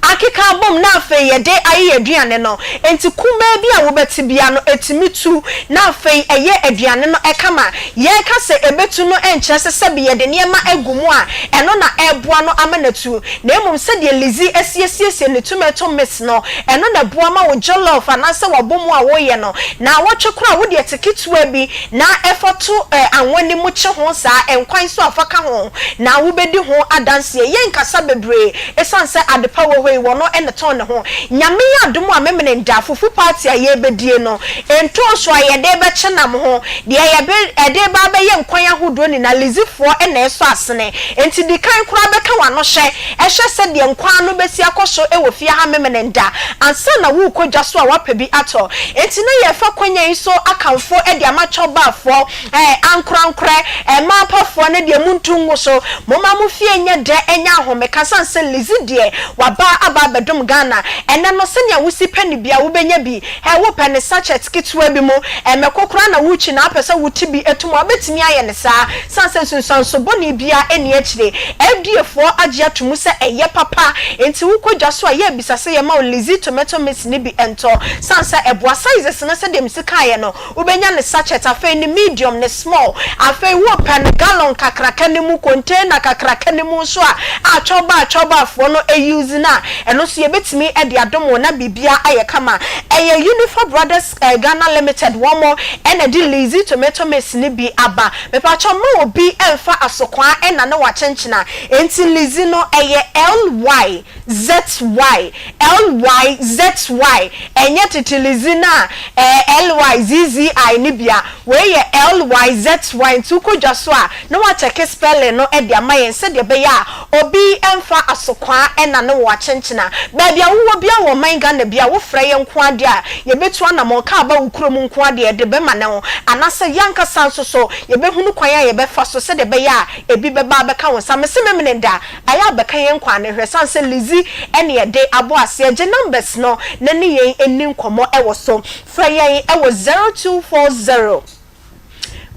Akeka abom na afei yɛde ayeyɛ aduane no. Enti kumaa bi a wobɛte biara no, ɛtumi tu na afei ɛyɛ aduane no kama. Yɛreka sɛ ɛbɛtu no nkyerɛ sɛ sɛbe yɛde nneɛma agu mu a ɛno na ɛreboa no ama no atu, na mmom sɛdeɛ Lizzie asi asiesie ne tomato mix no, ɛno na ɛboa ma wo jollof anaasɛ w'abomu a woreyɛ no, naawɔtwe koraa a wode ɛte ketewa bi na fa to anwa no mu kye ho saa, nkwan nso a fa ka ho na wobɛdi ho adanseɛ. Yɛnkasa bebree Esiane sɛ adepa wɔ hɔ yi wɔno na ɛtɔn ne ho. Nyame yɛ adom a Memene da fufu party a yɛrebɛdie no, ntooso a yɛde rebɛkye nam ho, deɛ yɛbe ɛde reba abɛyɛ nkwan ahodoɔ nyinaa Lizifoɔ na ɛsɔ asene. Enti di kan koraa bɛka w'ano hyɛ hwɛ sɛdeɛ nkwan no bɛsi akɔ so wɔ fie ha Memene da ansa na worekɔ dwa so a woapɛ bi atɔ. Enti na yɛrefa kwanya yi so akamfo de ama Chɔbaafoɔ Ɛɛ, ankorankorɛ, mmaa apafoɔ no deɛ montu ngu so. Momma mo fie nyɛ dɛ nyɛ ahomeka sane sɛ Lizzy deɛ waba aba abɛdom Ghana. Ɛnnɛ no sɛnea wosi pɛ no biara wobɛnya bi. Ɛɛ, wopɛ no sachet ketewa bi mu, mako koraa na wokyi na wopɛ sɛ wote bi to mu a, wobɛtumi ayɛ no saa sane sɛ nsunsuanso bɔne biara nni akyire. FDA foɔ agye ato mu sɛ ɛyɛ papa enti wokɔ dwa so a yɛ bisa sɛ yɛma wo Lizzy tomato mix no bi ntɔ sane sɛ ɛboa. Sizes no sɛdeɛ mesi kaeɛ no, Wobɛnya no sachet, afei ne medium, ne small, afei wopɛ no gallon kakraka no mu, container kakraka no mu nso a, a twɔba a twɔbafoɔ no use no a, ɛno nso yɛbɛtumi de adom wo na biribiara ayɛ kama. Ɛyɛ Unifa Brothers Ghana Limited wɔn na ɛde Lizzy tomato mix no bi aba. Mepakyɛw mma obi mfa asokwaa nna ne wakyenkyena, enti Lizzy no ɛyɛ LY. ZY, LY, ZY, ɛnyɛ tete Lizzy no a ɛɛ LY, ZZI no bi a, wei yɛ LY, ZY, nti wokɔ dwa so a na woakyɛke spelling no de ama yɛn sɛdeɛ ɛbɛyɛ a obi mfa asokwaa ɛna ne wo akyenkyena. Baabi a wowɔ biara wɔ ɔman Ghana biara wofrɛ yɛn nko ara deɛ a yɛbɛtu anamɔn, kaa ba wo kurom nko ara deɛ yɛde bɛma ne wo, anaasɛ yɛn ankasa nso so yɛbɛhunu kwan a yɛbɛfa so sɛdeɛ ɛbɛyɛ a ebi bɛba abɛka wo nsa. Mese Memeneda Ayɛ a bɛka yɛn kwan no hwɛ sane sɛ Lizzy ne yɛde abɔ aseɛ gye numbers no na ne yɛn nni nkɔmmɔ wɔ so frɛ yɛn wɔ 0240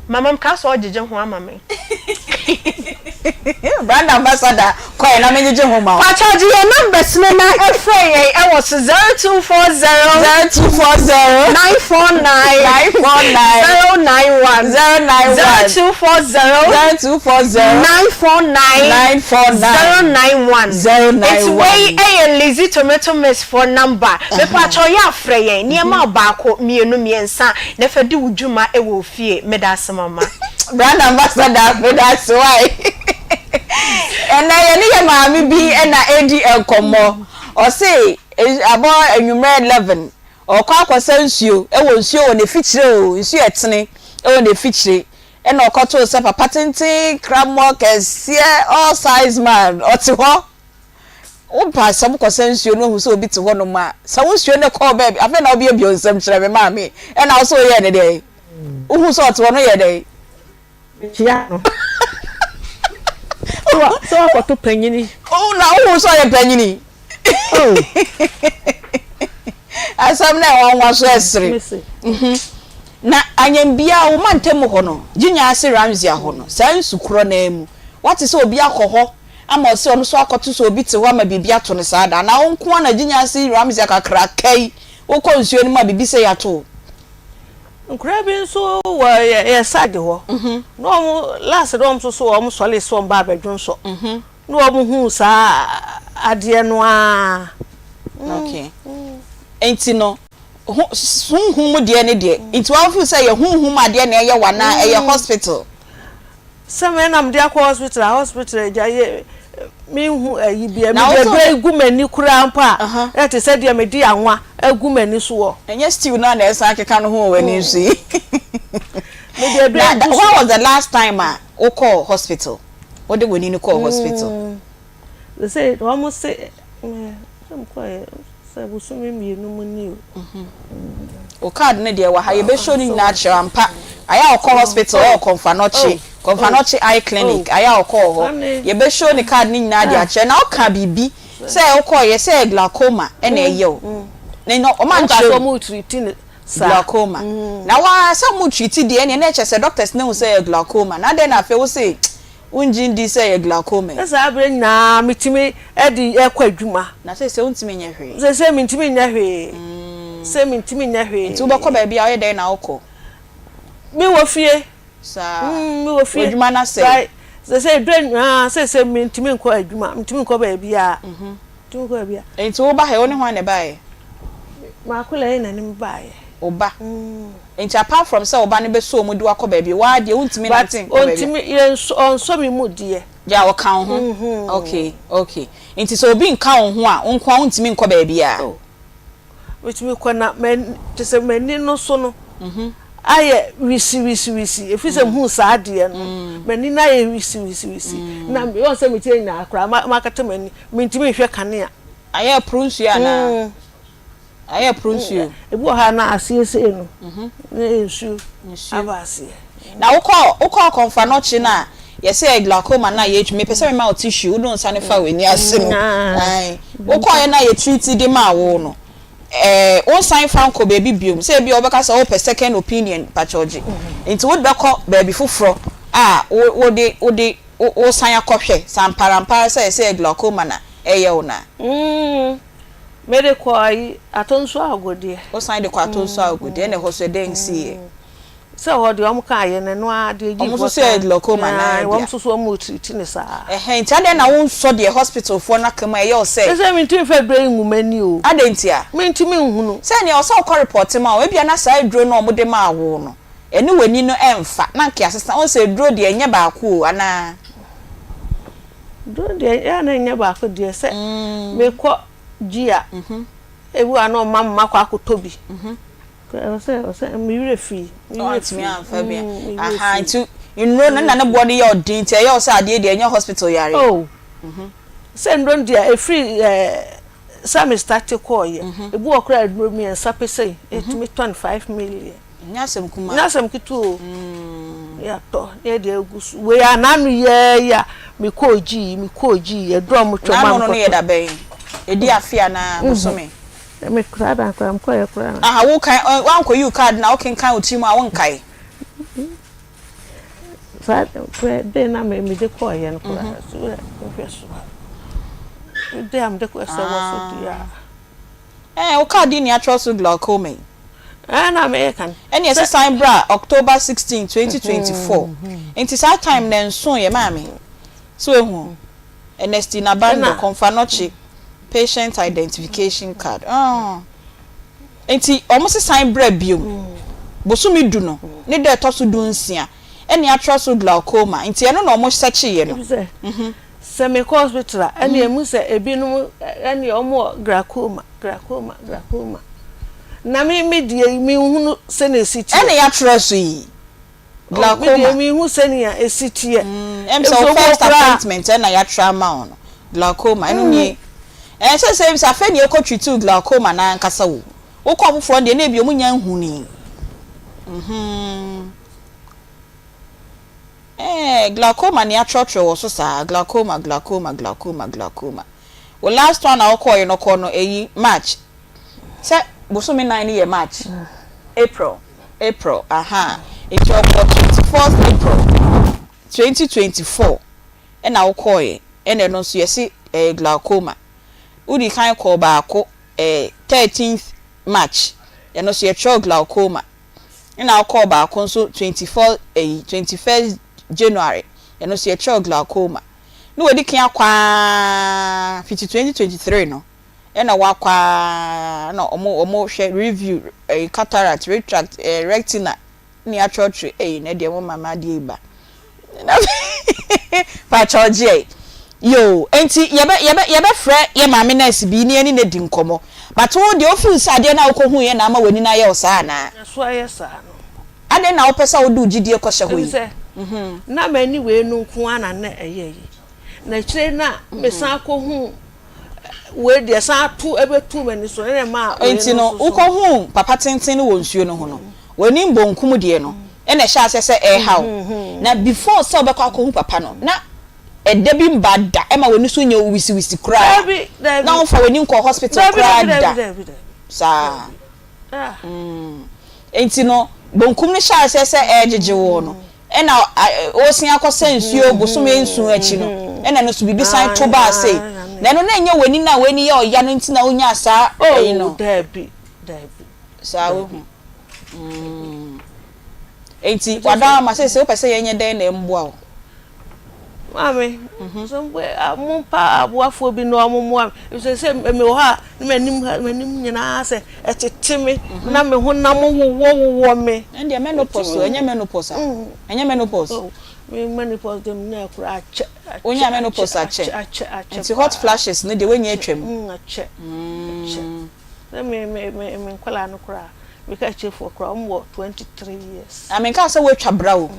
Mama mekaa sɛ ɔgyegye ho ama me. Brand ambassador kɔɛ na mengyegye ho ma wo. Pakyɛ gye yɛn numbers no na frɛ yɛn wɔ so 0240 0240 949 949 091 091 0240 0240 949 949 091 091. Nti wei yɛ Lizzy tomato mix foɔ number. Mepakyɛw yɛ a frɛ yɛn nneɛma baako, mmienu, mmiɛnsa na fa di wo dwuma wɔ ofie. Medaase mama. Brand ambassador medase wai. Ɛnɛ yɛne yɛ maame bi na ɛredi nkɔmmɔ. Ɔse abɔ anwummerɛ 11 ɔkɔ akɔsa nsuo wɔ nsuo wɔ n'afikyire o, nsuo ɛtene wɔ n'afikyire. Ɛna ɔkɔtoo sɛ papa tenten kramoɔ kɛseɛ all size man ɔte hɔ. Woba sɛ wokɔsa nsuo no wahu sɛ obi te hɔ nom a, sa wo nsuo no kɔ baabi. Afei na wobiebie wo nsam kyerɛ me maame. Ɛna wo sɛ woyɛɛ ne dɛn? Wohu sɛ ɔte hɔ no yɛ dɛn? Mekyia no. Sɛ wakɔto panyini. Na wohu sɛ ɔyɛ panyini. Oh. Asɛm no a ɛnwanwa so ɛsere. Mhm. Na anyambia wo mantam hɔ no, Gyinya ase Ramsia hɔ no, saa nsu korɔ no ara mu, woate sɛ obi akɔ hɔ ama ɔse ɔno nso akɔto sɛ obi te hɔ ama biribi ato no saa da, anaa wo nko ara na Gyinya ase Ramsia kakraka yi, wokɔ nsuo no mu a biribi sei ato wo? Nkoraa bi nso wɔ yɛ yɛ side hɔ, na wɔn last na wɔn nso so wɔn sɔre sɛ wɔn ba abɛdwonsɔ. Na wɔn huu saa adeɛ no ara. Okay. Nti no, ho, honhom mu deɛ ne deɛ, nti wɔn feel sɛ yɛ honhom adeɛ na ɛyɛ wo anaa ɛyɛ hospital? Sɛ me na mede akɔ hospital a, hospital agya yɛ, me nhu ayi bia, mede aduro yi gu m'ani koraa mpo a, na ɛte sɛ deɛ mede anwa agu m'ani soɔ. Ɛnyɛ stew no a na ɛsan keka no ho wɔ w'ani so yi. Mede aduro yi gu so. When was the last time a wokɔɔ hospital? Wode w'ani no kɔɔ hospital? Sɛ wɔn se sɛ mekɔɛ sɛ bosome mmienu mu ni o. Wo card no deɛ wɔ ha yɛbɛ show ne nyinaa akyerɛ wo ampa. Ayɛ a ɔkɔ hospital ɔwɔ Kɔmfanɔkye Kɔmfanɔkye eye clinic ayɛ a ɔkɔɔ hɔ. Yɛbɛ show ne card no nyinaa de akyerɛ na woka biribi sɛ wokɔɔyɛ sɛ glaucoma ɛna ɛyɛ wo. Na wɔn ankyerɛ wo. Glaucoma. Na waa sɛ wɔn treat deɛ ɛneɛ na ɛkyɛ sɛ doctors no ahu sɛ ɛyɛ glaucoma na adɛn na afei wo se. Wongye ndi sɛ ɛyɛ glaucoma yi? Na saa berɛ nyinaa metumi de kɔ adwuma. Na seesei wontumi nyɛ hwee? Seesei mentumi nyɛ hwee. Seesei mentumi nyɛ hwee. Nti wobɛkɔ baabi a woyɛ dɛn na wokɔ? Mewɔ fie. Saa. Mewɔ fie. W'adwuma no asɛe? Seesei berɛ nyinaa seesei mentumi nkɔ adwuma, mentumi nkɔ baabiara. Mentumi nkɔ baabiara. Nti woba ha yi, wo ne hwan na ɛbaeɛ? M'akwadaa yi na ne me baeɛ. Wo ba? Nti apart from sɛ wo ba no bɛsɔ wo mu de wo akɔ baabi, wo ara deɛ wontumi nante nkɔ But baabi a? ɔntumi, yɛnsɔ, ɔnsɔ me mu deɛ. Yeah, ɔka wo ho. Okay, okay. Nti sɛ obi nka wo ho a, wo nko ara wontumi nkɔ baabiara? Oh, metumi kɔ na m'ani, kyerɛ sɛ m'ani no so no ayɛ wisiwisiwisi, ɛfiri sɛ mehuu saa adeɛ no, m'ani no ayɛ wisiwisiwisi. Na wɔn sɛ metie nyinaa koraa, makata m'ani, mentumi nhwɛ kanea. Ayɛ poro nsuo anaa? Ayɛ poro nsuo. Ebi wɔ hɔ a na aseɛ sei no, na ɛyɛ nsuo aba aseɛ. Na wokɔ wokɔ Kɔmfanɔkye no a, yɛsɛ ɛyɛ glaucoma no a yɛtwi, mepɛ sɛ mema wo tissue, wode wo nsa no fa w'ani ase no. Ae. Wokɔeɛ no a yɛ treat de maa wo no, ɛɛ wonsan mfa nkɔ baabi biom. Sɛ ebia wobɛka sɛ wopɛ second opinion, pakyɛw gye. Nti wode bɛkɔ baabi foforɔ a wo wode wode wo wosan akɔhwɛ sɛ amparampara sɛ ɛsɛ ɛyɛ glaucoma na ɛyɛ wo no a. Mede kɔ ayi, Atonsu Agodeɛ. Wo san de kɔ Atonsu Agodeɛ, ɛna ɛhɔ so ɛdɛn siiɛ? Sɛ hɔ deɛ wɔn kaa yɛ no ɛno ara deɛ Wɔn nso so yɛ glaucoma naa bia. Wɔn nso so wɔn retiriti no saa. Ɛhɛn, nti adɛn na wo nsɔ deɛ hospital foɔ no aka mu a ɛyɛ wo sɛ. Sɛsɛ mentumi nfa aduro yi ngu m'ani o. Adɛn ntia? Mentumi nhunu. Sɛ nea ɔsɛ wokɔ report ma wɔn, ebia na saa aduro no a wɔde maa wo no, ɛne w'ani no ɛnfa, na anka yɛasesa, wohu sɛ aduro deɛ ɛnyɛ baako o, anaa? Duro deɛ ɛyɛ a na ɛnyɛ baako deɛ sɛ mekɔ gyi a ebi wɔ a na ɔma me makɔ akɔtɔ bi. Ɛwɔ sɛ ɛwɔ sɛ me werɛ firi me werɛ Wantumi firi amfa bi a me werɛ aha firi. nti nnuro no na ne boɔ no yɛ ɔden nti ɛyɛ wo sɛ adeɛ deɛ ɛnyɛ hospital yareɛ. Oh sɛ nnuro no deɛ ɛfiri ɛɛ sɛ me starte kɔɔyɛ ebi wɔ koraa nnuro mmiɛnsa pɛ sei ɛtumi tɔn 5 million. Ɛnyɛ asɛm kumaa. Ɛnyɛ asɛm ketewa o. Yɛatɔ na yɛde agu so. Wei a n'ano yɛɛ yi a mekɔɔ gyii mekɔɔ gyii aduru a wɔtwa N'ano ma no no yɛ mekɔtɔ. da bɛn? Ɛdi afe anaa bosome? Me koraa da koraa mekɔeɛ koraa. Aha wo kan woankɔyi wo card na wokenkan wo tiri mu a wonkae? Saa koraa den na me mede kɔeɛ no koraa so nhwɛ so a. Den a mede kɔeɛ sɛ wɔ so deɛ a. Ɛɛ wo card yi na yɛatwerɛ so glaucoma yi. Ɛɛ na meka no. Ɛne ɛsɛ san bra October 16, 2024. Nti saa time no ɛnso yɛ maame. So ehu? Ernestina Bando, Komfanochi, patient identification card. Oh. Nti wɔn se san bra biom. Bosome du no, ne da ɛtɔ so 16, ɛne atwerɛ so glaucoma. Nti ɛno na wɔn sɛkyeeɛ no. Sɛ mekɔ hospital a, ɛnneɛ mehu sɛ ebinom ɛnneɛ wɔn wɔ glaucoma, glaucoma, glaucoma. Na me me deɛ yi menhunu sɛnea esi teɛ. Ɛna yɛatwerɛ so yi, glaucoma. Me deɛ menhu sɛnea esi teɛ. Ɛm sɛ wo first appointment ɛna yɛatwerɛ ama wo no, glaucoma, ɛno nie. Ɛɛ sɛ sɛ sɛ afei na yɛkɔ treat wo glaucoma no ankasa o. Wokɔ foforɔ no deɛ na ebi wɔn nnya nhunii. Mhm. Ɛɛ glaucoma nea atwerɛtwerɛ wɔ so saa glaucoma glaucoma glaucoma glaucoma wo last one a wokɔɔyɛ no kɔ no ɛyi March sɛ bosome nan no yɛ March April April ahaa nti ɔkɔɔ 24th April 2024 ɛna wokɔɔyɛ ɛna ɛno nso yɛse ɛyɛ glaucoma wodi kan kɔɔ baako ɛɛ 13th March ɛno nso yɛtwerɛ glaucoma Nna ɔkɔɔ baako nso 24 ɛyi 21st January ɛno nso yɛkyerɛw glaucoma. Na wadi kan akɔ ara fiti 2023 no ɛna wakɔ ara na ɔmo ɔmo hwɛ review ɛyi cataract retract ɛɛ retina ne atwerɛtwerɛ ɛyi na deɛ mo ma ma adeɛ yi ba. Pakyɛw gyeɛ. Yoo, enti yɛbɛ yɛbɛ yɛbɛfrɛ yɛ maame nurse bi na yɛne no adi nkɔmmɔ. But wo deɛ wo feel sɛ adeɛ no a wokɔhuiɛ na ama w'ani no ayɛ wo saa anaa? Na so ayɛ saa no. Adɛn na wopɛ sɛ wode wo gyidie kɔhyɛ hɔ yi? Efisɛ na m'ani wei no nko ara na na ɛyɛ yi. Na akyire no a mesan kɔhuu wei deɛ san to bɛtoo m'ani so ɛna ɛmaa wei no Enti no nso so. wokɔhuu papa tenten no wɔ nsuo no ho no, w'ani bonkum deɛ no ɛna ɛhyɛɛ aseɛ sɛ ɛreha wo. Na before sɛ wobɛkɔ akɔhu papa no, na ɛda bi mba da ɛma w'ani so nyɛ wo wisiwisi koraa. Dabi, dabi. Na womfa w'ani nkɔɔ hospital Dabi, koraa dabi, dabi, da. dabi, dabi. Saa. Ah. Mm. Enti no, bonkum no hyɛɛ aseɛ sɛ ɛregyegye woɔ no, Ɛna wosen akɔsa nsuo bosome nson akyi no, ɛna ɛno nso biribi san to baa sei. Na ɛno na ɛnyɛ w'ani no a w'ani yɛ ɔya no nti na wonyaa saa ɛyi no. Oh, daabi, daabi. Saa wohu. Mm. Enti wada ama sɛ sɛ wopɛ sɛ yɛnyɛ dɛn na ɛmboa wo? Maame, sɛ mompa aboafoɔ bi na wɔmmoa me. Ɛfiri sɛ mewɔ hɔ a, na m'anim ha, m'anim nyinaa sɛ ɛtete me, na me honam wowɔwowɔ me. Ɛndeɛ menopause o, ɛnyɛ menopause a? Ɛnyɛ menopause? Oh, me menopause deɛ menyaa koraa akyɛ, akyɛ, Wonyaa menopause akyɛ? akyɛ, akyɛ Nti hot flashes no deɛ woanya atwam? Akyɛ, akyɛ. Sɛ me, me, me, me nkwadaa no koraa, meka akyirefoɔ koraa, wɔn wɔ 23 years. Na menkaa sɛ woatwa bra o.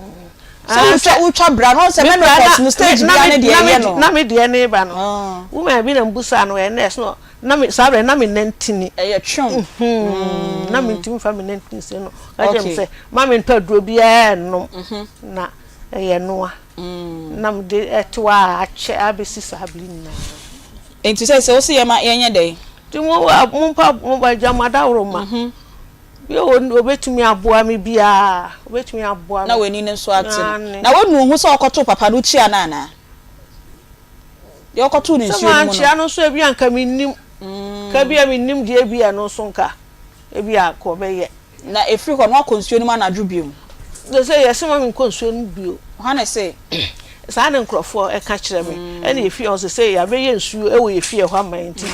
Sɛ wotwa wotwa bra no, woahu sɛ menopause no stage biara ne deɛ ɛyɛ no. Na me deɛ no reba no, woman bi na mebusaa no, ɔyɛ nurse, na na me saa berɛ na me nantini. Ɛyɛ twom. Na mentumi mfa me nantini sei no. Ɔka kyerɛɛ me sɛ ma mentɔ aduro biara nnom, na ɛyɛ noa. Na mede ɛte hɔ a akyɛ abɛsi saa bere nyinaa. Enti seesei wo se yɛma yɛnyɛ dɛn? Nti mo mompa mo agya mo adaworoma. Bi a obetumi aboa me biara, obetumi aboa me. Na w'ani no nso ate no. Na woanu wo ho sɛ wokɔtoo papa no, wokyiaa no anaa? Deɛ wokɔtoo no Sɛ nsuo no mu no. mankyia no nso ebi a nka mennim. Nka ebi a mennim deɛ ebi a ɛno nso nka ebi a nka ɔbɛyɛ. Na ɛfiri hɔ no woakɔ nsuo no mu anadwo bio? Seesei yɛse ma menkɔ nsuo no mu bio. Hwan na ɛse? Saa na nkurɔfoɔ ka kyerɛ me. Ɛna yɛn fie hɔ seesei yɛabɛyɛ nsuo wɔ yɛn fie hɔ ama yɛn nti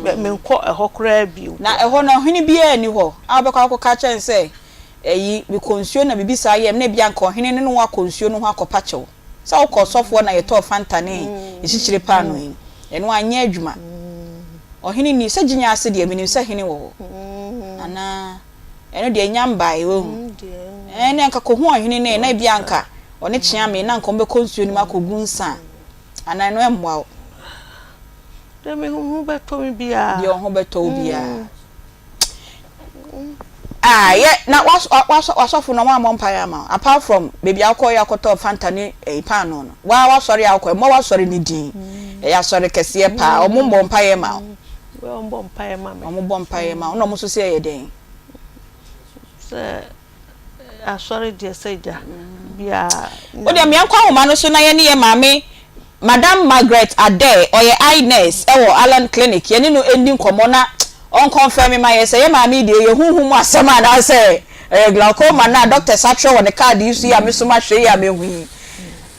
menkɔ ɛhɔ koraa bio. Na ɛhɔ no ɔhene biara nni hɔ a wobɛkɔ akɔka akyerɛ no sɛ, Ayi, mekɔ nsuo na biribi saa yɛɛ me, na ebia anka ɔhene no ne wo akɔ nsuo no ho akɔpa kyɛw. Sɛ wokɔ ɔsɔfoɔ na yɛtɔɔ Fanta ne nkyekyere paanoo yi, ɛno anyɛ adwuma. Ɔhene nni, sɛ Gyinya ase deɛ menim sɛ hene wɔ hɔ. Anaa? Ɛno deɛ nya mbae, wahu. Ɛɛ, na anka kɔhu ɔhene no ɛ, na ebia anka ɔne Kyeame, na anka wɔbɛkɔ nsuo no mu akɔgu nsa a, anaa ɛno ɛmmoa wo? Deɛ me ho bɛtɔ me biara. Deɛ wo ho bɛtɔ wo biara. Ah, yɛ, na w'asɔfo no, wɔammɔ mpaeɛ amma wo? Apart from baabi a wokɔeɛ akɔtɔɔ Fanta ne ɛyi paanoo no, wo ara w'asɔre a wokɔeɛ, mmɔ w'asɔre no din. Ɛyɛ asɔre kɛseɛ paa, wɔmmɔ mpaeɛ mma wo? Wɔn bɔ mpaeɛ ma me. Wɔn bɔ mpaeɛ ma wo. Na wɔn nso sɛ ɛyɛ dɛn? Sɛ asɔre deɛ sɛ gya biara. Wo deɛ meɛnkɔ ahoma no so na yɛne yɛ maame Madam Margaret Adair ɔyɛ eye nurse ɛwɔ Allen Clinic yɛne no ɛndi nkɔmmɔ na ɔnkɔnfɛme ma yɛ sɛ yɛ maame yi deɛ ɛyɛ huhu mu asɛm anaasɛ ɛyɛ glaucoma no a doctors atwerɛ wɔ ne card yi so yi a me nso mahwɛ yi a mehu yi.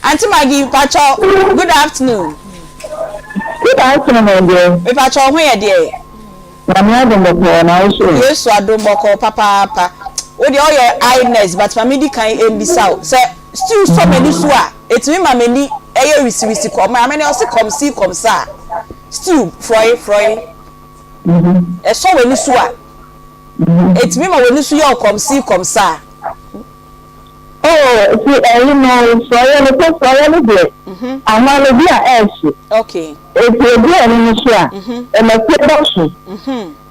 Auntie Maggie, mpakyɛw, good afternoon. Good afternoon, my dear. Mepakyɛw, wo ho yɛ deɛ? Nyame adom bɔkɔɔ, na wo so ɛ? Yesu adom bɔkɔɔ papaapa. Wo deɛ woyɛ eye nurse but ma me di kan mbisa wo, sɛ stew sɔ m'ani so a, ɛtumi ma m'ani yɛ wisiwisi kɔ, maame no ɔse kɔm sii kɔm saa, stew, frɔe, frɔe, ɛsɔ w'ani so a, ɛtumi ma w'ani so yɛ wo kɔm sii kɔm saa? Oh, nti ɛyi no frɔeɛ no sɛ frɔeɛ no deɛ anwa no bi a ɛɛhye. Okay. Nti ebi a ɛno no so a ɛma kuro ba so.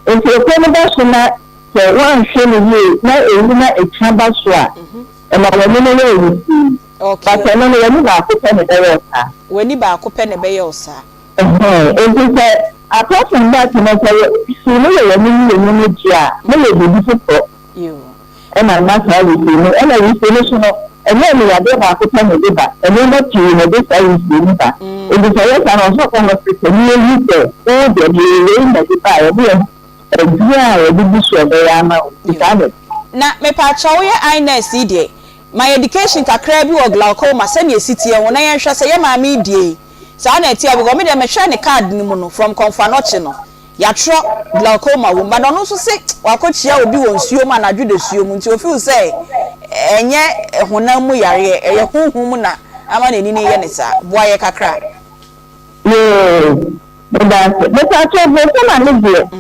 Nti ekuro no ba so na sɛ woanhwɛ no yie na eyi na etwa ba so a ɛma w'ani no yɛ wusii. Okay. But ɛno no w'ani baako pɛ na ɛbɛyɛ wo saa. W'ani baako pɛ na ɛbɛyɛ wo saa. Ɛhɛn, nti sɛ apart from that no sɛ wusii no yɛ w'ani mmienu no deɛ a na yɛ biribi foforɔ. Yoo. Ɛna mma saa wisie no. Ɛna wisie no so no, ɛnyɛ aniyadeɛ baako pɛ na ɛde ba. Nneɛma pii na ɛde saa wisie no ba. Enti sɛ ɛyɛ saa no, ɔsɛ ɔkɔ hospital na yɛhu sɛ, oo deɛ, deɛ wei na ɛde baeɛ, ɛne yɛhu aduro a yɛde gu so a ɛbɛyɛ ama wo. Nti saa na ɛte. Na mepaakyɛw woyɛ eye nurse yi deɛ, ma yɛ education kakraa bi wɔ glaucoma sɛnea ɛsi teɛ ho na yɛnhwɛ sɛ yɛ maame yi deɛ yi saa na ɛteɛ a because me deɛ mehwɛɛ ne card no mu no from Komfo Anokye no Yɛatwerɛ glaucoma wom but ɔno nso se wakɔkyia obi wɔ nsuo mu anadwo dasuo mu nti ɔfeel sɛ ɛnyɛ honam mu yareɛ, ɛyɛ honhom mu na ama n'ani no yɛ no saa. Boa yɛ kakra. Yoo, meda ase. Mepakyɛw glaucoma no deɛ,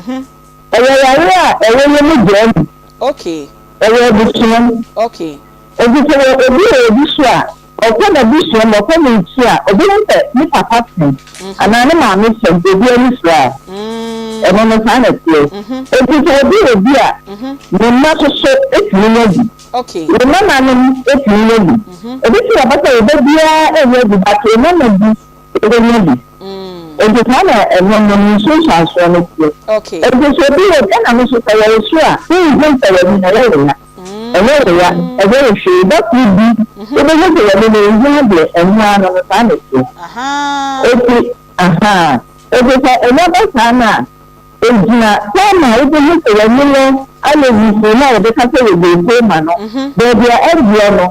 ɛyɛ yareɛ a ɛwɔ yɛ mogyaa mu. Okay. Ɛwɔ abusua mu. Okay. Enti sɛ wɔ obi wɔ obi so a, ɔkɔ n'abusua mu, ɔkɔ ne nkyi a, obehu sɛ ne papa fam anaa ne maame fam, obi ani fira a, ɛno no saa na ɛteɛ. Enti sɛ obi wɔ bi a, ne mma nso so tumi nya bi. Wo nananom tumi nya bi. Ebetumi aba sɛ wo ba biara nnya bi, but wo nana bi benya bi. Enti saa na ɛno no ne nsunsuansoɔ no teɛ. Enti sɛ obi wɔ bi, ɛna no nso sɛ yɛreso a, wonhu sɛ w'ani no ɛyɛ wo ya. Ɛnyɛ wo ya, ɛnyɛ wo hwee. Da koro bi, wobɛhu sɛ w'ani no nhu adeɛ, ɛno ara no no, saa na ɛteɛ. Enti, ahaa, enti sɛ ɛnya ba saa no a, ɛgyina time a wobɛhu sɛ w'ani no ayɛ wusuu no a yɛbɛka sɛ yɛ glaucoma no, baabi a ɛdeɛ no,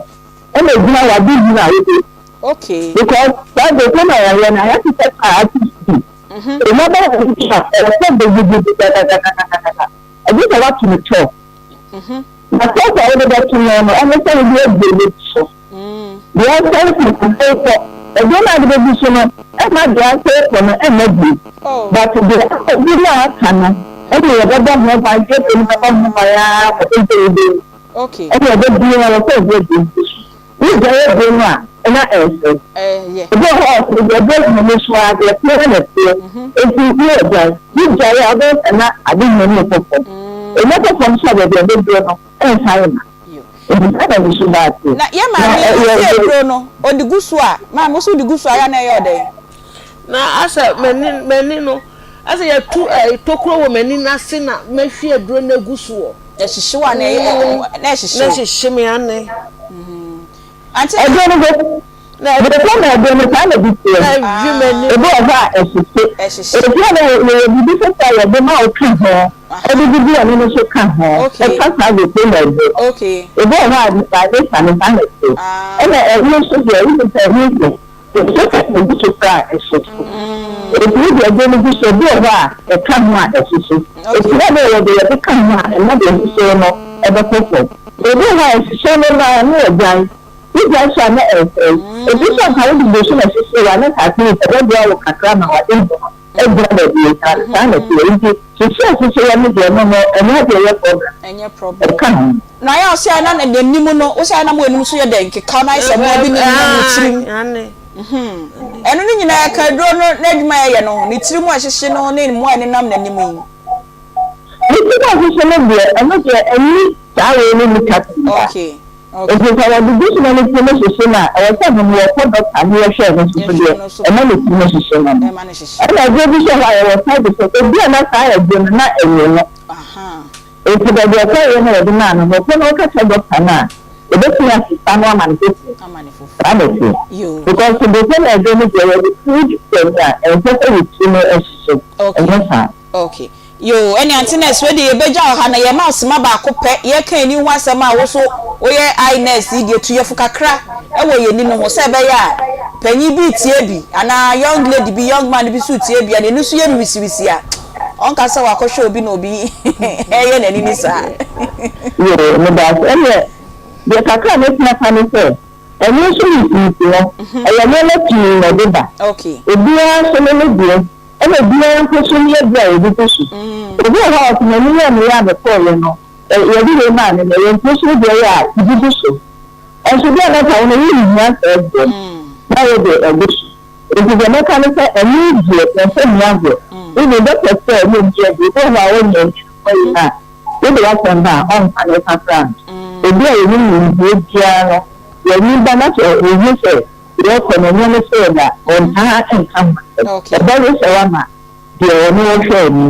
ɛna ɛgyina w'adehunu a wobɛhu. Because saa glaucoma yareɛ no, ayɛ te sɛ kaa ate speed. Ɛnya ba w'ani so a, ɛsɛ gidigidi dadadadadada. Ɛgye sɛ woato no kyɔɔ. Na sɔɔso a wode bɛto no no, ɛne sɛ wode agu ani so. Deɛ asɛe kɔ no, asɛe kɔ. Aduro no a wode bɛgu so no, ɛmma deɛ asɛe kɔ no mma bio. But deɛ agu no a aka no, ɛne yɛbɛbɔ ho ban, deɛ no bɛbɔ ho ban ara kɔpem sɛ wobɛwu. Ɛne ɛbɛbue ara sɛ wode aduro no gu so. Wogyae aduro no a, na ɛresɛe. Ebi wɔ hɔ a, ɔsɛ deɛ ɛbɔ hwene so ara, deɛ ɛteɛ ara na ɛteɛ. Enti wogyae. Wogyae a, wobɛhu sɛ na ade hwene no rekɔ fam. Ɛnya kɔ fam nso a, baabi a ɛbɛduro no, ɛnsan mma. Enti saa na ne suban teɛ. Na yɛ maame yi, ɔsi aduro no, ɔde gu so a, maame, wo nso wode gu so a, ɛyɛ a na ɛyɛ wo dɛn? Na asɛ m'ani, m'ani no, asɛ yɛatu ɛɛ tokuro wɔ m'ani no ase na mahwie aduro no agu soɔ. Ɛhyehye wo anaa ɛyɛ ɛ na ɛhyehye wo? Na ɛhyehye me ane. Ante. Aduro no bɛ bɛtɔ na aduro no saa na bi teɛ. Na ɛhwe m'ani. Ebi wɔ hɔ a ɛhyehye. Ɛhyehye. Ebi a na yɛwɔ biribi foforɔ a yɛde ma wo ka ho. Ɛde gugu ɛno no so ka ho. Ɛfa saa de kuro na aduro. Ebi wɔ hɔ a by nature no saa na ɛteɛ. Ɛna ɛno nso deɛ wonim sɛ ɛno deɛ. Nsuo kɛseɛ gu so koraa a, ɛhye. Enti wode aduro no gu so, ebi wɔ hɔ a, ɛka ho a, ɛhyehye. Enti na ɛbɛyɛ deɛ yɛde ka ho a, ɛma deɛ ɛhyehyɛ no bɛkɔ fam. Ebi wɔ hɔ a, ɛhyehyɛ no no ara na wagyae. Wogyae nso a, na ɛresɛe. Ebi nso a, nka wode gu so na ɛhyehyee a, na nka at least ɛbɛboa wo kakra ma w'ade ho no agyina baabi a ɛhia no. Saa na ɛteɛ. Enti hyehye a ɛhyehyeɛ no deɛ, ɛno no, ɛnyɛ adeɛ a ɛyɛ problem. Ɛka ho. Na ayɛ a ɔsɛ a na n'anim no, wosɛ a na mo anim nso yɛ dɛ nkekaw na ayɛ sɛ mmoa bi nenam mo tirim. Ɛno no nyinaa ɛka aduro no n'adwuma a ɛyɛ no ho, ne tirim a ɛhyehye no ne mmoa a ɛnenam n'anim yi. Ne tirim a ɛhyehye no deɛ, ɛno deɛ ɛnni saa wei no nni ka pii da. Enti sɛ wɔde gu so na ne tirim hyehye no a, ɛwɔ sɛ ɛno no wɔkɔ dɔkta na yɛhwɛ ɛno nso so deɛ ɛma ne tirim hyehye no no. Ɛna aduro bi nso wɔ hɔ a yɛwɔ side effect, ebi a na saa aduro no na ɛnyɛ no. Enti baabi a ɔkɔeɛ no a wɔde maa no no, ɔkɔ na ɔka kyerɛ dɔkta no a, wɔbɛtumi asesa no ama no foforɔ. Saa na ɛteɛ. Because before na aduro no deɛ yɛde food sɛm a, ɛnsɛ sɛ wo tiri no hyehye. Ɛnyɛ saa. Okay. Yoo, ɛne Auntie Nurse, wei deɛ yɛbɛgya wo ha na yɛma wo sima baako pɛ, yɛreka ani ho asɛm a wo nso woyɛ eye nurse yi deɛ, tu yɛfo kakra wɔ yɛn ani no ho sɛ ɛbɛyɛ a panyin bi retie bi anaa young lady bi, young man bi nso retie bi a n'ani so yɛ no wisiwisi a, Ɔnka sɛ wakɔhwɛ obi na obi reyɛ n'ani ni saa. Yoo, medaase. Ɛneɛ, deɛ kakra a mɛtumi aka ne sɛ, ɛno nso nsinsi hɔ. Ɛyɛ nneɛma pii na ɛde ba. Obiara nso ne ne deɛ, ɛna obiara nso so ne aduro a yɛde gu so. Obi wɔ hɔ a ɔse m'ani yɛɛ me ya a mekɔeɛ no, yɛde wei maa me, na ɛyɛ nti wo nso wo deɛ yɛ a, de gu so. Ɛnso bi a na nka wo no wonhia saa aduro no, na wode agu so. Enti deɛ mɛka ne sɛ, ɛno deɛ yɛmfa nni agorɔ. Even doctors koraa a wɔn nni aduro, ebi wɔ hɔ a wɔnyɛ ani no kɔ yi no a, wode w'asɛm ba a, ɔmfa ne nsa koraa nto. Obi a yɛnim no nimdeɛ biara no, w'ani ba na sɛ ɔhu sɛ deɛ ɔkɔ no ɛnyɛ ne sɛ na ɔntaa nka ho asɛm. Ɔbɛresɛ wo ama deɛ ɔne wo hwɛ ani.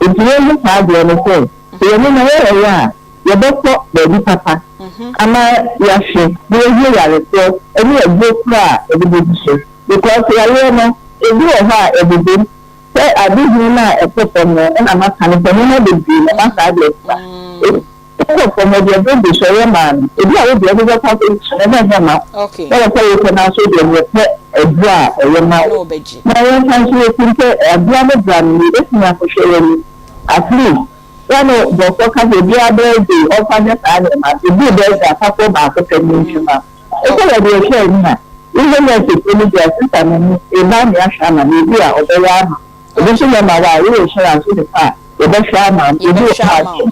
Enti yɛnhu saa adeɛ no sɛ, sɛ yɛne no yɛyɛ a, yɛbɛkɔ baabi papa ama yɛahwɛ na yɛahu yare korɔ ne aduro korɔ a yɛde bɛgu so because yareɛ no ebi wɔ hɔ a ɛbobom sɛ ade hunu no a ɛkɔ fam no ɛna maka no sɛ nneɛma bebree na ɛma saa adeɛ no ba ebi kɔ fam ɛde aduro gu so ɛyɛ maa no ebi a wodeɛ wode bɛkɔ akɔgu so no ɛna ɛnyɛ ma wo na wɔ sɛ wokɔ no nso deɛ yɛpɛ aduro a ɛyɛ ma wo na yɛnsa nso yɛtim sɛ aboa no bra no yɛbɛtumi akɔhwɛ yɛn at least Sɛ no nkurɔfoɔ ka sɛ obiara birthday ɔmfa nyɛ saa nneɛma no, ɛduru birthday a pafoɔ baako pɛ ne ntwema. Wokɔ baabi a ɛhwɛ ani a, wohwɛ nɛɛsefoɔ no bi a, sista no ne mma ne ahwɛ ama no, ebi a ɔbɛyɛ ama wo. Ebi nso yɛ ma wo a, woyɛ insurance wode kɔ a, yɛbɛhwɛ ama wo. Ebi wɔ hɔ a kyɛ.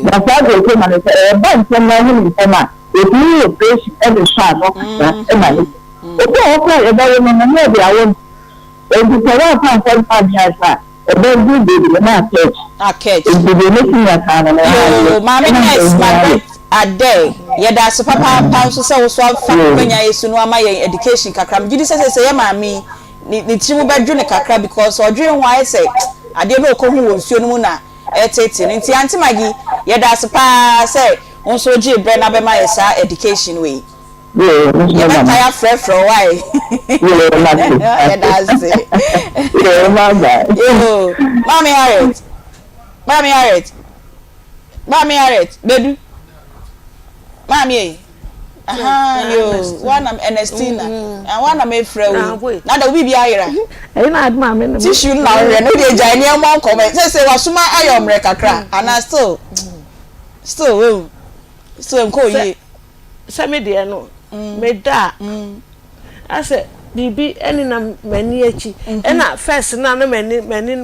Na saa glaucoma no sɛ ɛba ntɛm na wohu no ntɛm a, yɛtumi yɛ operation de sɔ ano kakra ma no kɔ. Obi wɔ hɔ koraa a yɛbɛwo no no na yɛde awo no. Enti sɛ woamfa ankɔ mpa anhwɛ a, Ɛbɛduru baabi no na aka akyi. Aka akyi. Enti deɛ mɛtumi aka ara no, ɛha Yoo, deɛ, Maame ɛna Nurse ɛhia Margaret me. Adair, yɛda ase papaapa nso sɛ wo nso afa Yoo. kwanya yi so no ama yɛn education kakra. Megye di sɛ seesei yɛn maame yi, ne ne tiri mu bɛdwo no kakra because ɔdwene ho ayɛ sɛ adeɛ no a ɔkɔhu wɔ nsuo no mu na ɛreteetee no. Nti Auntie Maggie, yɛda ase pa ara sɛ. Wo nso wogyee berɛ na bɛma yɛ saa education wei. Yɛbɛtae afrɛfrɛ wo wae. Yɛda ase. Yoo, Maame Harriet, Maame Harriet, Maame Harriet, Bedu. Maame ei. Ahaa yoo, woana Ernestina, woana mefrɛ wo yi. Na da wo biribi ayera. Tissue no na wohwɛ no, wodeɛ gyae nneɛma nkɔmɔ. Sɛsɛ wasoma ayɛ ɔmmerɛ kakra anaa still, still wehu, still nkɔɔ yie. Sɛ me deɛ no, meda a, asɛ biribi nenam m'ani akyi. Ɛna first no a na m'ani m'ani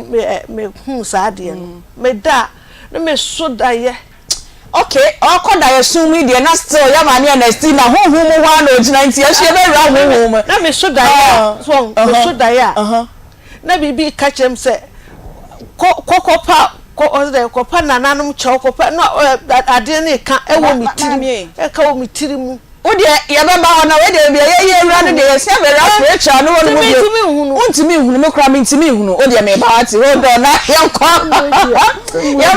mehu saa adeɛ no, meda a na meso daeɛ. Ok, ɔkɔ daeɛso mu yi deɛ na still yɛ maame Ernestina honhom mu hɔ ara na ɔgyina nti yɛn nso yɛbɛwura honhom mu. Na meso daeɛ a, so meso daeɛ a, na biribi reka kyerɛ me sɛ kɔ kɔ kɔpa kɔ ɔsɛ dɛ kɔpa nananom kyɛw kɔpa na adeɛ no reka wɔ me tirim ɛka wɔ me tiri mu. Wo deɛ yɛbɛba hɔ na wei deɛ baabi a yɛyi awura no deɛ yɛsi abɛwura spiritual no hɔ no mu bio. Wontumi nhunu me koraa mentumi nhunu wo deɛ meba wate hold on na yɛnkɔ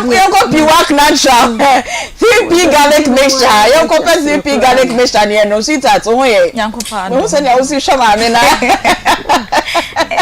yɛnkɔ piwak natural 3P garlic mixture yɛnkɔ pɛ 3P garlic mixture ne yɛnom sweetheart wo ho yɛ mehu sɛnea wosi hwɛ maame na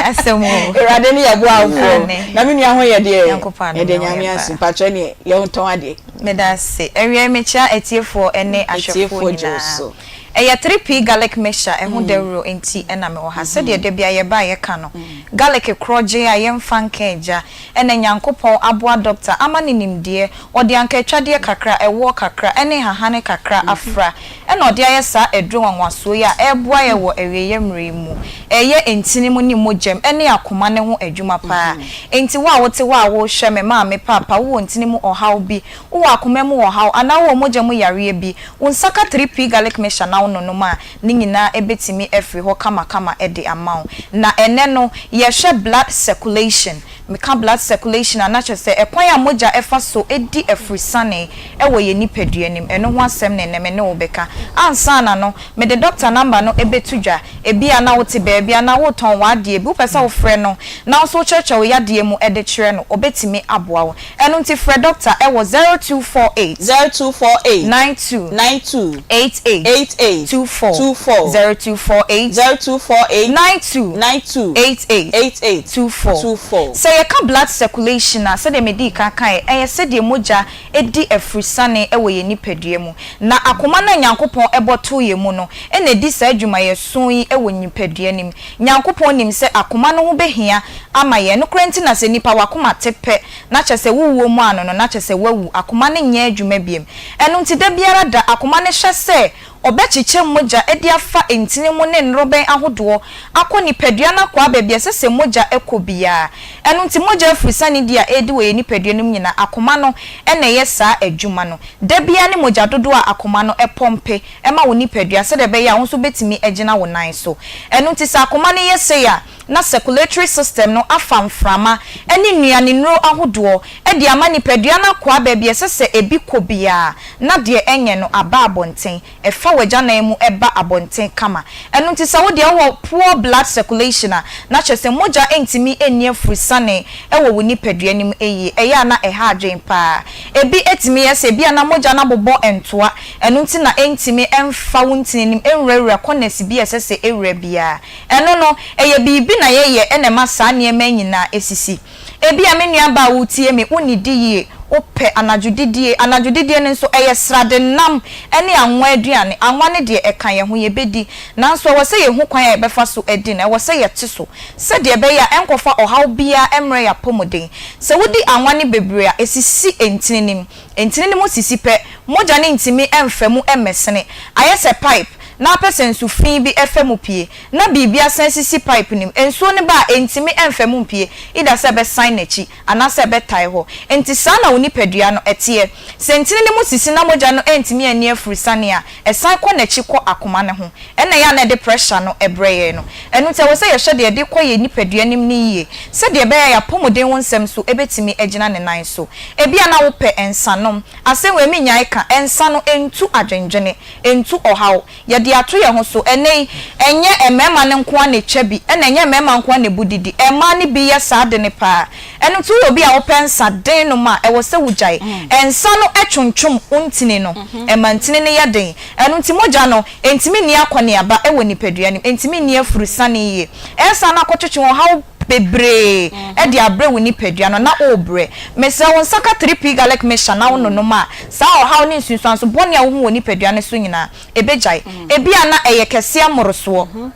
Awurade ne yɛ boafoɔ na me nua ho yɛ deɛ yɛde Nyame ase mpakyɛ neɛ yɛntɔn adeɛ. Meda ase. Awiei mekyia atiefoɔ ne ahwɛfoɔ nyinaa. Ɛyɛ 3P garlic mixture ɛho dawuro nti na mewɔ ha. Sɛdeɛ da biara yɛba a yɛka no, garlic korɔgyee a yɛmfa nka agya ɛna Nyankopɔn aboa dɔkta ama no nimdeɛ, ɔde anka atwadeɛ kakra, ɛwoɔ kakra ɛne nhahane kakra afra ɛna ɔde ayɛ saa aduro nwanwasoɔ yi a ɛreboa yɛn wɔ awieɛ mmerɛ yi mu. Ɛreyɛ ntini mu ne mogyam ɛne akoma no ho adwuma paa. Enti wo a wote hɔ a worehwɛ me, maame, paapa, wowɔ ntini mu ɔhaw bi, wowɔ akoma mu ɔhaw, anaa wowɔ mogya mu yareɛ bi, wo nsa ka 3P Garlic Mixture na wononom a, ne nyinaa bɛtumi afiri hɔ kamakama de ama wo. Na ɛnnɛ no, yɛrehwɛ blood circulation. Meka blood circulation a, na kyerɛ sɛ ɛkwan a mogya fa so di afurisane wɔ yɛn nipadua no mu. Ɛno ho asɛm na ɛnnɛ me ne wo bɛka. Ansa na no, mede dɔkta number no bɛto dwa. Ebia na wote baabi anaa woretɔn w'adeɛ bi, wopɛ sɛ wofrɛ no na wo nso wokyerɛkyerɛ wo yadeɛ mu de kyerɛ no, ɔbɛtumi aboa wo. Ɛno nti frɛ dɔkta wɔ 0248. 0248. 92. 92. 88. 88. 24. 24. 0248. 0248. 92. 92. 88. 88. 24. 24. Sɛ yɛka blood circulation a, sɛdeɛ medii kan kaeɛ, ɛyɛ sɛdeɛ mogya di afurisane wɔ yɛn nipadua mu. Na akoma no a Nyankopɔn bɔ too yɛn mu no na ɛdi saa adwumayɛson yi wɔ nipadua no mu. Nyankopɔn nim sɛ akoma no ho bɛhia ama yɛn. Nokorɛ nti na sɛ nipa w'akoma te pɛ na kyerɛ sɛ wo wuo mu ano no na kyerɛ sɛ woawu, akoma no nyɛ adwuma biom. Ɛno nti da biara da akoma no hwɛ sɛ ɔbɛkyekyɛ mogya de afa ntini mu ne nnorobɛn ahodoɔ akɔ nipadua no akwaa baabi a ɛsɛ sɛ mogya kɔ biara. Ɛno nti mogya afurusane di a ɛredi wɔ yɛn nipadua no mu nyinaa, akoma no na ɛyɛ saa adwuma no. Da biara ne mogya dodoɔ a akoma no pɔmpe ma wo nipadua sɛdeɛ ɛbɛyɛ a wo nso wobɛtumi agyina wo nan so. Ɛno nti sɛ akoma no yɛ sei a, na circulatory system no afa mframa ne nnuanennuro ahodoɔ de ama nipadua no akoa baabi a ɛsɛ sɛ ebi kɔ biara na deɛ ɛnyɛ no aba abɔnten, ɛfa w'agyanan mu ba abɔnten kama. Ɛno nti sɛ wo deɛ wowɔ poor blood circulation a, na kyerɛ sɛ mogya ntumi nni afurusane wɔ wo nipadua no mu yie, ɛyɛ a na ɛha adwene pa ara. Ebi tumi yɛ sɛ ebia na mogya no abobɔ ntoa, ɛno nti na ɛntumi mfa wo ntini no mu nwurawura corners bi a ɛsɛ sɛ ɛwura biara. Ɛno no, ɛyɛ biribi na yɛyɛ na ɛma saa nneɛma yi nyinaa sisi. Ebia me nuabaa a woretie me, wunnidi yie, wopɛ anadwo didie. Anadwo didie no nso, ɛyɛ srade nam ne anwa aduane. Anwa no deɛ, ɛka yɛn ho, yɛbɛdi. Nanso ɛwɔ sɛ yɛhu kwan a yɛbɛfa so adi no. Ɛwɔ sɛ yɛte so sɛdeɛ ɛbɛyɛ a ɛnkɔfa ɔhaw biara mmrɛ yɛn apɔmuden. Sɛ wodi anwa no bebree a, ɛsisi ntini no mu. Ntini no mu sisi pɛ, mogya no ntumi mfa mu mmɛsene. Ayɛ sɛ pipe, na apɛ sɛ nsu fi bi fa mu pue, na biribi asan sisi pipe no mu. Nsuo no ba a, ɛntumi mfa mu mpue, either sɛ ɛbɛsan n'akyi, anaasɛ ɛbɛtae hɔ. Enti saa na wo nipadua no teɛ. Sɛ ntini no mu sisi na mogya no antumi anni afurusane a, ɛsan kɔ n'akyi kɔ akoma no ho. Ɛna ɛyɛ a na ɛde pressure no brɛ yɛn no. Ɛno nti ɛwɔ sɛ yɛhwɛ deɛ ɛde kɔ yɛn nipadua no mu no yie, sɛdeɛ ɛbɛyɛ a yɛn apɔmuden ho nsɛm nso bɛtumi agyina ne nan so. Ebia na wopɛ nsanom. Asɛm wei mennyae ka, nsa no ntu adwendwene, ɛntu ɔhaw. Yɛde. Yɛde ato yɛn ho so. Ɛnnɛ yi, ɛnyɛ mmarima no nko ara na ɛtwa bi, ɛnna ɛnyɛ mmarima nko ara na ɛbu didi. Mmaa no bi yɛ saa ade no pa ara. Ɛno nti, woyɛ obi a wopɛ nsa den nom a, ɛwɔ sɛ wugyae. Nsa no twentwom wo ntini no, ɛma ntini no yɛ den. Ɛno nti, mogya no ntumi nni akɔneaba wɔ nipadua no mu, ɛntumi nni afurusane yie. Ɛnsa no akɔtwetwe ɔhaw bebree de abrɛ wo nipadua no, na worebrɛ. Mesrɛ wo, nsa ka 3P Garlic Mixture na wononom a, saa ɔhaw ne nsunsuanso bɔne a wohu wɔ nipadua no so nyinaa, ɛbɛgyae. Ebia na ɛyɛ kɛseɛ mmorosoɔ.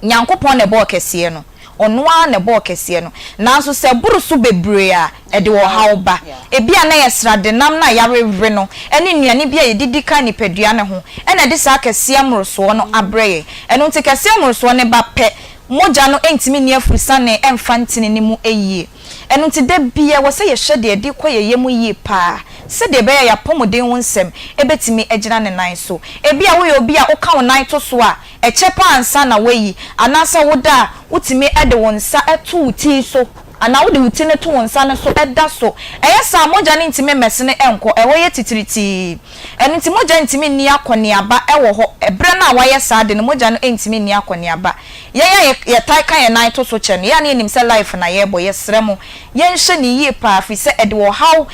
Nyankopɔn na ɛbɔɔ kɛseɛ no. Ɔno ara na ɛbɔɔ kɛseɛ no. Nanso sɛ ɛboro so bebree a, ɛde ɔhaw ba. Ebia na ɛyɛ sradenam no a yɛawewe no ne nnuane bi a yɛdidi ka nipadua no ho na ɛde saa kɛseɛ mmorosoɔ no abrɛ yɛn. Ɛno nti kɛseɛ mmorosoɔ no ba pɛ, mogya no ntumi nni afurusane mfa ntini no mu yie. Ɛno nti da biara ɛwɔ sɛ yɛhwɛ deɛ ɛde kɔ yɛn yam yie pa ara sɛdeɛ ɛbɛyɛ a yɛn apɔmuden ho nsɛm bɛtumi agyina ne nan so. Ebia woyɛ obi a woka wo nan to so a, Ɛkyɛ paa ansa na woayi, anaasɛ woda a, wotumi de wo nsa to wo ti so anaa wode wo ti no to wo nsa no so da so. Ɛyɛ saa a, mogya no ntumi mmɛsene nkɔ, ɛhɔ yɛ titiritii. Ɛno nti mogya ntumi nni akɔneaba wɔ hɔ. Berɛ no a woayɛ saa ade no, mogya no ntumi nni akɔneaba. Yɛn a yɛtae ka yɛn nan to so kyɛ no, yɛ a na yɛnim sɛ life na yɛrebɔ. Yɛsrɛ mo, yɛnhwɛ no yie paa firi sɛ ɛde ɔhaw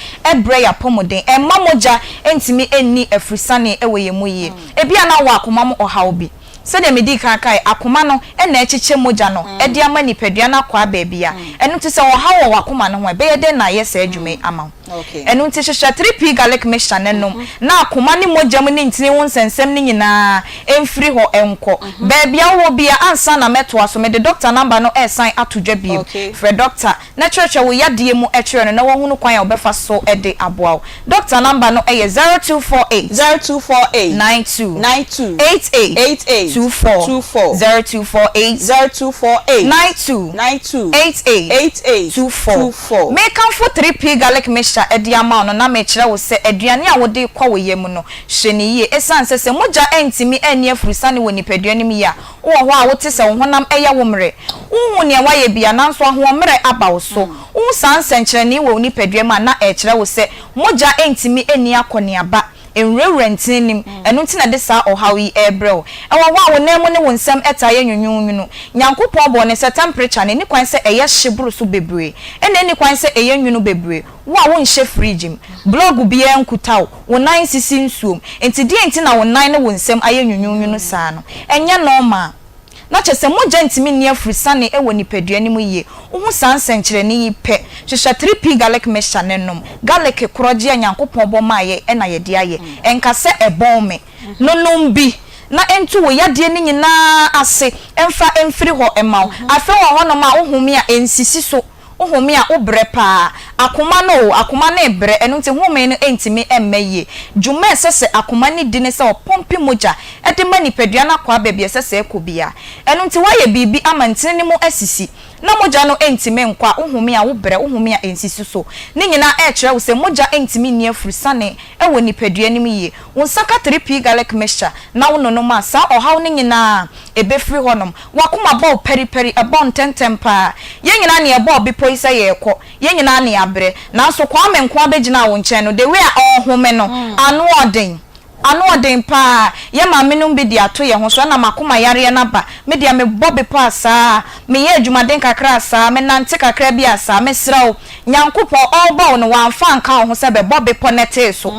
brɛ yɛn apɔmuden. Ɛmma mogya ntumi nni afurusane wɔ yɛn mu yie. Ebia na wowɔ akoma mu ɔhaw bi. Sɛdeɛ medii kan kaeɛ, akoma no na ɛkyekyɛ mogya no de ama nipadua no akwaa baabiara. Ɛno nti sɛ ɔhaw wɔ w'akoma no ho a, ɛbɛyɛ dɛn na ayɛ saa adwuma yi ama wo? Ɛno nti hwehwɛ 3P Garlic Mixture no nom na akoma ne mogya mu ne ntini ho nsɛnsɛm no nyinaa mfiri hɔ nkɔ. Baabi a wowɔ biara, ansa na mɛtoa so, mede dɔkta namba no resan ato dwa bio. Frɛ dɔkta na kyerɛkyerɛ wo yadeɛ mu kyerɛ no na wahunu kwan a ɔbɛfa so de aboa wo. Dɔkta namba no yɛ 0248. 0248. 92. 92. 88. 88. 24. 24. 0248. 0248. 92. 92. 88. 88. 24. 24. Mekamfo 3P Garlic Mixture de ama wo no na mekyerɛ wo sɛ aduane a wode rekɔ wo yam no, hwɛ no yie. Esiane sɛ sɛ mogya antumi anni afurusane wɔ nipadua no mu yie a, Wowɔ hɔ a wote sɛ wo honam yɛ wo mmerɛ. Wonhu nea woayɛ biara, nanso ahoɔmmerɛ aba wo so. Wohu saa nsɛnkyerɛnne yi wɔ wo nipadua mu a, na ɛrekyerɛ wo sɛ mogya ntumi nni akɔneaba, nwurawura ntini no mu. Ɛno nti na ɛde saa ɔhaw yi rebrɛ wo. Ɛwɔ hɔ a, wo nan mu ne wo nsam taa yɛ nwunwuunwunu. Nyankopɔn bɔɔ no sɛ temperature no, ɛnni kwan sɛ ɛyɛ hye boro so bebree, ɛnna ɛnni kwan sɛ ɛyɛ nwunu bebree. Wo a wonhyɛ fridge mu, blɔɔgo biara nkuta wo, wo nan nsisi nsuom, nti deɛn nti na wo nan ne wo nsam ayɛ nwunwunwunu saa no? Ɛnyɛ normal. Na kyerɛ sɛ mogya ntumi nni afurusane wɔ nipadua no mu yie. Wohu saa nsɛnkyerɛnne yi pɛ, hwehwɛ 3P garlic mixture no nom. Garlic korɔgye a Nyankopɔn bɔ maa yɛn na yɛde ayɛ. Ɛnka sɛ ɛbɔn me. No nom bi na ɛntu wo yadeɛ no nyinaa ase mfa mfiri hɔ mma wo. Afei wɔ hɔnom a wohome a ɛnsisi so. Wo home a, wo brɛ paa. Akoma no o, akoma no rebrɛ, ɛno nti home no ntumi mma yie. Dwuma a ɛsɛ sɛ akoma no di ne sɛ ɔpɔmpe mogya de ma nipadua no akwaa baabi a ɛsɛ sɛ ɛkɔ biara. Ɛno nti woayɛ biribi ama ntini no mu asisi, na mogya no ntumi nkɔ a, wo home a, wo brɛ, wo home a ɛnsisi so. Ne nyinaa ɛrekyerɛ wo sɛ mogya ntumi nni afurusane wɔ nipadua no mu yie. Wo nsa ka 3P garlic mixture na wononom a, saa ɔhaw no nyinaa ɛbɛfiri hɔnom. W'akoma bɔ wo paripari, ɛbɔ ntɛmntɛm paa. Yɛn nyinaa na yɛbɔɔ bepɔ yi sɛ yɛrekɔ, yɛn nyinaa na yɛabrɛ. Nanso Kwame nkoa bɛgyinaa wo nkyɛn no, the way a ɔrehome no, ano ɔden. Ano ɔden paa. Yɛn maamenom bi de ato yɛn ho so, ɛna m'akoma yareɛ no aba. Me deɛ mebɔ bepɔ a saa, meyɛ adwumaden kakra a saa, menante kakra bi a saa. Mesrɛ wo, Nyankopɔn, ɔrebɔ wo no, wamfa anka wo ho sɛ bɛbɔ bepɔ na tee so.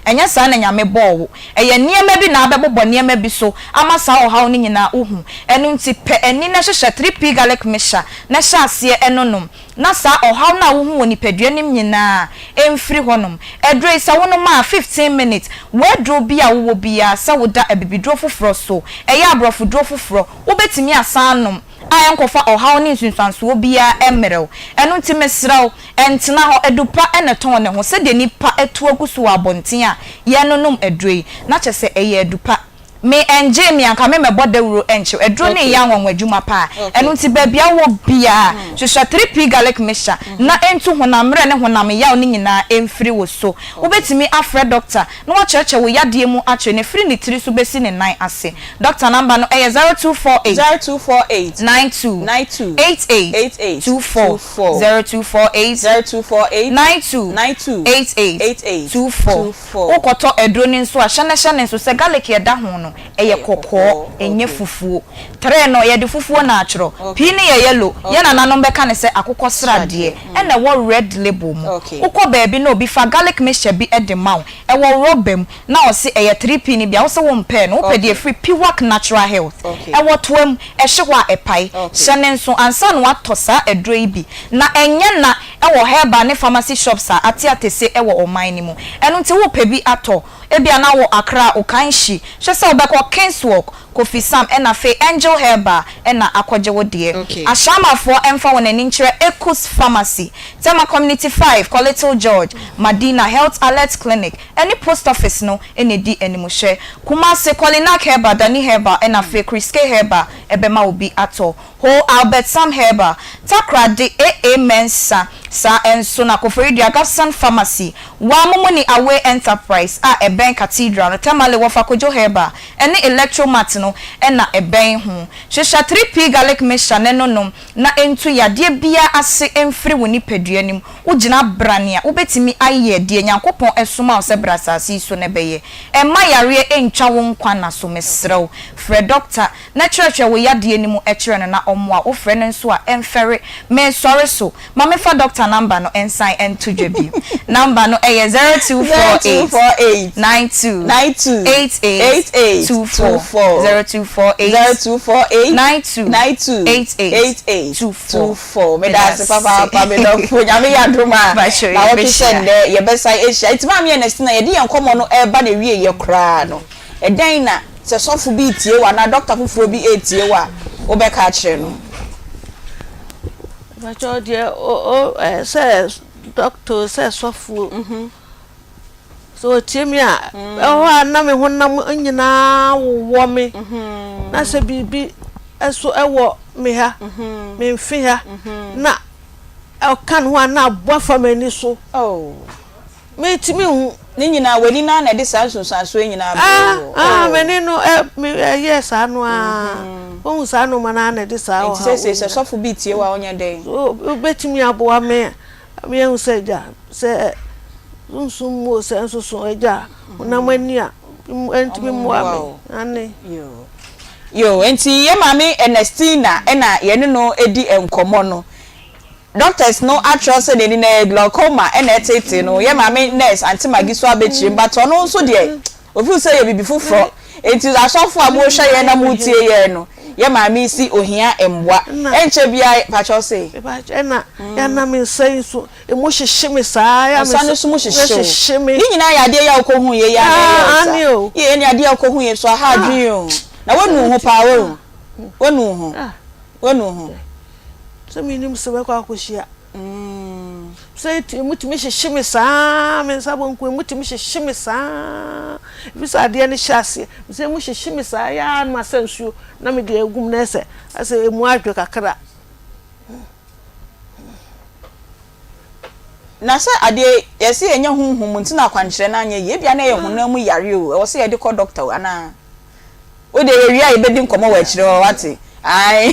Ɛnyɛ saa na Nyame bɔɔ wo. Ɛyɛ nneɛma bi na abɛbobɔ nneɛma bi so ama saa ɔhaw no nyinaa wohu. Ɛno nti pɛ ani na hyehyɛ 3P Garlic Mixture na hyɛ aseɛ nonom na saa ɔhaw no a wohu wɔ nipadua no mu nyinaa mfiri hɔnom. Aduro yi sɛ wonom a 15 minutes, w'aduro bi a wowɔ biara sɛ woda abibiduro foforɔ so, ɛyɛ aborɔfoduro foforɔ, wobɛtumi asan anom a ɛnkɔfa ɔhaw ne nsunsuansoɔ biara mmerɛ wo. Ɛno nti mesrɛ wo, Ɛntena hɔ, adu pa na ɛtɔn ne ho, sɛdeɛ nnipa atu agu so wɔ abɔnten a yɛrenonom aduro yi, na kyerɛ sɛ ɛyɛ adu pa. Me, ɛngyee me a, anka memmɛbɔ dawuro nkyew. Aduro no reyɛ anwanwa adwuma paa. Ɛno nti baabi a wowɔ biara, hwehwɛ 3P Garlic Mixture na ɛntu honam mmerɛ ne honam yaw no nyinaa mfiri wo so. Wobɛtumi afrɛ dɔkta na wakyerɛkyerɛ wo yadeɛ mu akyerɛ no ɛfiri ne tiri so bɛsi ne nan ase. Dɔkta namba no yɛ 0248. 0248. 92. 92. 88. 88. 24. 4. 0248. 0248. 92. 92. 88. 88. 24. 24. Wokɔtɔ aduro no nso a, hyɛ no hyɛ no nso sɛ garlic a ɛda ho no. Ɛyɛ kɔkɔɔ, ɛnyɛ fufuo. Trɛ no, yɛde fufuo na atwerɛ. Pii no yɛ yellow. Yɛn nananom bɛka no sɛ akokɔsradeɛ. Ɛna ɛwɔ red label mu. Wokɔ baabi na obi fa garlic mixture bi de ma wo, ɛwɔ rɔba mu, na ɔse ɛyɛ 3P no bi a, wose wompɛɛ no, wopɛ deɛ ɛfiri Piwak Natural Health. Ɛwɔ toa mu, ɛhye hɔ a ɛpae. Hyɛ no nso ansa na woatɔ saa aduro yi bi. Na ɛnyɛ na ɛwɔ herbal ne pharmacy shops a ate atese wɔ ɔman no mu. Ɛno nti wopɛ bi atɔ, ebia na wɔ Accra, Okainshi, hwɛ sɛ wobɛkɔ Kingswalk, Kofi Sam ɛna afei Angel Herbal ɛna akɔgye wo deɛ. Ashamafoɔ ɛmfa wɔn ani nkyerɛ Ekus Pharmacy, Tema Community 5, kɔ Little George, Madina Health Alert Clinic ɛne Post Office no ɛna ɛdi animhwɛ. Kumasi, Kolinak Herbal, Dani Herbal ɛna afei Kriske Herbal ɛbɛma wo bi atɔ. Ho Albert Sam Herbal, Takoradi AA Mensah, saa nso na Koforidua Gabson Pharmacy, Wamumuni Away Enterprise a ɛbɛn Cathedral no, Tamale Wɔfa Kojo Herbal, ne Electromart no na ɛbɛn ho. Hwehwɛ 3P Garlic Mixture na ɛno nom na ɛntu yadeɛ biara ase mfiri wo nipadua no mu. Wogyina bra nea wobɛtumi ayɛ deɛ Nyankopɔn somaa wo sɛ bra asase yi so no bɛyɛ. Mma yareɛ ntwa wo nkwa nna so, mesrɛ wo, frɛ dɔkta na kyerɛkyerɛ wo yadeɛ no mu kyerɛ no na ɔmmoa wo. Wofrɛ no nso a, ɛmfɛre. Mesɔre so. Ma memfa dɔkta number no nsan nto dwa bio. Number no yɛ 0248 92 88 24, 0248 92 88 24. Meda ase papaapa me dɔfo. Nyame yɛ adom a, na wɔtwe sɛ nnɛ yɛbɛsan ahyia. Nti Maame Ernestina, yɛde yɛn nkɔmmɔ no reba n'awieeɛ koraa no, Ɛdɛn na sɛ sɔfo bi retie wo anaa dɔkta foforɔ bi retie wo a, wobɛka akyerɛ no? Mpakyɛw deɛ o o ɛɛ sɛ dɔkta o sɛ sɔfo o, mhm. sɛ ɔtie me a, mm. ɛhɔ a na me honam nyinaa wowɔ me mhm. na sɛ biribi ɛso ɛwɔ me ha, mhm. me mfe ha, na ɔka ne ho a na abɔ afa m'ani so. Oh. Mentumi nhu. Ne nyinaa, w'ani no ara na ɛde saa nsunsuansoɔ yi nyinaa brɛɛ wo. Ah, ah, m'ani no, ɛ, me, ɛyɛɛ saa no ara. Wohu saa nnoɔma no ara na ɛde saa ɔhaw Enti seesei sɛ sɔfo bi retie wo a, ɔnyɛ dɛn? Wobɛtumi aboa me ma yɛahu sɛ, agya, sɛ sunsum mu o, sɛ nso so, agya, honam ani a, ɛntumi mmoa me. Aane. Yoo. Yoo, enti yɛn maame Ernestina na yɛne no redi nkɔmmɔ no. Doctors no atwerɛ sɛ n'ani no ɛyɛ glaucoma ɛna ɛtetee no, yɛ maame nurse Aunty Maggie so abɛkyerɛ mu but ɔno nso deɛ ɔfeel sɛ ɛyɛ biribi foforɔ nti asɔfoɔ a mohwɛ yɛn na motie yɛn no yɛ maame yi si ohia mmoa ɛnkyɛ biara pakyɛ ɔse. Ɛna ɛna me nsa yi nso emu hyehye me saa ya me nsa no nso mu hyehye wo ne nyinaa yɛ adeɛ yi a wokɔhu yɛ yi a na ɛyɛ wo saa yie ɛne adeɛ a wokɔhu yɛ so aha adwene o na wanu wo ho paa wahu wanu wo ho wanu wo ho. Sɛ mennim sɛ mɛkɔ akɔhyia. Sɛ emu tumi hyehye me saa, me nsa bonkum emu tumi hyehye me saa. Efi sɛ adeɛ no hyɛ aseɛ, sɛ emu hyehye me saa yɛ ara na masa nsuo na mede agu mu na ɛsɛ asɛ emu adwo kakra. Na sɛ adeɛ yɛse ɛnyɛ honhom mu nti na akwankyerɛ no anyɛ yie, ebia na ɛyɛ honam mu yareɛ o, ɛwɔ sɛ yɛde kɔ dɔkta o anaa? Wo deɛ yɛwie a yɛbɛdi nkɔmmɔ wɔ akyire hɔ wate. Ae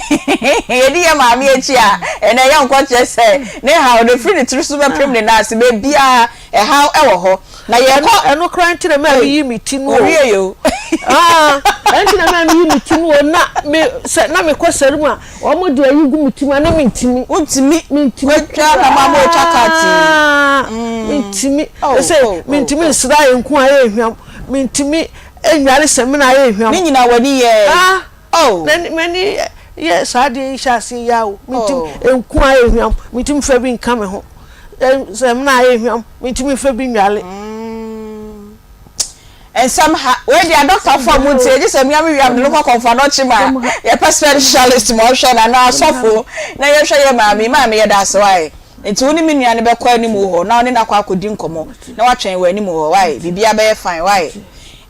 yɛdi yɛn maame akyi a ɛnɛ yɛnkɔ kyerɛ sɛ ne haw no firi ne tiri so bɛpem ne nan ase baabiara ɛhaw ɛwɔ hɔ na yɛkɔ. Ɛno koraa nti na maa meyi me ti no o. Owie yɛ o. Ɛno nti na maa meyi me ti no o na me sɛ na mekɔ sɛre mu a wɔn de ayi gu me ti mu a na mentumi. Wontumi. Mentumi. Watwa na maama otwa kaati. Mentumi. Ɛsɛ mentumi nsra nku a ɛyɛ hwam mentumi. Nnware samina ayɛ hwam. Ne nyinaa w'ani yɛɛ. Ah oh. M'ani yɛ saa adeɛ yi hyɛ aseɛ yi ara o. Mentim oh. Nku ayɛ hwam mentimi nfa bi nka me ho. Samina ayɛ hwam mentimi nfa bi nnware. Mm. Nsɛm ha wei deɛ adɔktafo a montie gye sɛ mmea me wia mede no kɔ kɔmfoanɔkye ma yɛpɛ specialist ma ɔhwɛ no anaa asɔfo na yɛhwɛ yɛ maame maame yɛda ase wae. Nti wo ne me nua no bɛkɔ anim hɔ na wo ne no akɔ akɔdi nkɔmmɔ na watwɛn wɔ anim hɔ wai biribiara bɛyɛ fine wai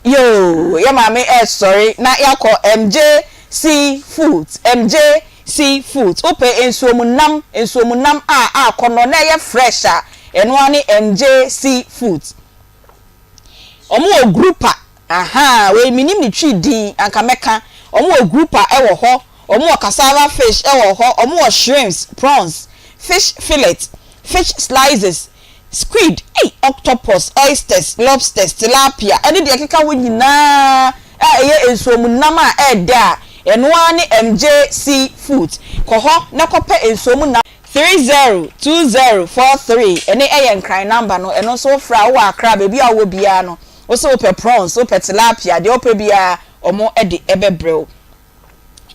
yoo yɛ maame ɛresɔre na yɛakɔ MJC Foods MJC Foods wopɛ nsuomu nam nsuomu nam a akɔnnɔ na ɛyɛ fresh a ɛno ara ne MJC Foods. Wɔn wɔ grouper ahaa wei menim ne twi din anka mɛka wɔn wɔ grouper wɔ hɔ wɔn wɔ cassava fish wɔ hɔ wɔn wɔ shrimps prawns fish fillet fish slices squid ei octopus oysters lobsters tilapia ɛne deɛ ɛkeka ho nyinaa. a ɛyɛ nsuomunam a ɛɛdɛ a, ɛno ara ne MJC Foods. Kɔ hɔ na kɔpɛ nsuomunam. 302043 ɛne ɛyɛ Nkran number no, ɛno nso wofrɛ a wowɔ Accra baabi a wowɔ biara no, wose wopɛ prawns, wopɛ tilapia, deɛ wopɛ biara wɔn de bɛbrɛ wo.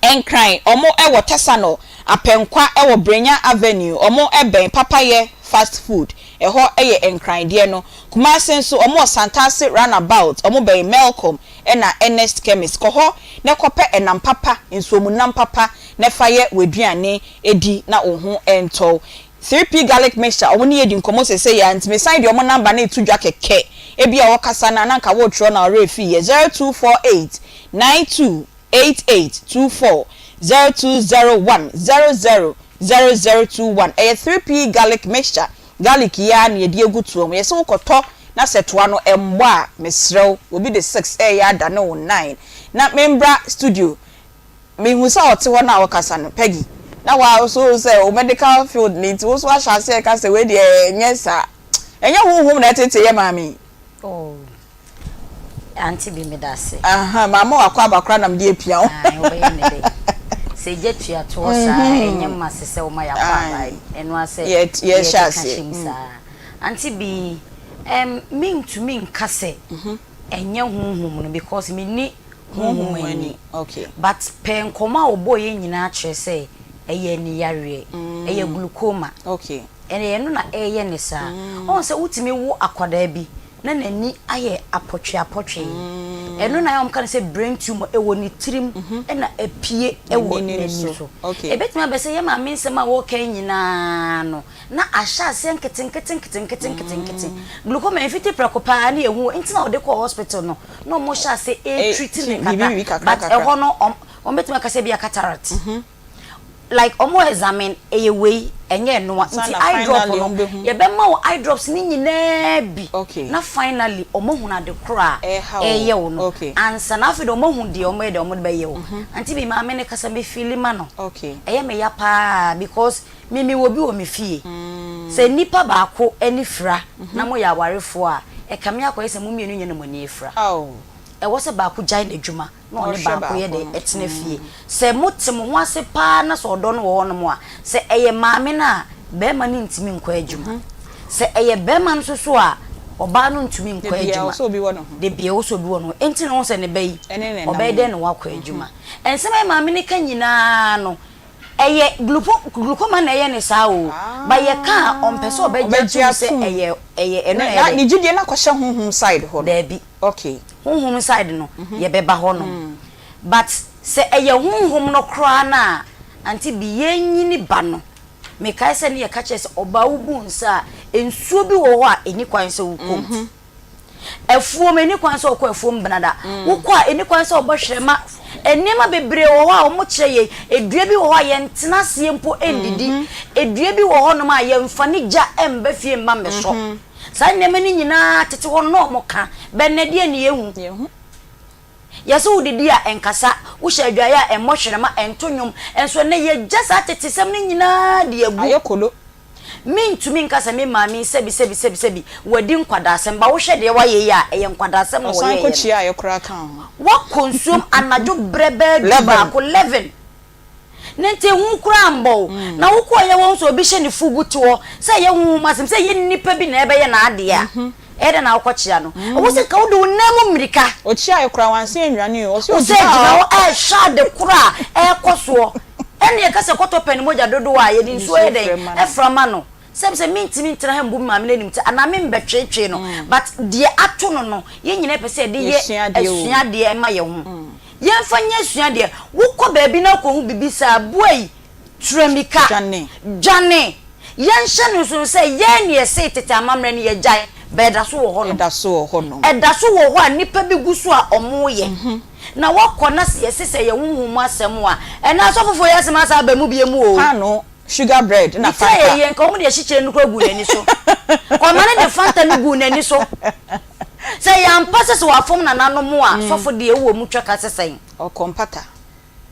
Nkran, ɔmo wɔ Tesano, Apɛnkwa wɔ Brenya Avenue, ɔmo bɛn Papayɛ Fast Food, ɛhɔ yɛ Nkran deɛ no. Kumase nso, ɔmo wɔ Santase Runabout, ɔmo bɛn Melcom ɛna Ernest Chemist. Kɔ hɔ na kɔ pɛ ɛnam papa, nsuomu nam papa na fa yɛ w'aduane di na wo ho ntɔ wo. 3P Garlic Mixture, ɔmo ne yɛ di nkɔmɔ seesei ara nti mesan de ɔmo number no reto dwa kɛkɛ, ebia wɔkasa no a na nka woretwerɛ na wo werɛ fii yɛ, 0248 92 8824 0201 00 0021 Ɛyɛ 3P garlic mixture, garlic yi ara na yɛde agu toa mu. Yɛse wokɔtɔ na sɛ toa no ɛmmɔ a, mesrɛ wo, obi de six ɛreyɛ adane wo nine. Na membra studio, mehu sɛ ɔte hɔ no a ɔkasa no, Peggy, na wa nso wohu sɛ wo medical field no nti wo nso woahyɛ aseɛ reka sɛ wei deɛ ɛnyɛ saa. Ɛnyɛ honhom na ɛtete yɛ maame yi. Oh. Auntie bi meda ase. Aha, maama wakɔ aba koraa na mede apia wo. Ae, wobɛyɛ me dɛn? Sɛ egya tua toɔ saa a, ɛnyɛ mma se sɛ woma yɛakɔ aba. Ɛno ara sɛ yɛkeka hyɛ mu saa. Auntie bi, ɛm, mentumi nka sɛ ɛnyɛ honhom no because menni honhom ani. But pɛ nkɔmmɔ a wɔbɔeɛ nyinaa kyerɛ sɛ ɛyɛ aniyareɛ. Ɛyɛ glaucoma. Ɛnna ɛno na ɛreyɛ no saa. Woahu sɛ wotumi wo akwadaa bi na n'ani ayɛ apɔtweapɔtwe. Ɛno na wɔka no sɛ brain tumor ɛwɔ ne tirim ɛna apue ɛwɔ n'ani so. Ɛbɛtumi aba sɛ yɛn maame nsɛm a wɔreka yi nyinaa no na ahyɛ aseɛ nketenkete nketenkete nketenkete. Glaucoma ɛmfiti prɛko pɛ ara na yɛhu nti na wɔde kɔɔ hospital no na wɔhyɛ aseɛ ɛretreat no kakra but ɛhɔ no wɔbɛtumi aka sɛ ebia cataract. like ɔmo examine ɛyɛ wei ɛnyɛ ɛnoa nti eye drop no yɛbɛma wo eye drops ne nyinaa bi na finally ɔmo ahunu ade korɔ a ɛyɛ wo no ansa na afei de ɔmo ahu deɛ ɔmo yɛ deɛ ɔmo de bɛyɛ wo auntie bi maame no kasa me feeli ma no ɛyɛ me ya paa because me me wɔ bi wɔ me fie sɛ nipa baako ani fira na mo yɛ awarefoɔ a ɛkame akɔyɛ sɛ mo mmienu nyɛ na mo ani afira ɛwɔ sɛ baako gyae n'adwuma na ɔne baako yɛ dɛ tena fie. Sɛ mote mo ho ase paa na sɛ ɔdɔ no wɔ hɔnom a, sɛ ɛyɛ maame no a, barima no ntumi nkɔ adwuma. Sɛ ɛyɛ barima no nso so a, ɔbaa no ntumi nkɔ adwuma. Da biara ɛwɔ sɛ obi wɔ ne ho. Enti na wohu sɛ ne ba yi, ɔbɛyɛ dɛn na wakɔ adwuma? Nsɛm a maame no ka nyinaa no, ɛyɛ glaucoma na ɛyɛ no saa o, but yɛka a, ɔmpɛ sɛ ɔbɛgye atom sɛ ɛyɛ ɛno na ɛyɛ dɛn. Ne gyidie no akɔhyɛ honhom side hɔ no. Daabi. Okay honhom side no yɛbɛba hɔ nom but sɛ ɛyɛ honhom no koraa no a auntie bi yɛnyini ba no mekae sɛ ne yɛka kyerɛ sɛ ɔbaa wobu nsa a nsuo bi wɔ hɔ a ɛni kwan sɛ wokɔ mu afuom ɛni kwan sɛ wokɔ afuom benada wokɔ a ɛni kwan sɛ wobɔ hwerɛma nneɛma bebree wɔ hɔ a wɔn kyerɛ yɛn edua bi wɔ hɔ a yɛntena aseɛ mpo ndidi edua bi wɔ hɔ nom a yɛnfa ne gya mba fie mma mmɛsɔ Saa nneɛma no nyinaa tete hɔ no na wɔka, bɛ nnɛ deɛ ne yɛhu. Yɛse wodidi a ɛnkasa, wohyɛ adwaeɛ a ɛmmɔ hwerɛma, ɛnto nnwom, nso ɛnnɛ yɛagya saa tetesɛm no nyinaa de agu. Ayɛ kolo. Mentumi nka sɛ me maame yi sɛbi sɛbi sɛbi sɛbi wadi nkwadaasɛm, but wohwɛ deɛ wayɛ yi a, ɛyɛ nkwadaasɛm na Ɔsan ɔyɛeɛ no. kɔkyiaeɛ koraa kaa ho. Wakɔ nsuom anadwo berɛ bɛyɛ du baako, 11. Ne nti ehu koraa mbɔ wo. Na wokɔeɛ woahu sɛ obi hyɛ ne fugu te hɔ sɛ ɛyɛ honhom asɛm sɛ ɛyɛ nipa bi na ɛbɛyɛ n'adeɛ a, ɛyɛ dɛn na wokɔkyea no? Ɛwɔ sɛ nka wode wo nan mu mmirika. Ɔkyeaeɛ koraa wansan annwane o, ɔse Ɔsɛ ɔgyinaa gyina hɔ. hɔ ɛrehwɛ ade korɔ a ɛrekɔ soɔ. Ɛnna yɛka sɛ kɔtɔ pɛ ne mogya dodoɔ a, yɛde nsuo yɛ dɛn? Ɛfra ma no. Sɛbi sɛ mentumi ntena ha mbu me maame no animtia anaa membɛtweetwee no but deɛ ato no no, yɛn nyinaa pɛ sɛ yɛde yɛ asuadeɛ ma yɛn ho. Yɛmfa nyɛ asuadeɛ. Wokɔ baabi na wokɔhu biribi saa a, buai, tura mmirika, dwane. Yɛnhyɛ no nsono sɛ yɛn na yɛsee tete amammerɛ no yɛagyae, but ɛda so wɔ hɔnom. Ɛda so wɔ hɔnom. Ɛda so wɔ hɔ a nnipa bi gu so a wɔreyɛ. Na woakɔ na sɛ yɛse sɛ ɛyɛ honhom mu asɛm a, ɛnnɛ asɔfofoɔ yi asɛm asan aba mu biom o. Paanoo, sugar bread na Ne tiri Fanta. ayɛ yie nka wɔn de asikyire no koraa guu n'ani so. Kɔma no de Fanta no guu n'ani so. Sɛ ɛyɛ ampa sɛ sɛ wafom nananom a, sɔfo deɛ wowɔ mu twa ka sɛ sɛn? Ɔkɔ mpata.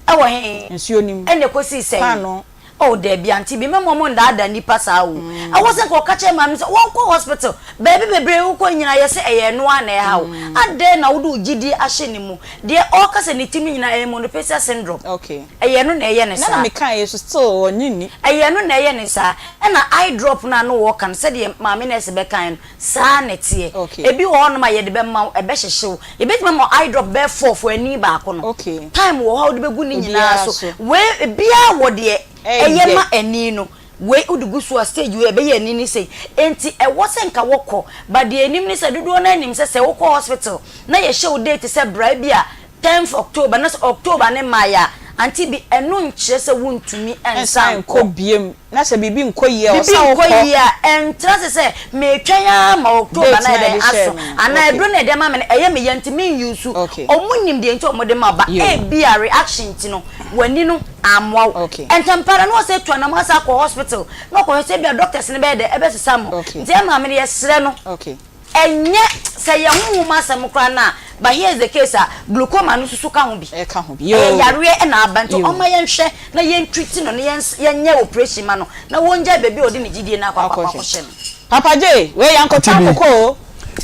Ɛwɔ he? Nsuo no mu. Ɛna ɛkɔsii sɛn? Paanoo. Oh dabi auntie bi mɛma ɔmo ndaadaa nnipa saa o. Ɛwɔ sɛ nka ɔka kyerɛ maame no sɛ wɔnkɔ hospital. Baabi bebree wokɔ nyinaa yɛse ɛyɛ ɛno ara na ɛha wo. Adɛn na wode wo gyidie ahyɛ ne mu? Deɛ ɔɔka sɛ ne ti no nyinaa ɛyɛ monopatia syndrome. Ɛyɛ ɛno na ɛyɛ no saa. Na mekaeɛ so still ɔnnye nni. Ɛyɛ ɛno na ɛyɛ no saa. Ɛna eye drop no a na wɔɔka no sɛdeɛ maame nurse bɛkaeɛ no saa na ɛteɛ. Ebi wɔ hɔnom a yɛde bɛma wo ɛbɛhyehye wo. Yɛbɛtumi ama wo eye drop bɛyɛ for ani baako no. Time wɔ hɔ a wode bɛgu ne nyinaa so. Wei ebiara wɔ deɛ ɛyɛ ma ani no. Wei wode gu so a stage wei ɛbɛyɛ ani no sei. Enti ɛwɔ sɛ nka wɔkɔ but deɛ yɛnim ne sɛ dodoɔ no ara nim sɛ sɛ wokɔ hospital na yɛhyɛ wo date sɛ bra ebia tenth October na sɛ October no mmaeɛ a, ante bi ɛno nkyerɛ sɛ wontumi nsan Nsan nkɔ. nkɔ biom na sɛ biribi nkɔ yie a Biribi ɔsan nkɔ wokɔ. yie a, ɛntra ase sɛ meretwɛn ara ma October Date no no ayɛ a dɛn yɛde hyɛɛ aso no no. anaa Okay. aduro no a yɛde ama me no ɛyɛ me ya nti men use. Okay. Wɔn nim deɛ nti a wɔde ma wo but Yo. ebia reaction nti no w'ani no ammoa wo. Okay. Ntɛmpa ara na wɔsan atu anamɔ asan akɔ hospital na wɔakɔhwɛ sɛ ebia doctors no bɛyɛ dɛn ɛbɛsesa ama wo. Okay. Nti yɛn maame no yɛsrɛ no. Okay. Ɛnyɛ sɛ yɛ honhom asɛm koraa no a, but here is the case a, glaucoma no nso so ka ho bi. Ɛka ho bi. Ɛyɛ yareɛ na aba nti Yoo. ɔmma yɛnhwɛ na yɛn treat no na yɛn yɛnyɛ operation ma no na wɔngyae baabi a ɔde ne gyidie no akɔ akɔ akɔhyɛ no. Papa J, wei yɛankɔtɔ akokɔ o,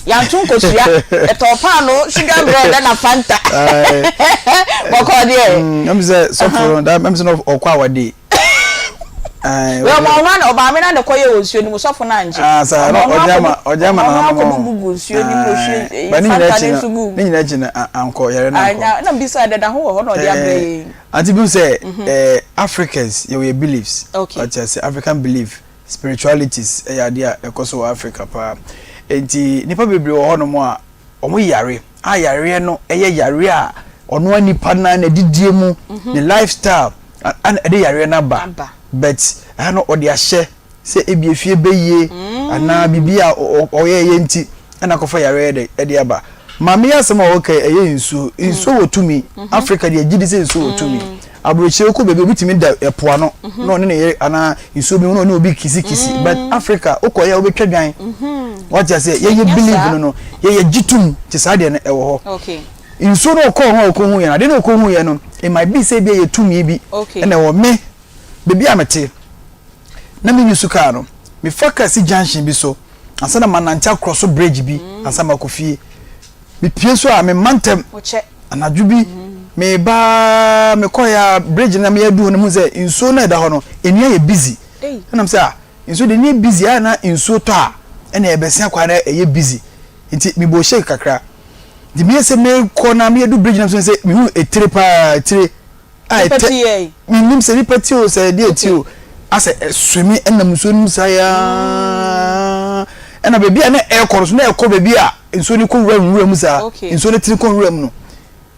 yɛanto nkosua, yɛtɔɔ paanoo, sugar bread ɛna Fanta. Bɔkɔɔ deɛ. Ɛm sɛ sɔfo no, ɛm sɛ ɔkɔ awadeɛ. Wei ɔma ɔno na ɔmaame na na ɛkɔyɛ wɔ nsuo no mu sɔfo no angye. Ah, saa na Ɔma ɔno ɔgye ama akɔbu ɔgye ama ɔma ɔno na akɔbu ɔnom. gugu nsuo no mu ohwie Ae, eyi ba ne nyinaa Fanta akyi no no nso gu mu. ne nyinaa akyi no a- ankɔ yare no ankɔ. Anya na mbisa dɛ da ho wɔ hɔ na ɔde abrɛ Eh, yɛn. ante bi sɛ eh, Africans yɛwɔ yɛ beliefs. Okay. Ɔte ase African belief spiritualities ɛyɛ adeɛ a ɛkɔ so wɔ Africa paa. Enti nnipa bebree wɔ hɔnom a wɔn yare a yareɛ no yɛ yareɛ a ɔno ara nipa no ara n'adidie mu ne lifestyle ana ɛde yareɛ no aba but ɛha no ɔde ahyɛ sɛ ebi efie bɛyie anaa biribi a ɔyɛɛyɛ nti ɛna akɔfa yareɛ de ɛde aba. Maame yi asɛm a ɔka yi ɛyɛ nsuo nsuo wɔ tumi Africa deɛ gye di sɛ nsuo wɔ tumi aburokyire wokɔ baabi obi tumi da ɛpo ano na ɔne ne yere anaa nsuo bi mu na ɔne obi kisikisi but Africa wokɔ yɛ a wobɛtwa dwan wate aseɛ yɛyɛ believe no no yɛyɛ gye tom te saa deɛ no ɛwɔ hɔ nsuo no ɔkɔɔ ho a ɔkɔhu yɛ no adeɛ no ɔkɔhu yɛ no it might be sɛ ebi ɛyɛ tumi bi ɛna ɛwɔ me baabi a mete na me use car no mefa car si junction bi so ansa na manante akorɔ so bridge bi ansa makɔ fie mepie so a memma ntɛm anadwo bi meba mekɔɛ a bridge na meyɛ du hɔ no mu sɛ nsuo no ɛda hɔ no ɛni ayɛ busy ɛnam sɛ a nsuo de ɛni busy a na nsuo tɔ a ɛna ɛbɛsia kwan na ɛyɛ busy nti mebɔ shake kakra nti meyɛ sɛ mekɔ na meyɛ du bridge na so sɛ mehu etire paa etire a ɛtɛ menim sɛ nipa ti o sɛ ɛdeɛ ti o asɛ ɛswemi ɛnam nsuo no mu saa yaa ɛna baabi a na ɛrekɔ no so na ɛrekɔ baabi a nsuo no kɔ nwura nwura mu saa nsuo no tiri kɔ nwura mu no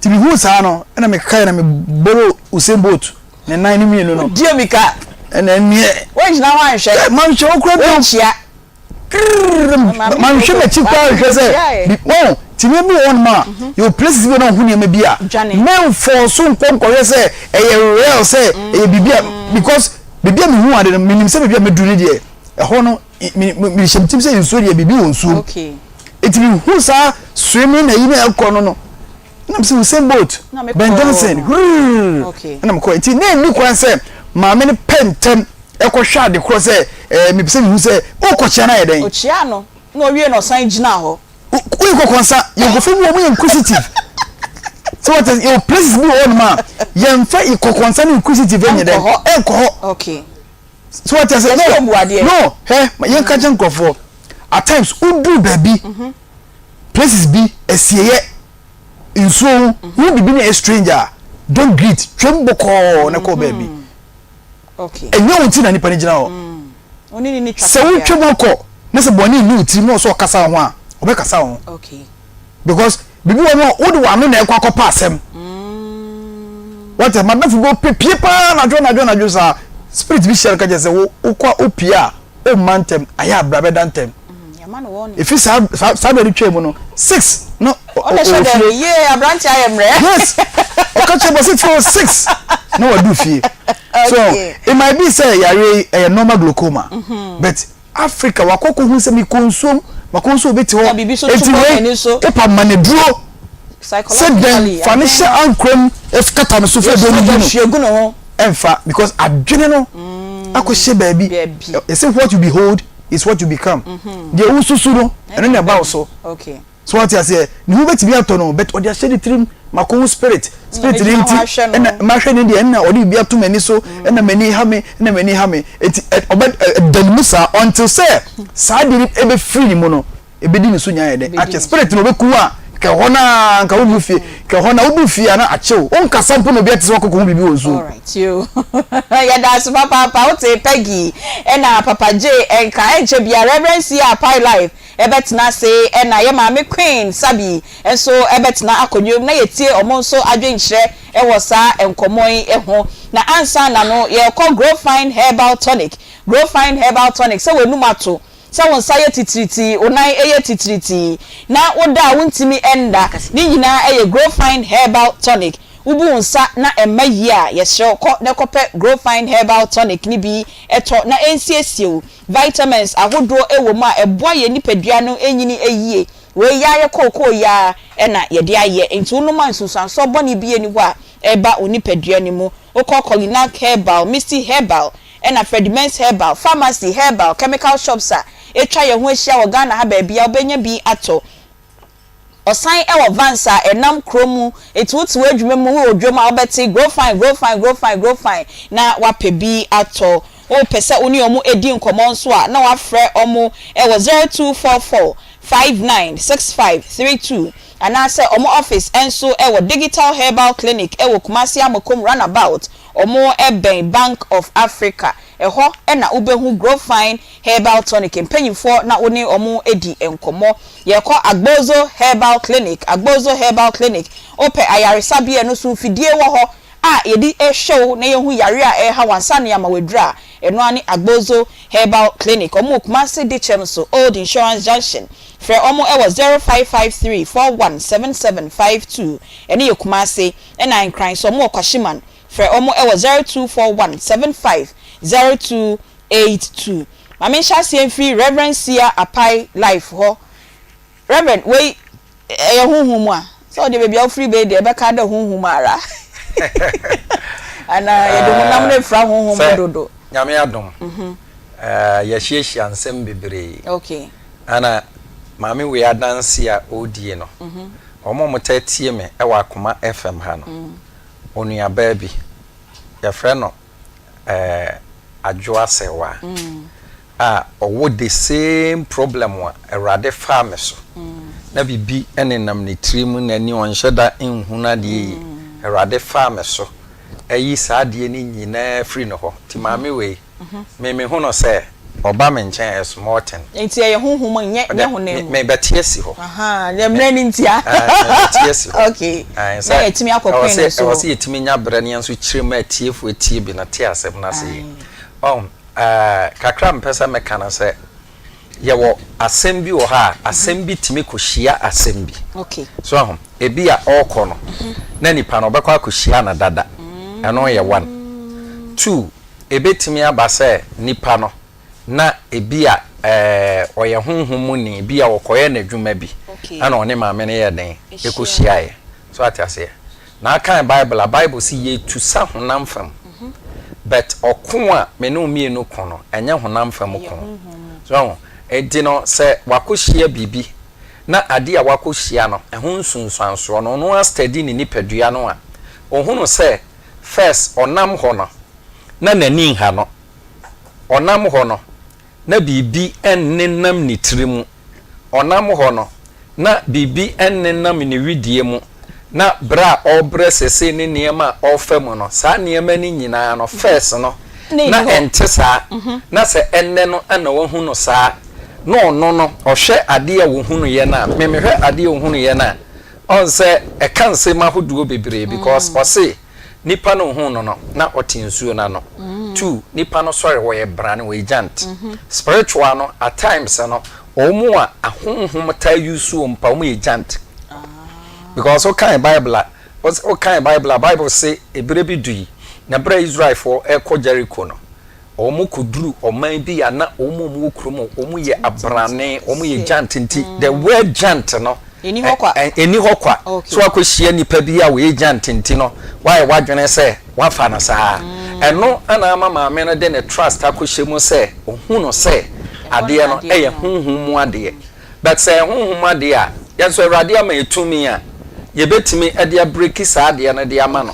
nti mehu saa no ɛna mekae na meboro Usain Bolt ne nan no mmienu no die mika ɛna ɛneɛ wɔngyina hɔ anhwɛ manhwɛ wo kora bio wɔnkyia manhwɛ m'akyi koraa nhwɛ sɛ wɔn tìmí bi wɔ hɔnom a mhm. yɛwɔ places bi na ɔho nneɛma bi a mɛnfɔ so nkɔ nkɔhwɛ sɛ ɛyɛ real sɛ ɛyɛ biribi a mm. because biribi a mehu ade no menim sɛ biribi a meduru no deɛ ɛhɔ no mehyɛ me tirim sɛ nsuo deɛ biribi wɔ nsuo eti mehu saa swimming na yi na ɛkɔ no no na mesɛ Usain Bolt Ben Johnson hurr ɛna mekɔ nti na ɛnni kwan sɛ maame no pɛ ntɛm ɛkɔhwɛ ade korɔ sɛ ɛɛ mepɛ sɛ mehu sɛ wokɔkyea no ayɛ dɛn. Ɔkyeaa no na ɔwie na ɔsan gyinaa hɔ. Woyɛ kɔkɔnsa yɛ nkurɔfoɔ bi wɔ wɔn yɛ inquisitive sɛ wɔte yɛ places bi wɔ hɔnom a yɛnfa kɔkɔnsa ne inquisitive nyɛ dɛn ɛnkɔ hɔ. Okay. So wɔte ase no no hɛ yɛnka kyɛ nkurɔfoɔ at times woduru baabi mhm. places bi asieeɛ nsuo ho mhm. wo biribi na ɛyɛ strange a don't greet twam bɔkɔɔ na kɔ baabi. Mhm. Ɛnyɛ wo nti na nipa no gyina hɔ. Sɛ wotwa mu akɔ na sɛ bɔne nni wo tirim na ɔsɛ ɔkasa wo ho a, ɔbɛkasa wo ho. Because biribi wɔ hɔ a wode w'ano na ɛkɔ akɔpa asɛm. Wate madamfo bi ɔpɛ pie paa anadwo anadwo anadwo saa. Spirit bi hyia no ka kyerɛ sɛ wo wokɔ a wopie a womma ntɛm ayɛ a bra bɛda ntɛm. Efi saa saa saa bere no twaa mu no six na Ɔna hyɛ ɔwɔ dɛm fie. yie aberante ayɛ mmerɛ. Yes ɔka kyerɛ bɔ sɛ fie wɔ six na wadu fie. So it might be sɛ yareɛ yi ɛyɛ normal glaucoma but Africa wakɔ kɔ hu sɛ mekɔ nsuom makɔ nsuo obi te hɔ Na biribi so eti to bɔ wei n'ani so. wopa ma no duro sɛ dɛn Psychologically fa no adwene hyɛ no ankorɛ mu kata no so fɛ duro no yɛsua gu no hwie gu ne ho. ɛnfa because adwene no. akɔhyɛ baabi. Yɛsɛ what you behold is what you become. Deɛ wosusu no, ɛno na ɛba wo so. So wate aseɛ? Ne ho bɛtumi atɔ no but ɔde ahyɛ ne tirim mako ho spirit spirit ne nti ɛna mahwɛ ne deɛ ɛna ɔde biribi ato m'ani so ɛna m'ani ha me ɛna m'ani ha me eti ɔbɛ ɛda ne mu saa until sɛ saa deɛ no ɛbɛfiri ne mu no ɛbɛdi ne so nya yɛ dɛ akyɛ spirit no ɔbɛku a kɛ hɔ naa nka wodu fie kɛ hɔ na wodu fie a na akyew wonkasa mpo na obi ate sɛ wakɔkɔ ho biribi wɔ nsuo. Alright yo yɛda ase papaapa wote Peggy ɛna Papa J ɛnka ɛnkyɛ bia Reverend C a Pi Life bɛtena ase na yɛ maame Queen Sabi nso bɛtena akonnwa mu na yɛtie wɔn nso adwenkyerɛ wɔ saa nkɔmmɔ yi ho. Na ansa na no yɛrekɔ Growfine Herbal Tonic. Growfine Herbal Tonic, sɛ w'anum ato, sɛ wo nsa yɛ titiritii, wo nan yɛ titiritii, na woda a wontumi nna, ne nyinaa yɛ Growfine Herbal Tonic. Wobu wo nsa na ɛmma yie a, yɛsrɛ wo kɔ na kɔpɛ Growfine Herbal Tonic no bi tɔ na ɛnsiesie wo. Vitamins ahodoɔ wɔ mu a ɛboa yɛn nipadua no nyini yie. Wei yi ara yɛ kookoo yi ara na yɛde ayɛ. Nti wonom a nsunsuansoɔ bɔne biara nni hɔ a ɛba wo nipadua no mu. Wokɔ Kolinak Herbal, Misty Herbal, ɛna Fredimens Herbal, Pharmacy, Herbal, Chemical Shops a atwa yɛn ho ahyia wɔ Ghana ha baabiara wobɛnya bi atɔ. Ɔsan wɔ vans a ɛnam kuro mu, nti wote w'adwuma mu wowɔ dwam a wobɛte grow fine, grow fine, grow fine, grow fine na woapɛ bi atɔ. Wopɛ sɛ wo ne wɔn di nkɔmmɔ nso a na woafrɛ wɔn wɔ 0244 59 65 32 anaasɛ wɔn office nso wɔ Digital Herbal Clinic wɔ Kumasi Amokom Runabout, wɔn bɛn Bank of Africa. Ɛhɔ na wobɛhu Grow Fine Herbal Tonic mpanyimfoɔ na wo ne wɔn adi nkɔmmɔ. Yɛkɔ Agbozo Herbal Clinic, Agbozo Herbal Clinic, wopɛ ayaresabea no so mfidie wɔ hɔ a yɛde hwɛ wo na yɛhu yareɛ a ɛreha wo ansa na yɛama wo aduro a, ɛno ara ne Agbozo Herbal Clinic. Wɔn wɔ Kumasi Dikyɛm so, Old Insurance Junction. Frɛ wɔn wɔ 0553 4177 52. Ɛno yɛ Kumasi. Ɛna Nkran nso wɔn wɔ Kwashiman. Frɛ wɔn wɔ 0241 75 0282. Ma menhyɛ aseɛ mfiri Rev. Sia Apai Life hɔ. Rev. Wei ɛyɛ honhom mu a? Sɛ wodeɛ baabi a wofiri bɛyi deɛ ɛbɛka dɛ honhom ara. Anaa yɛde honam no afira honhom mu dodo. Nyame adom, yɛahyiahyia nsɛm bebree. Okay. Ana maame wei adanse a ɔredie no, wɔn a wɔtaa tie me wɔ Akoma FM ha no, onuabaa bi, yɛfrɛ no eh, Adwoa Serwaa a ɔwɔ the same problem a Awurade faa me so na biribi nenam ne tirim n'ani ɔnhyɛ da nhunu adeɛ yie. Awurade faa me so ayi saa adeɛ no nyinaa firi ne hɔ. Nti maame wei, me mehu no sɛ ɔba me nkyɛn a ɛyɛ small thing. Nti ɛyɛ honhom nyɛ nyɛ honam mu. Me bɛte asi hɔ. Ahaa nyɛ mmerɛ no ntia. Ae me bɛte asi hɔ. Okay na yɛtumi akɔ kwan no so. Ɛwɔ sɛ yɛtumi nya berɛ na yɛn nso kyerɛ mu atiefoɔ atie bi na te asɛm no ase yie. Ɔho ɛɛ kakra a mepɛ sɛ meka no sɛ yɛwɔ asɛm bi wɔ hɔ a asɛm bi tumi kɔhyia asɛm bi. Okay. So aho ebi a ɔrekɔ no na nipa no ɔbɛkɔ akɔhyia no dada ɛno yɛ one. Two Ebetumi aba sɛ nipa no, na ebia ɔyɛ honhom mu ni, ebia ɔkɔyɛ n'adwuma bi, ɛna ɔne maame no yɛɛ dɛn? Ɛkɔhyiaeɛ. So ate aseɛ? Na akan Bible a, Bible se yɛtu sa honam fam, but ɔko a me ne wo mmienu ko no, ɛnyɛ honam fam ko. So ahu? Enti no, sɛ wakɔhyia biribi, na adeɛ a wakɔhyia no, ɛho nsunsuansoɔ no, ɔno ara study ne nipadua no a, ɔhunu sɛ First ɔnam hɔ no na n'ani nha no, ɔnam hɔ no na biribi nnenam ne tiri mu, ɔnam hɔ no na biribi nnenam ne wedeɛ mu, na berɛ a ɔrebrɛ sesei ne nneɛma a ɔrefa mu no, saa nneɛma no nyinaa no first no na ɛnte saa, na sɛ ɛnnɛ no na wahu no saa, na ɔno no ɔhwɛ adeɛ a ɔhunuiɛ no a, me mehwɛ adeɛ a ɔhunuiɛ no a, Ɔn sɛ ɛka nsem ahodoɔ bebree because ɔse nipa no ohuu no no na ɔte nsuo no ano. Two, nipa no sɔre ɔyɛ brane ɔyɛ giant. Spiritual no at times no wɔn a ahonhom taa use wɔn pa wɔn yɛ giant. Because wo kan bible a wo kan bible a bible se ebere bi dui na bere a Israelfoɔ ɛrekɔ Jericho no Wɔkɔduru ɔman bi a na wɔn a wɔwɔ kurom hɔ, wɔyɛ abrane, wɔyɛ giant nti, the word giant no, Ɛnni hɔ kwa. ɛnni hɔ kwa. So woakɔhyia nipa bi a ɔyɛ giant nti no, woayɛ w'adwene sɛ woafa no saa. Ɛno na ama maame no de ne trust akɔhyɛ mu sɛ ɔhu no sɛ adeɛ no yɛ honhom mu adeɛ. But sɛ ɛyɛ honhom mu adeɛ a, yɛn nso Awurade ama yɛn tumi a yɛbɛtumi de abreki saa adeɛ no de ama no.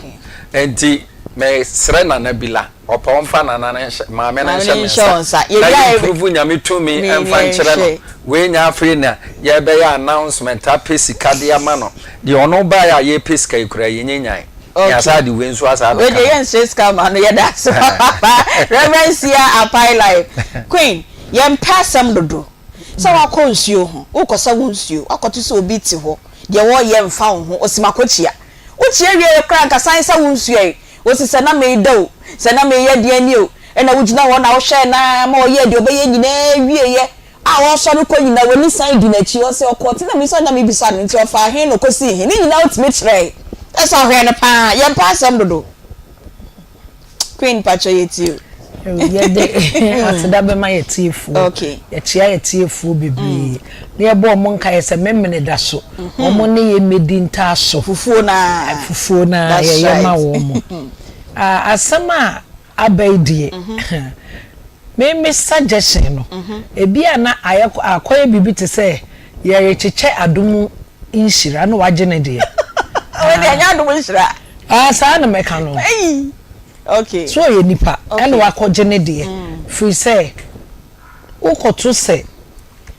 Nti mesrɛ Nana Bila, ɔpɛ ɔmfa Nana no nhyɛ, maame no nhyɛ me nsa na yɛmprove Nyame tumi mfa nkyerɛ no. Wei nyɛ afei na yɛrebɛyɛ announcement apɛ sika de ama no. Deɛ ɔno baeɛ a yɛrepɛ sika yi koraa yɛnnya nyae. Yɛasan de wei nso asan abɛka ho. Wei deɛ yɛnsrɛ sika mma no, yɛda ase papaapa. Rev. Sia Apai Life. Queen, yɛmpɛ asɛm dodo. Sɛ woakɔ nsuo ho, worekɔsa wo nsuo, woakɔto sɛ obi te hɔ, deɛ ɔreyɛ mfa wo ho, ɔsi makɔkyia. Wokyia wieeɛ koraa anka san sa wo nsuo ɛ. Wosi sɛ na mereda o, sɛ na mereyɛ deɛn ni o, ɛna wogyina hɔ na wohwɛɛ no ara ma ɔyɛɛ deɛ ɔbɛyɛ nyinaa wieeɛ a ɔresɔre kɔ nyinaa w'ani san di n'akyi. Ɔse ɔkɔɔ te na me nso na mebisa no nti ɔfaa he na ɔkɔsii he? Ne nyinaa wotumi kyerɛe. Ɛsɛ ɔhwɛɛ no paa. Yɛmpɛ asɛm dodo. Queen pakyɛ yɛ tie o. Yɛde aseda bɛma yɛ tiefoɔ. Okay. Yɛkyea yɛ tiefoɔ bebree. Na yɛbɔ wɔn nkaeɛ sɛ Memene da so. Wɔn ne yɛ mmɛdi ntaaso. Fufuo no ara. Fufuo no ara yɛyɛ ma wɔn. Asɛm a aba yi deɛ, me me suggestion no, ebi a na ayɛ akɔyɛ biribi te sɛ yɛrekyekyɛ adom nhyira na wagye ne deɛ. Wei deɛ ɛnyɛ adom nhyira. Ah, saa na mɛka no. Ei! Okay. So ɔyɛ nipa ɛna wakɔgye ne deɛ. Firi sɛ wokɔto sɛ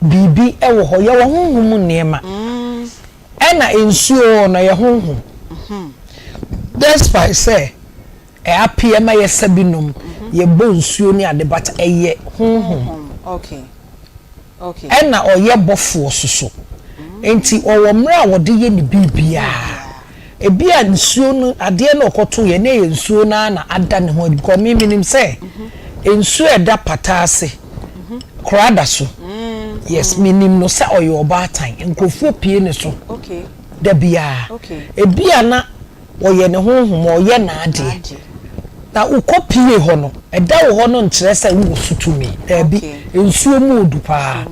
biribi wɔ hɔ, yɛwɔ honhom mu nneɛma. Ɛna nsuo no ɛyɛ honhom. Despite sɛ ɛapeɛ ma yɛsa bi nom, yɛbɔ nsuo ne ade but ɛyɛ honhom. Okay. Okay. Ɛna ɔyɛ bɔfoɔ soso. Nti ɔwɔ mmerɛ a wɔde yɛ ne biribiara. Ebia nsuo no, adeɛ no a ɔkɔtoeɛ no ɛyɛ nsuo no ara na ada ne ho adi because me menim sɛ nsuo a ɛda pata ase koraa da so. Yes, menim no sɛ ɔyɛ ɔbaatan. Nkurɔfoɔ pue ne so da biara. Ebia na ɔyɛ ne honhom, ɔreyɛ n'adeɛ. Na wokɔ pie hɔ no, ɛda wo hɔ no nkyerɛ sɛ wowɔ so tumi. Daabi, nsuo mu odu paa.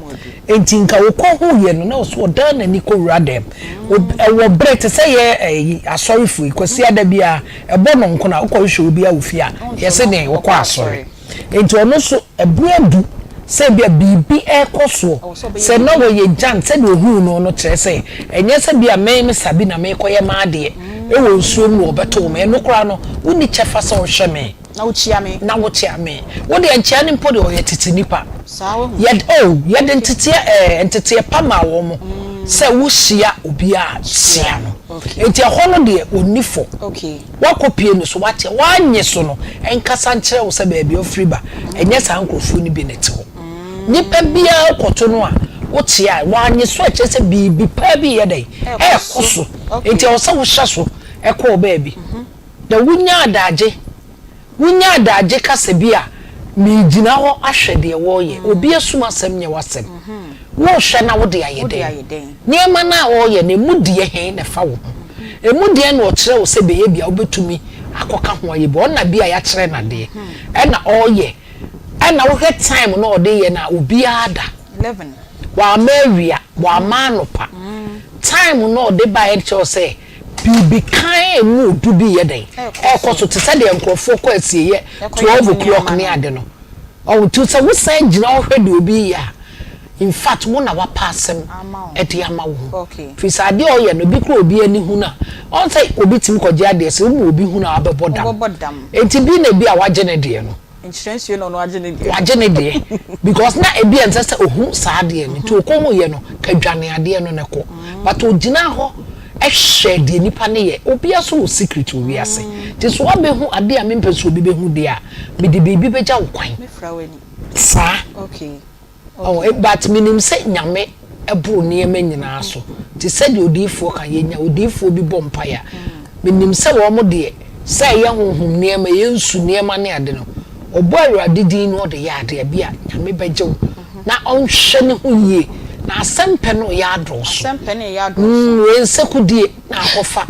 Enti nka wokɔ huiɛ no, na ɔsɛ ɔdan n'ani kɔ wura dɛm. Ɛwɔ berɛ te sɛ yɛ ɛyi asɔrefoɔ yi, Kwasiada biara, ɛbɔ nɔnkono a, wokɔ hwehwɛ obiara wɔ fie a, yɛse dɛn, wokɔ asɔre. Enti ɔno nso, ɛberɛ adu sɛ ebia biribi rekɔ soɔ, sɛ na ɔyɛ gyan, sɛdeɛ ɔhuu no no kyerɛ sɛ, ɛnyɛ sɛ bia me, me Sabi na merekɔyɛ m'adeɛ wɔ nsuo mu na wɔbɛtoo me, ɛno koraa no, wonni kyɛfa sɛ wohwɛ me. Na wokyia me. Na wokyia me. Wo deɛ nkyia no mpo deɛ ɔyɛ tete nipa. Saa wahu. Yɛde, oh, yɛde nteteɛ, ɛɛ, nteteɛ pa maa wɔn sɛ wohyia obi a, kyia no. Enti ɛhɔ no deɛ, ɔnni fɔ. Woakɔpue no so, woate, woannye so no, ɛnkasa nkyerɛ wo sɛ baabi a wofiri ba, ɛnyɛ saa nkurɔfoɔ no bi na ɛte hɔ. Nipa biara wokɔto no a, wokyea a, wannye so a, ɛkyerɛ sɛ biribi paa bi reyɛ dɛn? Ɛrekɔ so. Enti ɛwɔ sɛ wohyɛ so kɔ wo baabi. Na wunya adagye, wunya adagye ka sɛ bi a, Meregyina hɔ ahwɛ deɛ wɔreyɛ. Obi asum asɛm nyɛ w'asɛm. Worehwɛ na wode ayɛ dɛn? Nneɛma no a ɔreyɛ no, emu deɛ he na ɛfa wo ho? Emu deɛn na ɔkyerɛ wo sɛ bɛyɛ bi a wobɛtumi akɔka ho ayɛ bi? Ɔna bi a yɛakyerɛ no adeɛ ɛna ɔreyɛ, ɛna wohwɛ time no a ɔde yɛ no a, obiara da. Wamma awia, wamma anɔpa. Time no a ɔde baeɛ no kyerɛ wo sɛ biribi kann a emu ɔdu bi reyɛ dɛn? Ɛrekɔ so te sɛ deɛ nkurɔfoɔ kɔ asieeɛ 12 o'clock ne ade no. Ɔho nti sɛ wosan gyina hɔ hwɛ deɛ obi reyɛ a, in fact wo na wapa asɛm de ama wo ho. Firi sɛ adeɛ a ɔyɛ no, ebi koraa obi ani hunu a, ɔhu sɛ obi tumi kɔgye adeɛ sɛ woma obi hunu a wabɛbɔ dam. Nti bi na ebi a wagye ne deɛ no. Nkyerɛ nsuo na ɔno agye ne deɛ. Wagye ne deɛ because na ebi a ɛnsɛ sɛ ohu saa adeɛ no nti ɔkɔ hu yɛ no ka dwane adeɛ no na kɔ but ogyina hɔ hwɛ deɛ nipa no yɛ obia so wɔ secret wɔ wiase nti so wabɛhu adeɛ a mempɛ sɛ obi bɛhu deɛ a mede biribi bɛgya wo kwan saa. Oh, but menim sɛ Nyame boro nneɛma nyinaa so. Te sɛ deɛ odiyifoɔ ka, yɛnya odiyifoɔ bi bɔ mpaeɛ a, menim sɛ wɔn deɛ, sɛ ɛyɛ honhom nneɛma, ɛyɛ nsu nneɛma ne ade no, ɔbɔ Awurade din na ɔde yɛ adeɛ bi a, Nyame bɛgye wo. Na ɔnhwɛ ne ho yie. Na asɛmpɛ no reyɛ adɔɔso. Asɛmpɛ no reyɛ adɔɔso. Mm, wei nsekudie. na akɔfa.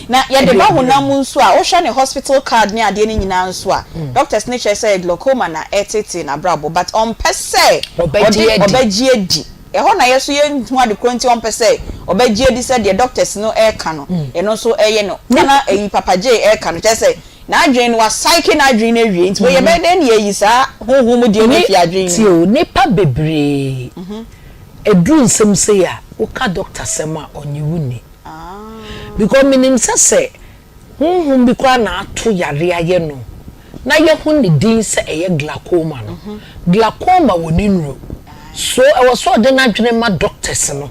Na yɛde ba honam mu nso a, wohwɛ ne hospital card ne adeɛ no nyinaa nso a, doctors no kyerɛ sɛ ɛyɛ glaucoma na ɛreteetee n'abrabɔ but ɔmpɛ sɛ ɔde ɔbɛgye adi. Ɛhɔ na yɛ nso yɛnhu ade korɔ nti ɔmpɛ sɛ ɔbɛgye adi sɛ deɛ doctors no reka no, ɛno nso ɛyɛ no. Ka na ɛyi Papa Jay reka no, kyerɛ sɛ. N'adwene no, wasaeke n'adwene no awie. Nti wei yɛbɛyɛ dɛn na yɛayi saa honhom mu deɛ no afi adwene no Tie mu? o, nnipa bebree, ɛduru nsɛm sei a, woka doctor sɛm a, ɔnnye wo nni. Because menim sɛ sɛ honhom bi koraa na ato yareɛ ayɛ no na yɛhu ne din sɛ ɛyɛ glaucoma no, glaucoma wɔ ne nnuro. So ɛwɔ sɛ ɔde n'adwene ma doctors no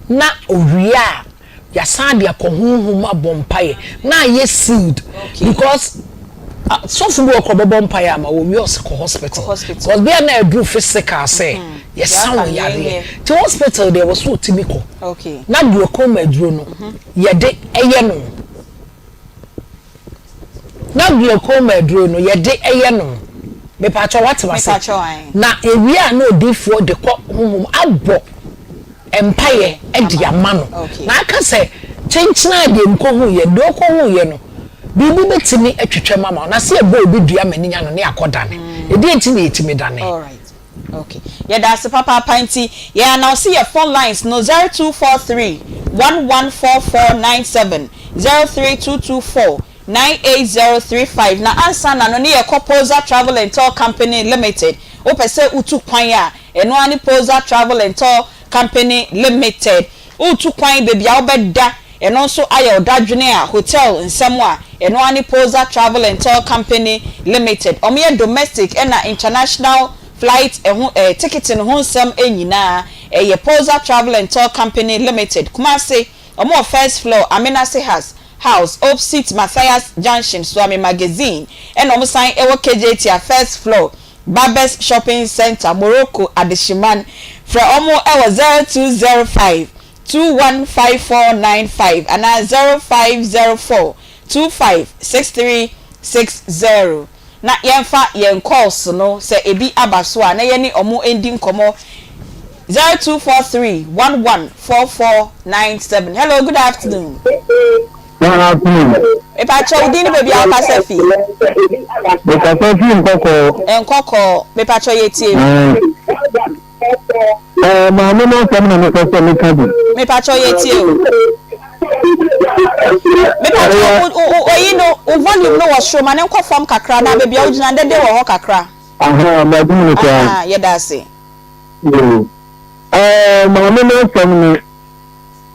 na ɔwie a, Yɛasan de akɔ honhom mu abɔ mpaeɛ na ayɛ sealed because sɔfo bi wɔ kɔ ɔbɛbɔ mpaeɛ ama wo owie ɔse kɔ hospital because bia na aduru physical sɛ yɛsa wo yareɛ nti hospital deɛ ɛwɔ sɛ ɔtumi kɔ na glaucoma aduro no yɛde ɛyɛ no. Na glaucoma aduro no yɛde yɛ no mepakyɛw wate mase na yɛwie a na odiifoɔ de kɔ honhom abɔ mpaeɛ de ama no na aka sɛ kyenkyena a deɛ mekɔhu yɛ deɛ ɔkɔhu yɛ no biribi bɛtumi atwitwam ama wo na sɛ yɛbɔ obi dua ma ne nya no ne akɔ dane ɛdeɛ nti na yɛtumi dane. Okay yɛda ase papaapa nti yɛn announce yɛ phone lines no 0243 114497 03224 98035 na ansa na no ne yɛkɔ Poza Travel and Tour Company Limited wopɛ sɛ wotu kwan a ɛno ara ne Poza Travel and Tour Company Limited woretu kwan baabi a wobɛda Ɛno nso ayɛ wo dadwene a hotel nsɛm a, ɛno ara ne Poza Travel and Tour Company Limited. Wɔyɛ domestic ɛna international flight ɛho ɛɛ ticketing ho nsɛm nyinaa. Ɛyɛ Poza Travel and Tour Company Limited. Kumasi, wɔn wɔ first floor, Amenase Has House, opsit Mathias Junction, Suame Magazine. Ɛna wɔn san wɔ Kejetia first floor, Barbers Shopping Centre, Morocco, Adehyeman. Frɛ wɔn wɔ 0205 215495 anaa 0504 256360 na yɛmfa yɛn calls no sɛ ebi aba so a na yɛne ɔmo ndi nkɔmmɔ 0243 114497 Hello good afternoon. Good afternoon. Mepakyɛ wo din ne baabi a wokasa fi. Mekasa fi Nkɔkɔɔ. Nkɔkɔɔ mepakyɛ yɛtie. Ɛɛ maame no asɛm na mepɛ sɛ meka bi. Mepakyɛw yɛtie o. Mepakyɛw wo wo oyi no wo volume no wɔ soro ma ne nkɔ fam kakra na baabi a wogyina no dede wɔ hɔ kakra. Ahaa madum no koraa. Ahaa yɛda ase. Yoo ɛɛ maame no asɛm no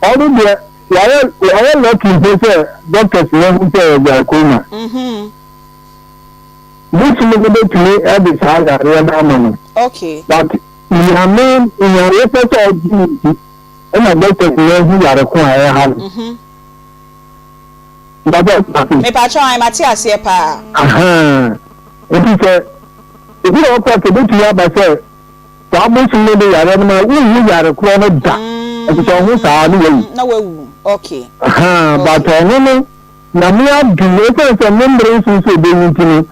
ɔno deɛ wayɛ wayɛ lucky mpo sɛ doctors no ahu sɛ ɛyɛ glaucoma. Mhm. Bosom no bɛtumi de saa yareɛ no ama no. Okay. But Nyame Nyame pɛ sɛ ɔgye no nti ɛna doctors no ahu yare ko a ɛha no. Mhm. Mpakyɛ wote ase? Mepakyɛ ae mate aseɛ paa. Ahaa. Nti sɛ ebi wɔ hɔ koraa sɛ ebetumi aba sɛ saa bosom no de yareɛ no ma wonhu yare korɔ no da. Ɛte sɛ ɔho saa ne wawu. Na wawu. Okay. Ahaa but ɔno no Nyame adom esiane sɛ ne mmere nso sɛ obewu nti no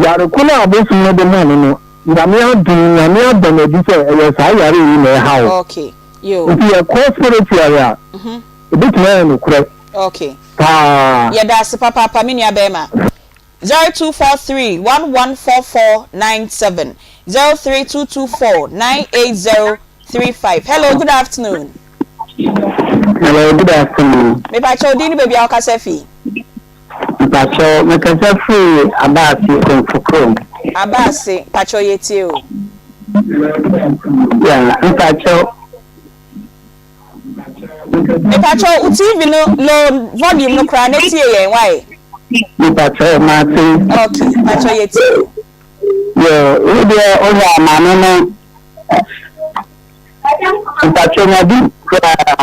Yare ko no a abosom no de ma no no, Nyame adom, Nyame ada no adi sɛ ɛyɛ saa yare yi na ɛha wo. Okay, yo. Nti yɛkɔ spiritually a, ɛbɛtumi ayɛ nokorɛ Okay. paa. Yɛda ase papaapa me nua bɛɛma. 0243 114497 03224 98035 Hello, good afternoon. Hello, good afternoon. Mepakyɛ wo din ne baabi a wokasa fi? Mpakyɛw mekasa firi Abaase Komfo kurom. Abaase, mpakyɛw yɛtie o. Yeah, mpakyɛw. Mepakyɛw wo TV no low volume no koraa na tie yɛn why? Mepakyɛw mate. Okay, mpakyɛw yɛtie o. Yo, wo deɛ wohwɛ a maame no mpakyɛw nyade koraa.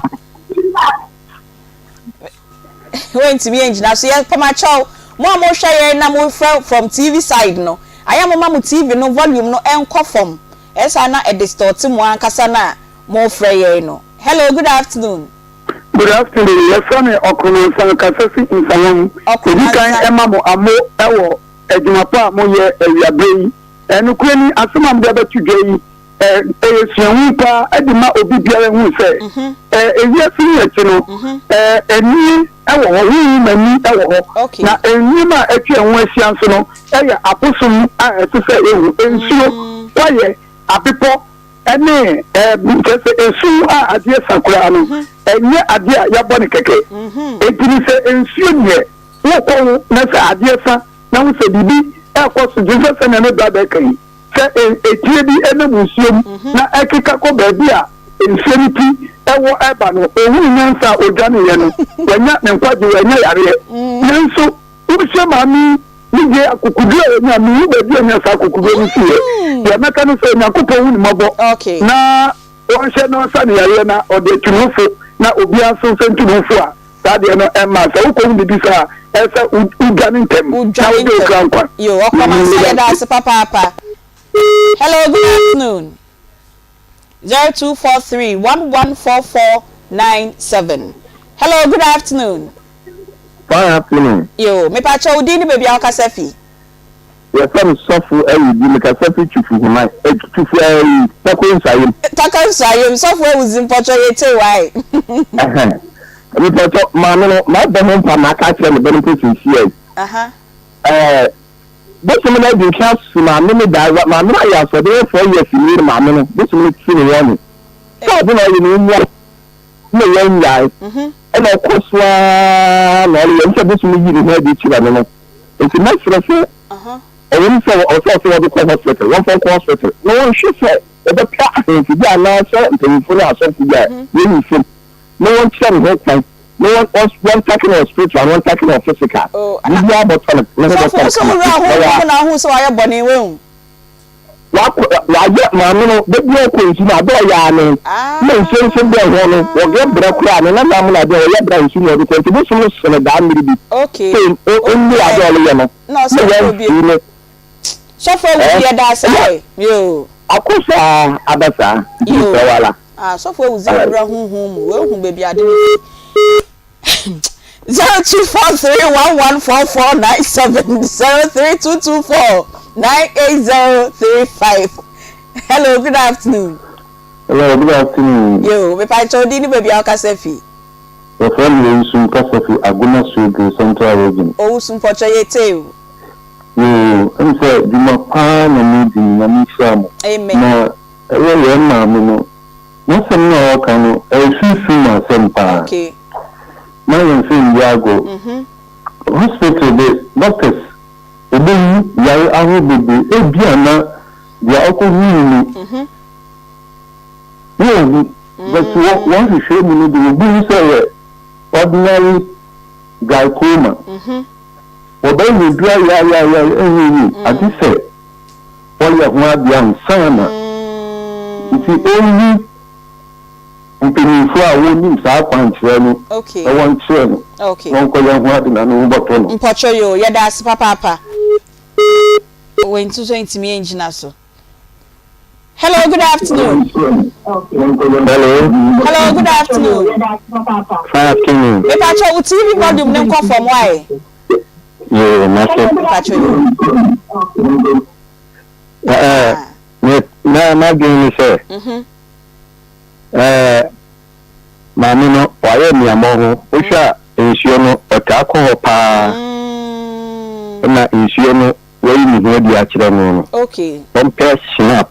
Wontumi ngyina so. Yɛ pamakyɛw, mo a mohwɛ yɛn na mofrɛ from TV side no, ayɛ a momma mo TV no volume no nkɔ fam, ɛyɛ saa na ɛdistort mo ankasa no a mofrɛ yɛn no. Hello, good afternoon. Good afternoon, yɛfrɛ me Ɔkromansa kasa fi Nsawam. Medi kan ma mo amo wɔ adwuma pa a moyɛ awiaberɛ yi. Nokorɛ ni, asɛm a mode abɛto dwa yi, Ɛyɛ suahu paa de ma obi biara hu sɛ ewiase yi akyi no, ani wɔ hɔ, honhom ani wɔ hɔ, na nneɛma a atwa ɛho ahyia nso no yɛ abosom a ɛte sɛ ehu, nsuo, kwaeɛ, abepɔ ne kyerɛ sɛ esum a adeɛ sa koraa no, ɛnyɛ adeɛ a yɛabɔ no kɛkɛ. Enti no sɛ nsuo deɛ. Wokɔ ho na sɛ adeɛ sa na wo sɛ biribi ɛrekɔ so te sɛ sɛnea me bra bɛka yi, sɛ etire bi nam nsuo mu na ɛkeka kɔ baabi a nsuo no ti wɔ ɛba no, ɔhunu nyansa a ɔdwaneeɛ no, wanya ne nkwagye, wanya yareɛ. Nanso wohwɛ maame yi ne deɛ akokoduro a ɔnya, menhu baabi a ɔnya saa akokoduro no firiiɛ. Deɛ mɛka ne sɛ Onyankopɔn hu no mmɔbɔ na ɔnhwɛ na ɔnsa no yareɛ na ɔde atu ne ho fo na obiara nso nsa ntu ne ho fo a saa deɛ no ɛmma. Sɛ wokɔhu biribi saa a, ɛsɛ sɛ wodwane ntɛm na wogye wo kra nkwa. Yo, ɔkɔm asa yɛda ase papaapa. Hello, good afternoon. 0243 114497. Hello, good afternoon. Fine afternoon. Yo, mepakyɛ wo din ne baabi a wokasa fi. Yɛfrɛ me Sɔfo Awudzi, mekasa fi Twufu Human, eh, Twufu eh, Tako Nsuayem. Tako Nsuayem, Sɔfo Awudzi, mpɔkyɛ yɛtse wo ae. Ɛhɛn, mepɔkyɛ, maame no, mabɔ ho mpa maka akyerɛ me ba no mpo seisiei. Aha. Eh, bosom no adi nka aso maame no daa, maame no ayɛ asoɔden bɛyɛ 4 years nie no maame no, bosom no tse ne wɔne. Sɛ ɔdze na ɔyɛ no ɔnnya. na wannyae, ɛna ɔkɔ so ara na ɔreyɛ sɛ bosom yi ne ho adi kyerɛ no no. Nti mɛsrɛ sɛ ɛwɔ mu sɛ ɔsɛ ɔsɛ wɔde kɔ hospital, wɔmfa nkɔ hospital na wɔnhwɛ sɛ wɔbɛpɛ ahemfo bi anaasɛ mpanyimfo ne asɔfo bi a wɔnni fam na wɔnkyerɛ ne ho kwan na wɔntake no wɔ spiritual na wɔntake no wɔ physical. Biribiara bɔtɔ no, ne ho Sɔfo, bɔtɔ no wo sɛ kama. wowura Na honhom wa mu na wohu sɛ wayɛ bɔne, woahu? Wakɔ wayɛ maame no da biara ɔkɔ nsu no ade ɔyɛ ara ne na nsuo nso bɛn hɔ no wɔyɛ brɛ koraa ne nana mo na ade ɔyɛ brɛ nsu na ɔde kɔ nti bosom no so no daa mmere bi sɛ ɔnni ade ɔreyɛ no na wɔamfiri no Sɔfo awu deɛ daa saa ɛ yoo. Akɔ saa aba saa nti mesrɛ wo ara. Ah sɔfo awu dze wura honhom mu woehu beebi ade no fi. 0243114497 0322498035 Hello, good afternoon. Hello, good afternoon. Yo, mepa kyɛw din ne baabi a wokasa fi. Wɔfrɛ me Owusu mekasa fi Agona Suaduro Central Region. Owusu mpɔkyɛ yɛtee wo. Yoo, ɛm sɛ dwuma paa na modi no, Nyame nhyira mo. Amen. Na ɛyɛ yɛn maame no N'asɛm no a ɔka no, ɛyɛ sunsum mu asɛm paa. Okay. Ma yɛn nso nni agorɔ. Hospital de, doctors, wɔbɛhu yare ahorow bebree. Ebia na deɛ ɔkɔhui no, wɔnhu. But wɔ wɔn nhwehwɛmu mu no de, wɔbɛhu sɛ ɛyɛ ordinary glaucoma. Wɔbɛyɛ aduru ayaayaaya, ɛnyɛ yie. Agye sɛ wɔyɛ ho ade ansa na nti ɔnyi mpanyimfoɔ a wɔnim saa akwankyerɛ no na wɔnkyerɛ no na ɔnkɔyɛ ho ade na ne ho bɔtɔ no. Mpɔkyɛ yoo, yɛda ase papaapa. Wei nso so ntumi ngyina so. Hello, good afternoon. Hello. Hello, good afternoon. Fine afternoon. Mepakyɛ wo TV volume ne nkɔ fam wae. Yoo, mate. Mepakyɛ yoo. Ɛɛ, me na m'adwene ne sɛ, ɛɛ, maame no wayɛ nneɛma ho. Wohwɛ a nsuo no ɔtaa kɔ hɔ paa. Ɛna nsuo no wayi ne ho adi akyerɛ no no. Okay. Ɔmpɛ snap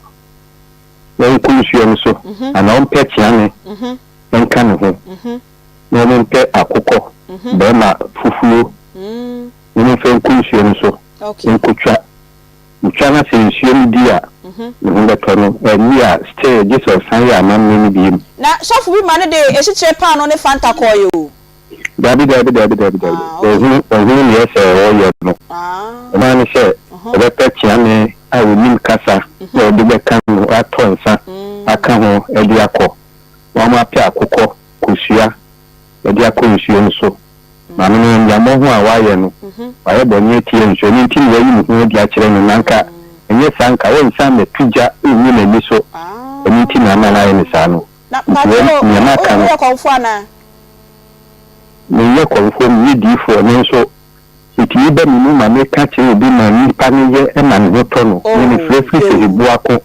na ɔnkɔ nsuo no so anaa ɔmpɛ kyeame nka ne ho. na wɔmpɛ akokɔ barima fufuo na wɔmfa nkɔ nsuo no so nkɔtwa. Ɔtwa na sɛ nsuo no di a, ne ho bɛtɔ no. Anni a, still gye sɛ ɔsan yɛ amammerɛ no biom. Na sɔfo bi ma no de esikyire paanoo ne fanta kɔɔeɛ o. Dabi, dabi, dabi, dabi, dabi. Wahunu, wahunu nea ɛsɛ ɔyɛ no. Ɔno ara ne sɛ ɔbɛpɛ kyeame a ɔnim kasa na ɔde bɛka no, atɔ nsa aka ho de akɔ. Wɔapɛ akokɔ kosua de akɔ nsuo no so. Maame no, aniammɔho a wayɛ no, wayɛ bɔne atia nsuo no nti na wayi ne ho adi akyerɛ no, na anka ɛnyɛ saa anka ɔrensan mmɛto gya ngu n'ani so, ɛno nti na ama no ayɛ no saa no. Na Nti mpakyɛw wɔn, nea maka no. woyɛ kɔmfoɔ anaa? Menyɛ kɔmfoɔ, menyɛ diyifoɔ, nanso ɛtumi ba me mu ma meka kyerɛ obi ma nipa no yɛ ma ne ho tɔ no, me mefrɛ firi sɛ Ebuako.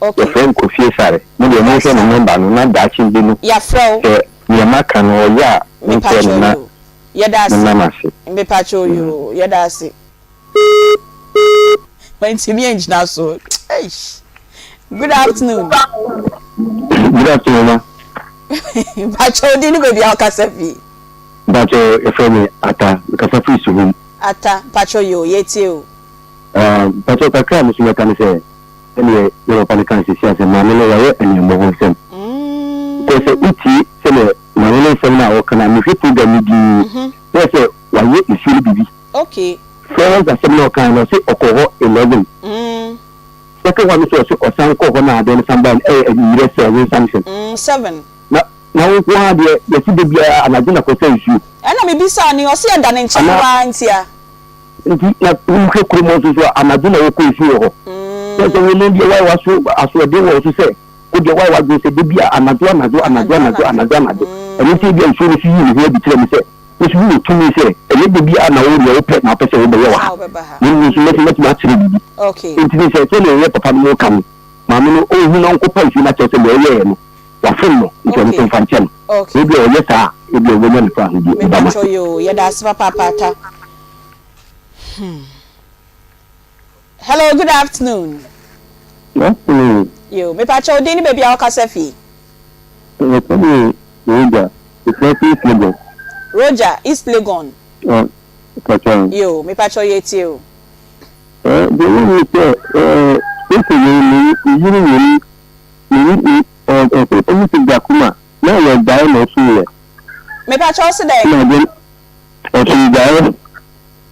Yɛfrɛ no Kofi Asare. Mo deɛ monhwɛ ne nɔmba no na daakye bi no Yɛafrɛ wo. sɛ deɛ maka no ɔyɛ a momfrɛ no Mepakyɛw na yoo. Yɛda ase. monna mo ase. Mepakyɛw yoo. Yɛda ase. Mantumi angyina so. Eish. Good afternoon. Good afternoon ma. Mepakyɛw din ne baabi a wokasa fi. Mpakyɛw yɛfrɛ me Ata, mekasa firi Suhum. Ata, mpakyɛw yoo, yɛtie o. Ah, mpakyɛw kakra a me nso mɛka ne sɛ, sɛdeɛ yɛ papa no kaa seesei a sɛ maame no wayɛ aniammɔho nsɛm. Because sɛ wotie sɛdeɛ maame no nsɛm no a ɔka no a, mehwɛ program no dinn, na ɛyɛ sɛ wayɛ nsuo no biribi. Okay. First asɛm no a ɔkaeɛ no, ɔse ɔkɔɔ hɔ 11. Second one no nso ɔse ɔsan kɔɔ hɔ na adeɛ no san baeɛ no ɛyɛ anwummerɛ 7 something. 7. Na na wo nko ara deɛ yɛse da biara anadwo na kɔsa nsuo. Ɛna me bisaa no yi ɔse yɛda ne nkyɛn hɔ ara ntia. Nti na wo hwɛ kurom hɔ nso so a anadwo na wɔkɔ nsuo wɔ hɔ. Kyerɛ sɛ wo no deɛ woayɛ w'aso asoɔden wɔ wo so sɛ wo deɛ woayɛ w'adwene sɛ da biara anadwo anadwo anadwo anadwo anadwo anadwo. Ɛno nti ebia nsuo no nso yii ne ho adi kyerɛɛ me sɛ wo nso wowɔ tumi sɛ ɛnyɛ da biara na wo deɛ wopɛ na wopɛ sɛ wobɛyɛ wɔ ha na mmom nso mɛtumi mɛtumi akyerɛ biribi. Nti no sɛ sɛdeɛ yɛ papa no reka no maame no ɔnhu na ɔnkɔpa nsuo no akyɛw sɛ deɛ ɔyɛeɛ no wafom no nti ɔno nso mfa nkyɛ no. Okay. Ebia ɔyɛ saa a, ebia ɔbɛnya ne fahodie. Meda mo ase. Mepakyɛw yoo, yɛda ase papaapa Ata. Hmm. Hello, good afternoon. Good afternoon. Yoo, mepakyɛw wo din ne baabi a wokasa fi? Yɛfrɛ me Roger, mefrɛ fi East Legon. Roger, East Legon. Ah, mepakyɛw. Yoo, mepakyɛw yɛtie o. Eh, deɛ ɛwɔ mu ne sɛ, eh, sese wei, me yere wei, me, me, ɔ, ɔ, ɔmu sɛ Jakuma, na ɔyɛ daeɛ na ɔsom yɛ. Mepakyɛ wo se dɛn? Na adeɛ ɔsom daeɛ.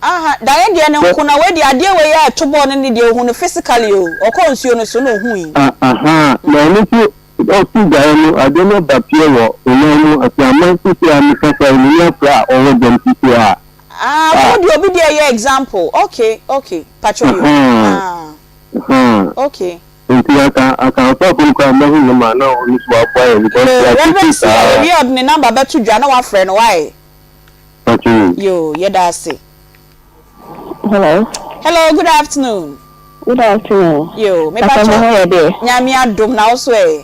Aha, daeɛ deɛ no nko na wei deɛ adeɛ wei a ɛto bɔɔ no ne deɛ ɔhu no physically o, ɔkɔɔ nsuo no so na ɔhui. Ah, aha, na ɔno nso ɔsom daeɛ no adeɛ no aba pie wɔ onan mu ɔte ama sisi a mekasa yi meni afra a ɔwɔ dɛm sisi a. Ah, wo deɛ obi deɛ yɛ example, okay, okay, pakyɛ yo, ah, okay. Nti anka anka ɔsɔfo no koraa mmɛhu no ma na ɔno nso waboa yɛn because Yoo, yɛatete Reverend Sia, saa. yɛwie a ɔde ne number bɛto dwa na wafrɛ no, wai? Mpakyɛ o. Yoo, yɛda ase. Hello. Hello, good afternoon. Good afternoon. Yoo, me Papa mo pakyɛ. ho yɛ deɛ? Nyame adom, na wo so ɛ?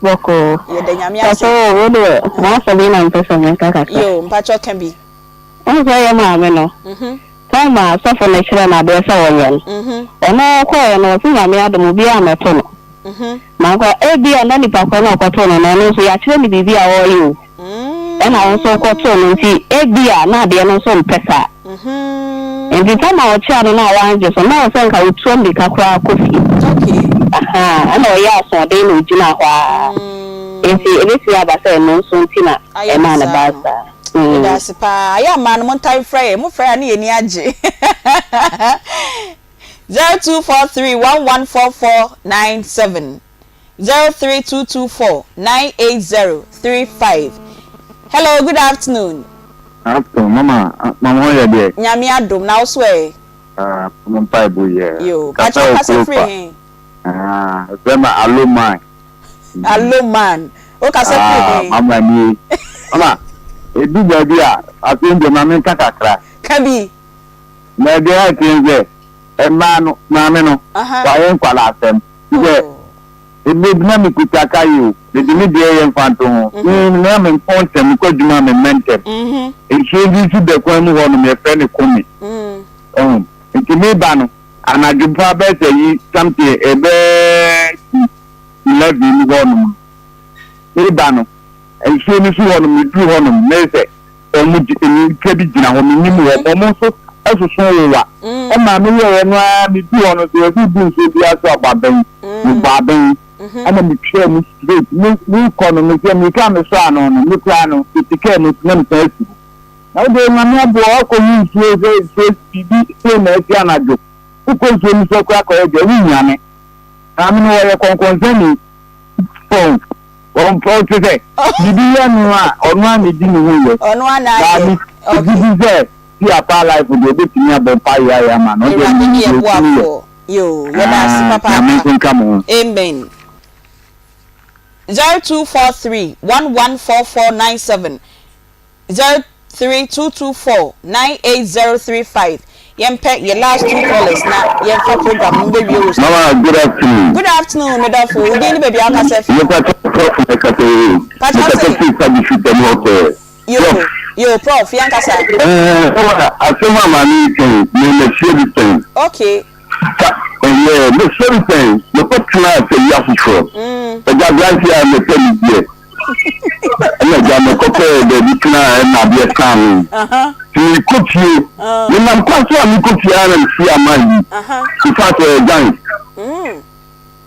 Bɔkɔɔ. Yɛda Nyame ase. Pakyɛ o, wo deɛ, m'asɛm yi na mpɛ sɛ menka kakra. Yoo, mpakyɛ ka bi. Wohu sɛ yɛ maame no, time a sɔfo no kyerɛɛ no adeɛ sɛ ɔnyɛ no, ɔno ɔkɔeɛ no ɔse Nyame adom obiara ammɛto no. Na nka ebia na nipa korɔ no a ɔkɔtoo no no ɔno nso yɛakyerɛ no biribi a ɔreyɛ o, ɛna wo nso wokɔtoo no nti ebia na adeɛ no nso mpɛ saa. Nti time a ɔkyea no no a wangye so no na ɛwɔ sɛ nka ɔtua mmirika koraa kɔ fie. Ahaa, ɛna ɔyɛɛ asoɔden na ɔgyinaa hɔ ara. Nti ɛbɛtumi aba sɛ ɛno nso nti na Ayɛ no ɛmaa no saa baa no. saa. Yɛda ase paa. Ayɛ a mmaa no montae mfrɛ yɛn. Mofrɛ a na yɛn ani agye. 0243 114497 03224 98035 Hello, good afternoon. Afternoon, mama, mama ho yɛ deɛ. Nyame adom, na wo so ɛ? Ah, mo mpaebɔ yɛ. Yo, pakyɛ wo kasa firi he? Ah, frɛ ma alo man. Alo man, wo kasa firi he? Ah, mama nie. Mama, edu baabi a, afei deɛ ma menka kakra. Ka bi. Na deɛ ɛteɛ ne sɛ, mmaa no, maame no, wayɛ nkwadaa asɛm. Sɛ ebi na mekuta ka yi o, mede me deɛ yɛ mfa nto ho. Me na mempɔn ntɛm, mekɔ adwuma a memmɛ ntɛm. Nsuo bi nso da kwan mu hɔnom, yɛfrɛ no Kome. Ɔho, nti meba no, anadwo paa bɛyɛ sɛ yi something ɛbɛyɛ 11 mu hɔnom no, meba no, nsuo no so hɔnom, meduru hɔnom, meyɛ sɛ wɔn gye nnipa bi gyina hɔ, mennim wɔn, wɔn nso soso wowa. Ɛma meyɛeɛ no ara, meduru hɔ no nso, yɛsɛ wodu nsuo biara so a, bɔ abɛn. Mebɔ abɛn, ɛna metwaa mu straight. Me merekɔ no, mesɛ mmirika a mesɔɔ ano no, me koraa no, mete kaa mu nso na mesan asi hɔ. Na wo deɛ Nyame aboa wo, woakɔyi nsuo sɛ nsuo biribi sei na asi anadwo, wokɔ nsuo no so koraa kɔyɛ deɛ, wonnyane. Maame no ɔyɛ kɔnkɔnsani. Phone. Ɔmpɛ te sɛ biribi yɛ no a ɔno ara na edi ne ho yɛ. Ɔno ara na ayɛ. Maame Okay. gye di sɛ si apa life deɛ obetumi abɔ mpa yɛ ayɛ ama no. Ɔno deɛ Awurade ne menim yɛ deɛ otumi yɛ. boafoɔ. Yoo, yɛda ase Ah, Nyame papaapa. nso nka mo ho. Amen. 0243 114497 03224 98035 Yɛmpɛ yɛ last two callers na yɛmfa program no mbɛwie wɔ studio. Mama good afternoon. Good afternoon me dɔfo, wo din ne baabi a wokasa firi? Mepa kyɛw prof na ɛkasa yi o. Pakyɛw Mekasa se? firi Sadi Fitam hɔ pɛɛ. Yoo, Prof. yoo prof yɛnkasa. Ɛɛ mama asɛm a maame yi ka yi me mahyia bi pɛn. Okay. Sa ɛyɛ mahyia bi pɛn mekɔ tenaa sɛ wia foforɔ. Agya aberanteɛ a mepɛ no deɛ. Ɛna agya mekɔpɛɛ baabi tenaeɛ na adeɛ saa me. Nti mekɔ fie, menam kwan so a mekɔ fie ara na mehyia man bi. In fact, ɔyɛ giant.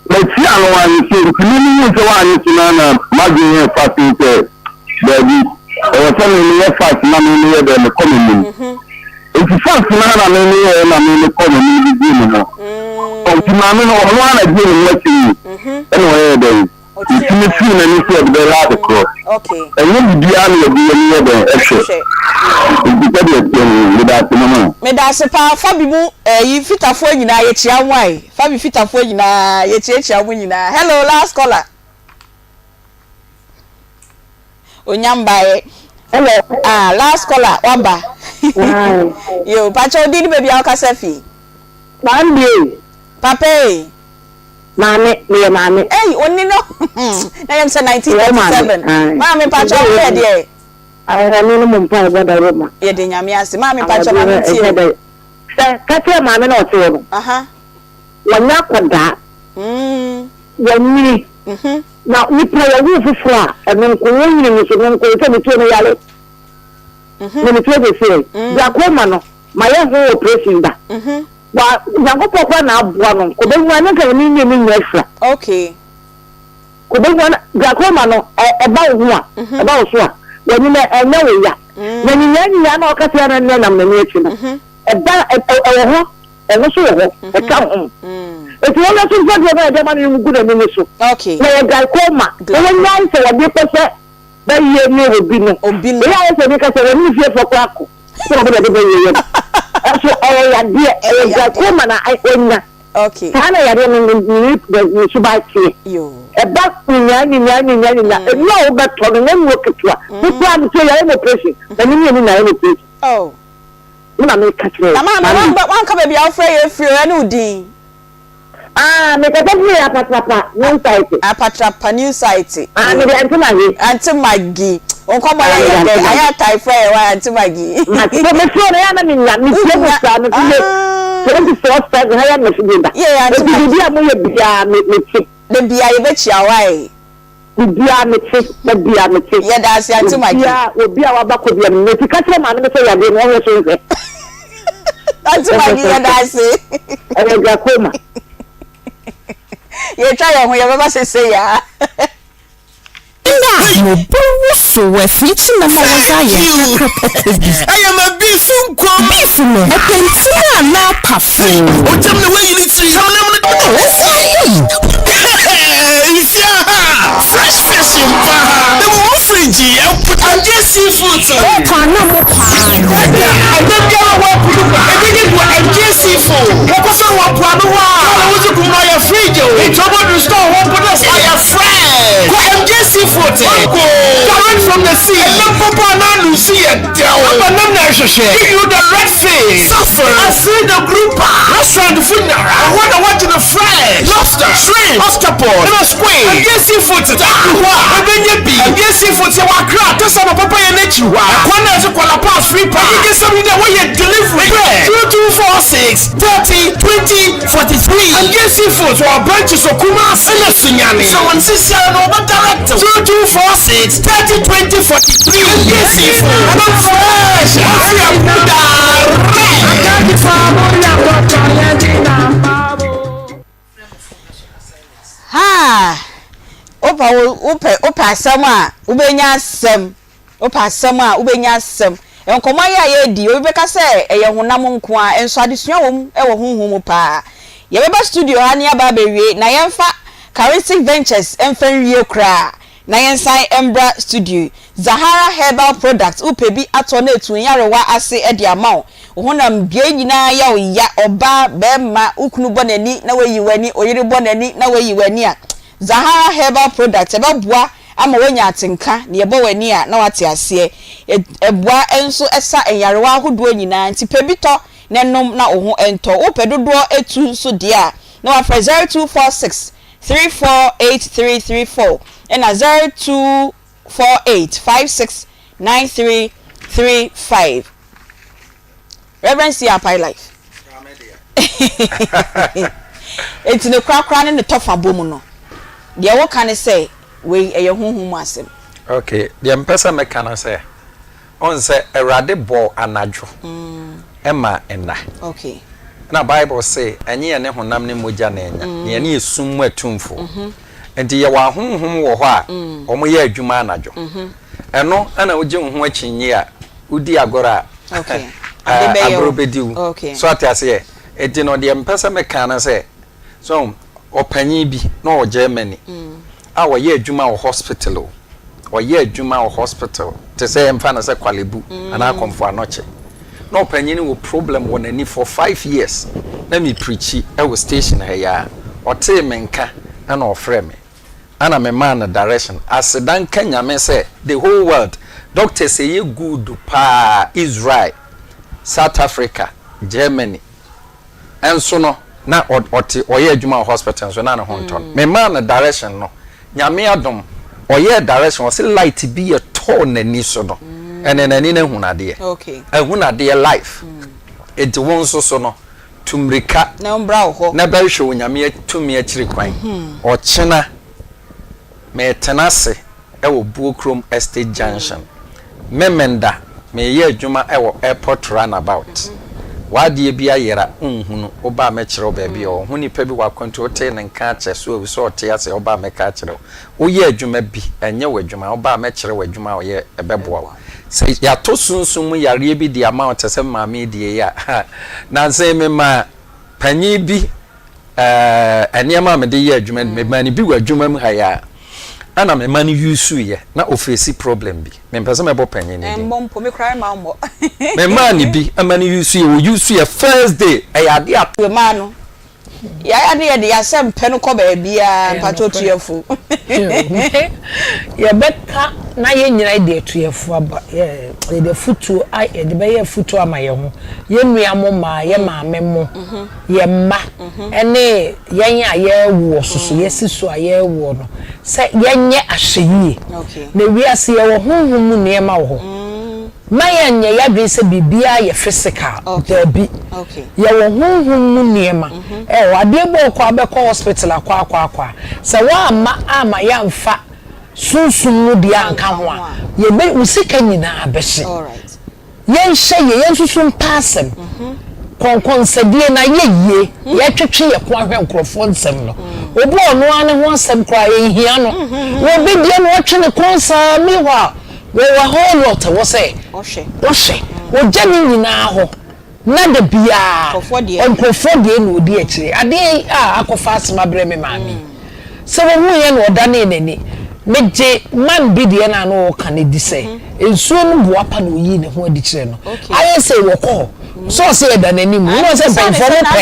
Mahyia no wannye so, nti me mehuu sɛ wannye so no ara na m'adwene yɛɛ fasten sɛ daabi, ɛwɔ sɛ me meyɛ fast na me meyɛ dɛn mekɔ m'anim. Nti fast no ara na me meyɛɛ na me mekɔɔ m'anim de gyee me ho. Nti maame no ɔno ara na gyee ne ho akyi ɛna ɔyɛɛ dɛn. Metumi fii m'ani sɛ yɛde bɛyɛ ade korɔ. Ɛnyɛ biribiara na yɛde yɛn ani yɛ dɛn hwɛ. Enti sɛdeɛ ɛteɛ no, meda ase mama wo. Medase paa Fabi mu ɛyi fitafoɔ nyinaa yɛkyia mo ae Fabi fitafoɔ nyinaa yɛkyiakyia mo nyinaa hello last caller Onya mbaeɛ Hello. Ah last caller waba yo pakyɛ wo din ne baabi a wokasa fi. Maame. Papa ei. Maame, meyɛ maame. Ei, onni no na yɛm sɛ 1937. Maame mpakyɛ wo yɛ deɛ. Awurade no mo mpaebɔ da Roma. Yɛde Nyame ase. Maame mpakyɛ ma me ntie o. Sɛ ka kyerɛ maame na ɔte hɔ no. Wɔnyɛ akɔdaa. Wɔnyini. Na nipa yɛwo foforɔ a ɛno nko wo nyini no so no nko sɛ metuo no yare. Na metuo sɛsɛ. Glaucoma no ma yɛ ho operation da. Wa Nyankopɔn koraa na aboa no kɔbɛhu a ne nka ne nyɛ ne nyɛ afira. Okay. Kɔbɛhu a glaucoma no ɛba wo ho a mhm. ɛba wo so a w'ani no ɛnyɛ wo ya. Mm. Na nyinyaa nyinyaa na ɔka sɛ na nam n'ani akyi no mhm. ɛba ɛwɔ hɔ ɛno so wɔ hɔ mhm. ɛka ho. Mm. Eti wɔn nso nfa deɛ na ɛde ama no gu n'ani no so. Okay. Na yɛ glaucoma. Na wɔn nyan sɛ wɔde kɔ sɛ bɛyɛ ne obi no. Obi no. Ɛyɛ ayɛ sɛ obi ka sɛ wɔne ne fiefoɔ kɔ akɔ sɛ wɔbɛ na ɛde bɛyɛ yɛ no. Ɛso ɛyɛ yadeɛ, ɛyɛ glaucoma na ɔnya. Okay. Saa na yadeɛ no ne ne ne suban teɛ. Ɛba nyinyaa nyinyaa nyinyaa nyinyaa. Mm. Nnuro a wobɛtɔ no nyɛ nnuro ketewa. Mm. Me koraa me tie yɛayɛ no operation. Na ne mmienu na ayɛ no operation. Oh. Me na meka kyerɛ. Na maame wanka baabi a wofrɛ yɛ firi o ɛne wo din. Ah, me kasa firi Apatrapa new site. Apatrapa new site. Ah, me de Auntie Maggie. Auntie Maggie. Nkɔmɔ yɛ yɛ dɛ. Ayɛ atae frɛ yɛ wa Auntie Maggie. Ma me frɛ no ya na me nya me tie mo saa me fie. 24/7 ha ya me fie da. Yeah, Auntie Maggie. Ebi bi a mo yɛ bia me me te. De bia yɛ bɛ kyia wa e. Biribiara mete, da biara mete. Yɛda ase Auntie Maggie. Obiara, obi a waba kɔ biara no, meti ka kyerɛ maame no sɛ yadeɛ no ɔnhwɛ so nhwɛ. Auntie Maggie yɛda ase. Ɛyɛ glaucoma. Yɛtwa yɛn ho yɛbɛba sese yaa. Nna mobowosow efirikyi nam a wɔdze ayɛ nkrakra papa bi. Ɛyɛ ma beef nko. Beef no, ɛpɛ ntini anaa pafo? Ogyam na wayi ne tiri. Samina mu no. Ɔsan yam. Nsia ha. Fresh fish mpa ha. Ewu wo fridge ɛpo. Agye seafood. Wokɔ a na mokɔ ara. Ɛda biara wɔ ɛpo no mu. Ebi ne bu agye seafood. Wɔkɔsɛ wɔ mpoano hɔ a. Kɔla wodzi gu mu no ɔyɛ fridge o. Nti ɔbɔdu store hɔ mpo no ɔyɛ fresh. Kɔ MJ seafood. Mango. Direct from the sea. Ɛnam papa anaa no nsu yɛ dɛw. Aba nam na ɛhwehwɛ. Give you the red fish. Suffer. Afei the grouper. Restaurant fo nyinara. Ɛhɔ na wɔgye no fresh. Lobster, shrimp, octopus, ɛna squid. MJ seafood da hɔ a ɛbɛnya bi. MJ seafood sɛ wɔ Accra Tesano papa yɛ n'akyiri hɔ a. Ɛkwan na ɛdze kɔ La Paz free park. Anigyesɛm nye dɛ wɔyɛ delivery. Frɛ 0246 30 20 43. MJ seafood wɔ branches wɔ Kumasi ɛna Sunyani. Sɛ wɔn sisiara no wɔbɛ direct wo. 0246 30 20 43. MJ seafood. Ɛnam fresh. Ɔfi ɛpo direct. Haa! Wopɛ wo wopɛ wopɛ asɛm a wobɛnya asɛm. Wopɛ asɛm a wobɛnya asɛm. Nkɔmmɔ yi a yɛredi, obi bɛka sɛ ɛyɛ honam nko ara, nso adesua wɔ mu wɔ honhom mu paa. Yɛbɛba studio ha na yɛaba abɛwie, na yɛmfa Charistic Ventures mfa nwie koraa na yɛnsan mbra studio. Zahara Herbal Products, wopɛ bi atɔ na etu nyarewa ase de ama wo. Wo honam dua nyinaa yɛ wo ya, ɔbaa, barima, wo kunu bɔ n'ani na wayi w'ani, wo yere bɔ n'ani na wayi w'ani a, Zahara Herbal Products ɛbɛboa ama woanya atenka, nea ɛbɔ w'ani a na woate aseɛ. Ɛboa nso sa nyarewa ahodoɔ nyinaa, nti pɛ bi tɔ na nom na wo ho ntɔ. Wopɛ dodoɔ tu nso deɛ a, na wafrɛ 0246 348334 ɛna 0248 569335. Reverend C. Apai Life. Enti ne korakora ne ne tɔfa bɔ mu no, deɛ woka ne sɛ wei ɛyɛ honhom mu asɛm. Okay, deɛ mpɛ sɛ meka no sɛ, ɔn sɛ Awurade bɔɔ anadwo ɛma nna. Okay. Na Bible se ɛnyɛ yɛne honam ne mogya na anya, na yɛne esum mu atumfoɔ. Nti yɛwɔ ahonhom wɔ hɔ a wɔyɛ adwuma anadwo. Ɛno na wogye wo ho akyinnye a, wodi agorɔ a, agorɔ bɛdi wo. So ate aseɛ? Nti no deɛ mpɛ sɛ meka no sɛ, so ɔpanyin bi na ɔwɔ Germany a ɔyɛ adwuma wɔ hospital o, ɔyɛ adwuma wɔ hospital te sɛ yɛmfa no sɛ Korle Bu anaa Komfo Anokye. Na ɔpanyin no wɔ problem wɔ n'ani for five years na me preachi wɔ station ha yi ara. Ɔtee me nka na ɔfrɛɛ me ɛna me maa no direction. Aseda nka Nyame sɛ the whole world doctors ɛyɛ good paa Israel, South Africa, Germany nso no na ɔte ɔyɛ adwuma wɔ hospital nso na ne ho ntɔ no. Me maa no direction no Nyame adom ɔyɛɛ direction ɔse light bi yɛ tɔɔ n'ani so no ɛnɛ n'ani no ahunu adeɛ ahunu adeɛ life enti wo nso so no tu mmirika na bɛhwehwɛ Onyame tumi akyiri kwan ɔkyena Meretena ase wɔ Buokrom Estate Junction. Memenda, mereyɛ adwuma wɔ Airport Runabout. W'adeɛ bi ayera, wonhunu, woba a mɛkyerɛ wo baabi a ɛwɔ. Ho nipa bi wɔ akwantuo, wotee ne nka akyɛ, so awu, sɛ ɔte ase a, woba a mɛka akyerɛ wo. Woyɛ adwuma bi, ɛnyɛ w'adwuma, woba a mɛkyerɛ wo adwuma a woyɛ, ɛbɛboa wo. Sɛ yɛato sunsum mu yareɛ bi de ama wo te sɛ maame yi deɛ yi a, nansa yi memaa panin bi Ɛɛ nneɛma a mede yɛ adwuma no memaa no bi wɔ adwuma mu ha yi ara ɛna mema no use yɛ na ɔfeesi problem bi mempɛ sɛ mɛbɔ panyin no din Ɛmmɔ mpo me koraa mma wommɔ. Memaa no bi ma no use yɛ ɔ use yɛ first day ɛyɛ adeɛ a. Memaa no yɛayɛ ade yɛde yɛn asɛm pɛ no kɔ baabiara mpakyɛw tu yɛn fo. Yɛbɛka na yɛn nyinaa de atu yɛn fo aba yɛde afutuo yɛde bɛyɛ afutuo ama yɛn ho yɛn nua mo mmaa yɛn maame mo. Yɛn mma ne yɛn a yɛrewoɔ so so, yɛasi so a yɛrewoɔ no, sɛ yɛnyɛ ahwɛyie. Na wiase yɛwɔ honhom mu nneɛma wɔ hɔ. Mma yɛnyɛ yɛn adwene sɛ biribiara yɛ physical. Daabi. Yɛwɔ honhom mu nneɛma wɔ hɔ. Adeɛ bi wɔ hɔ koraa wobɛkɔ hospital akɔ akɔ akɔ a, sɛ woamma amma yɛamfa sunsum mu deɛ anka ho a, yɛbɛ, wo sika nyinaa bɛhye. Yɛnhyɛ yie, yɛnsusu mpa asɛm. Kɔnkɔnsadie no ayɛ yie, yɛtwetwe yɛn ko ahwɛ nkorɔfoɔ nsɛm no. Obi a ɔno ara ne ho asɛm koraa ɛnhia no, obi deɛ na ɔtwe ne kɔn saa, meanwhile wɔwɔ a whole lot ɛwɔ sɛ ɔhwɛ. Ɔgya ne nyinaa hɔ na da biara nkorɔfoɔ deɛ na ɔdi akyire. Adeɛ yi a akɔfa asɛm abrɛ me maame yi. Sɛ wɔhuiɛ na ɔdanee n'ani. Megye man bi deɛ na na ɔreka no di sɛ nsuo no boa pa na ɔyii ne ho adi kyerɛɛ no. Ayɛ sei wɔkɔ hɔ. Sɛ ɔse ɛda n'anim. Wohu sɛ mpanyinfoɔ ɔmo pɛ.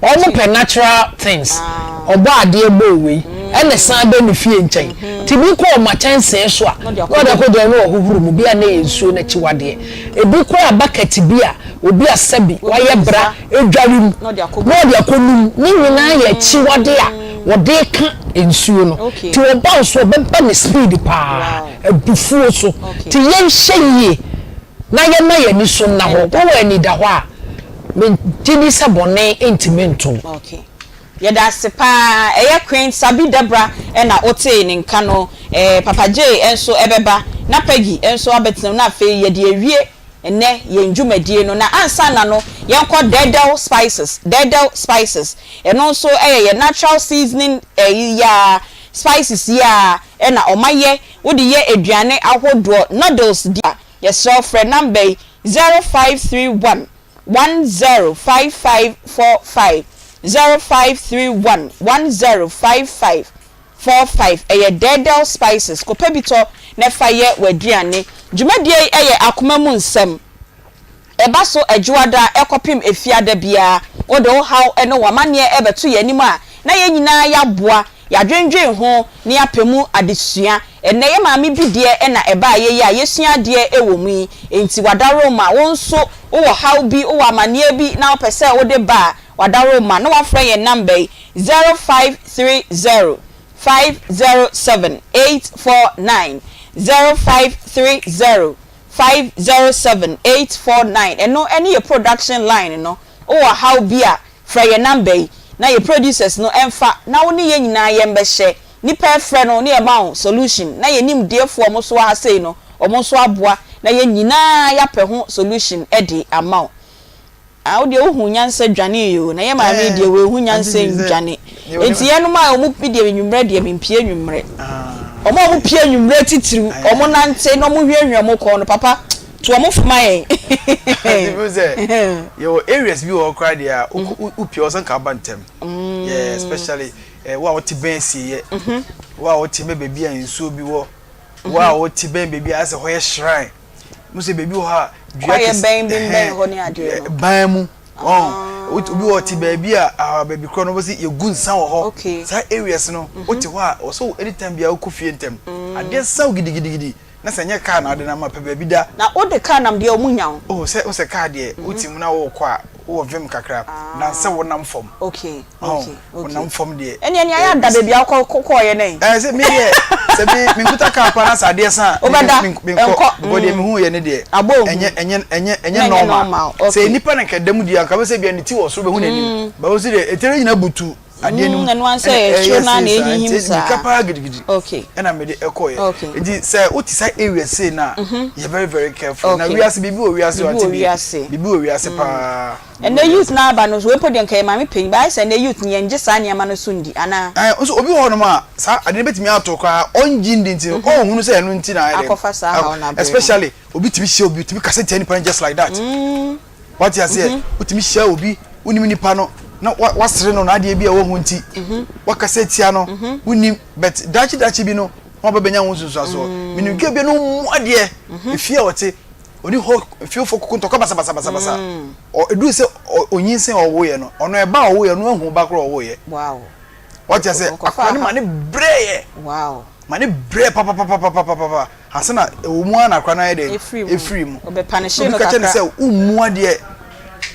Ɔmo pɛ natural things. Ɔbɔ adeɛ bɔɔ wei ɛna ɛsan bɛ ne fie nkyɛn. Nti bi kɔ ɔma kyɛnsee so a na ɔde akɔ gyina na wahohoro mu. Bi a na ɛyɛ nsuo no akyiwadeɛ. Ebi koraa bucket bi a obi a sɛbi wayɛ bra dware mu na ɔde akɔnum, ne nyinaa yɛ akyiwade a wɔde reka nsuo no, nti ɔba wo so ɔbɛba ne speed paa, abufuo so, nti yɛnhyɛ yie na yɛma yɛn ani so nna hɔ, wowɔ anidahɔ a, megye di sɛ bɔne ntumi nto wo. Yɛda ase paa. Ɛyɛ Queen Sabi Debra na wotee ne nka no. Papa Jay nso bɛba na Peggy nso abɛtena mu na afei yɛde awie nnɛ yɛn dwumadie no. Na ansa na no, yɛnkɔ Dɛɛdɛw Spices, Dɛɛdɛw Spices. Ɛno nso yɛ yɛn natural seasoning ɛyi yi ara, spices yi ara na wɔayɛ. Wode yɛ aduane ahodoɔ, noodles di a, yɛsrɛ wo frɛ number yi, 0531 105545, 0531 1055. 45 ɛyɛ dɛɛdɛw spices kɔpɛ bi tɔ na fa yɛ w'aduane. Dwumadie yi yɛ akoma mu nsɛm. Ɛba so Adwoada kɔpem Efiada biara. Wode wo haw ne w'amanneɛ bɛto yɛn anim a, na yɛn nyinaa yɛaboa, yɛadwendwen ho na yɛapɛ mu adesua. Ɛnnɛ yɛn maame bi deɛ na ɛbaeɛ yi a yɛsua adeɛ wɔ mu yi. Enti w'adaworoma, wo nso wowɔ haw bi, wowɔ amanneɛ bi na wopɛ sɛ wode ba a, w'adaworoma na woafrɛ yɛn namba yi, 0530 507 849, 0530 507 849, ɛno ne yɛ production line no. Wowɔ haw bi a, frɛ yɛn namba yi na yɛ producers no mfa na wo ne yɛn nyinaa yɛmbɛhyɛ. Nipa ɛfrɛ no ne yɛma wo solution na yɛn nimdeɛfoɔ a wɔn nso wɔ ha sei no wɔn nso aboa na yɛn nyinaa yɛapɛ ho solution de ama wo. Ah wo deɛ wohuu nyansa dwanee oo na yɛn maame yi deɛ wanhu nyansa ndwane. Enti yɛnom a wɔn me deɛ anwummerɛ deɛ mempue anwummerɛ. Wɔn a wɔpue anwummerɛ titiriw, wɔn nante na wɔn hwiahwia wɔn kɔn no papa to wɔn fo ma yɛn. Nti mehu sɛ yɛwɔ areas bi wɔ hɔ koraa deɛ a wopue a ɔsɛ nka woba ntɛm. Yeah, especially wo a wote bɛn asieeɛ, wo a wote bɛn baabi a nsuo bi wɔ, wo a wote bɛn baabi a asɛ hɔ yɛ shrine. Mo sɛ baabi wɔ hɔ a dua kɛse bɛn bi bɛn hɔ ne adeɛ no. Ban mu. Wɔn obi wɔ te baabi a ah baabi korɔ no wɔsi yɛgu nsa wɔ hɔ. Saa areas no wote hɔ a wɔsɛ anytime biara wokɔ fie ntɛm. Adeɛ sa wo gidigidigidi na sɛ nyɛ car na wode nam a pɛ baabi da. Na wode car nam deɛ wɔn nya wo. Oh sɛ wosɛ car deɛ wote mu na wokɔ a wowɔ vim kakra than sɛ wonam fam. Okay. Okay, okay. Ɔnam fam deɛ. Ɛnneɛ nea ayɛ ada baabi a wokɔ kɔɔeɛ no ɛ. Ɛɛ sɛ me deɛ sɛ me menkuta kaa paa na sɛ adeɛ sa a. Wobɛda, menkɔ. Nkɔ. Because deɛ mehu yɛ ne deɛ. Abɔ ohu. Ɛnyɛ ɛnyɛ ɛnyɛ ɛnyɛ Na ɛnyɛ normal. normal, okay. Sɛ nipa na nka ɛda mu deɛ anka bɛsɛ bia ne ti wɔ soro bɛhu n'anim. But wo si deɛ etire nyinaa butu adeɛ no mu. Ɛno ara sɛ Ɛna ɛsoro ɛyɛ no ara na sei saa ɛhihim nti saa. mirika paa gidigidi. Okay. Ɛna mede ɛkɔeɛ. Okay. Nti sɛ wote saa area sei no a, yɛ very very careful. Na Okay. wiase biribi wɔ wiase o Biribi ante wɔ bi. wiase. Biribi wɔ wiase paa. Ɛnɛ youth no aba no wei mpo deɛ nka yɛ maame panyin but ayɛ sɛ ɛnɛ youth no yɛngye saa nneɛma no so ndi anaa? Ɛɛ nso obi wɔ hɔnom a saa ade no bɛtumi ato koraa ɔngye ndi nti no ɔnhunu sɛ ɛno nti na ayɛ dɛn Akɔfa saa haw no abrɛ no. Especially obi tumi hyia obi otumi kasa tia nipa no just like that wate aseɛ wotumi hyia obi wonim nipa no na wasere no n'adeɛ bi a wahu nti wakasa tia no wonim but daakye daakye bi no na waba bɛnya ho nsunsuansoɔ menim kɛ bi no mu adeɛ efie a ɔte Ɔni hɔ fiefo koko ntɔkwa basabasabasabasa. Ɔ eduru sɛ ɔ onyinsɛn a ɔwoeɛ no, ɔno ɛba a ɔwoeɛ no ahu ba korɔ a ɔwoeɛ. Wow. Wate aseɛ? Ɔkɔfaa Akwadaa no ha. ma ne brɛeɛ. Wow. Ma ne brɛɛ papapapapapapa ansa na ɛwɔ mu ara na akwadaa no ayɛ dɛn? Efiri mu. Efiri mu. Ɔbɛpanehye Obi no ka kyerɛ no kakra. sɛ wommu adeɛ,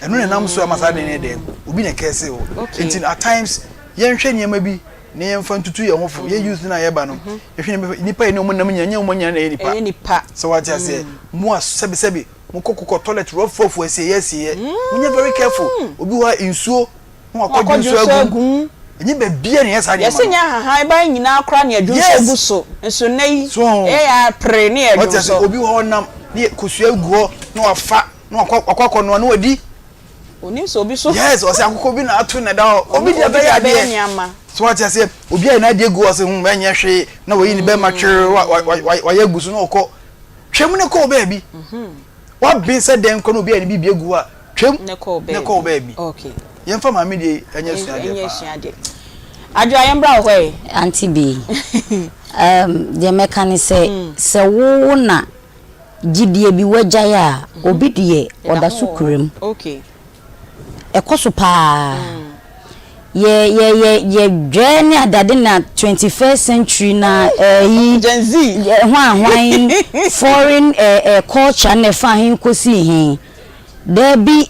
ɛno na ɛnam so ama saa adeɛ no yɛ dɛn? Obi na ɛkɛɛse wo. Okay. Nti no at times yɛnhwɛ nneɛma bi na yɛmfa ntutu yɛn ho fo. Yɛn youth no a yɛba no, yɛhwɛ nneɛma bi, nnipa yɛne wɔn nam nyinaa, ɛnyɛ wɔn nyinaa na ɛyɛ nipa. Ɛyɛ nipa. Sɛ wate aseɛ, mo a sɛbi sɛbi mokɔ kokɔ toilet rough rough asieɛ asieɛ, monyɛ very careful. Obi wɔ hɔ a nsuo na wakɔ dwo nsuo agu mu. Ɛnyɛ baabiara na yɛyɛ saa nneɛma no. Yɛse nyɛ ahahan ban nyinaa koraa na yɛdwo nsuo gu so, nso nnɛ yi ɛyɛ yɛ ara pere ne yɛdwo Wate aseɛ, nso. obi wɔ hɔ ɔnam ne kosua gu hɔ na wafa na wakɔ akɔnoa na wadi. Onim sɛ obi so. Yes, ɔsɛ akokɔ bi na ato na ɛda hɔ. Obi de abɛyɛ adeɛ. So wate aseɛ, obi ayɛ n'adeɛ gu hɔ sɛ hmm ɛnyɛ hwee na wayi ne bɛrima twere wayɛ agu so na ɔkɔ. Twam ne kɔɔ baabi. Waben sɛ dɛn kɔ na obi ayɛ ne biribi agu hɔ a, twam ne kɔɔ baabi. Yɛmfa maame deɛ yi ɛnyɛ asuadeɛ paa. Adwoa yɛmbra wo hɔ ɛ. Auntie Bee, um, deɛ mɛka ne sɛ, sɛ wo na gyidie bi wagyae a, obi deɛ ɔda so kura mu. Ɛkɔ so paa. Yɛ yɛ yɛ yɛdwɛ ne adade na 21st century na ɛyi Gen Z. hwan hwan foreign eh, eh, culture na ɛfa he kɔsii he. Daabi,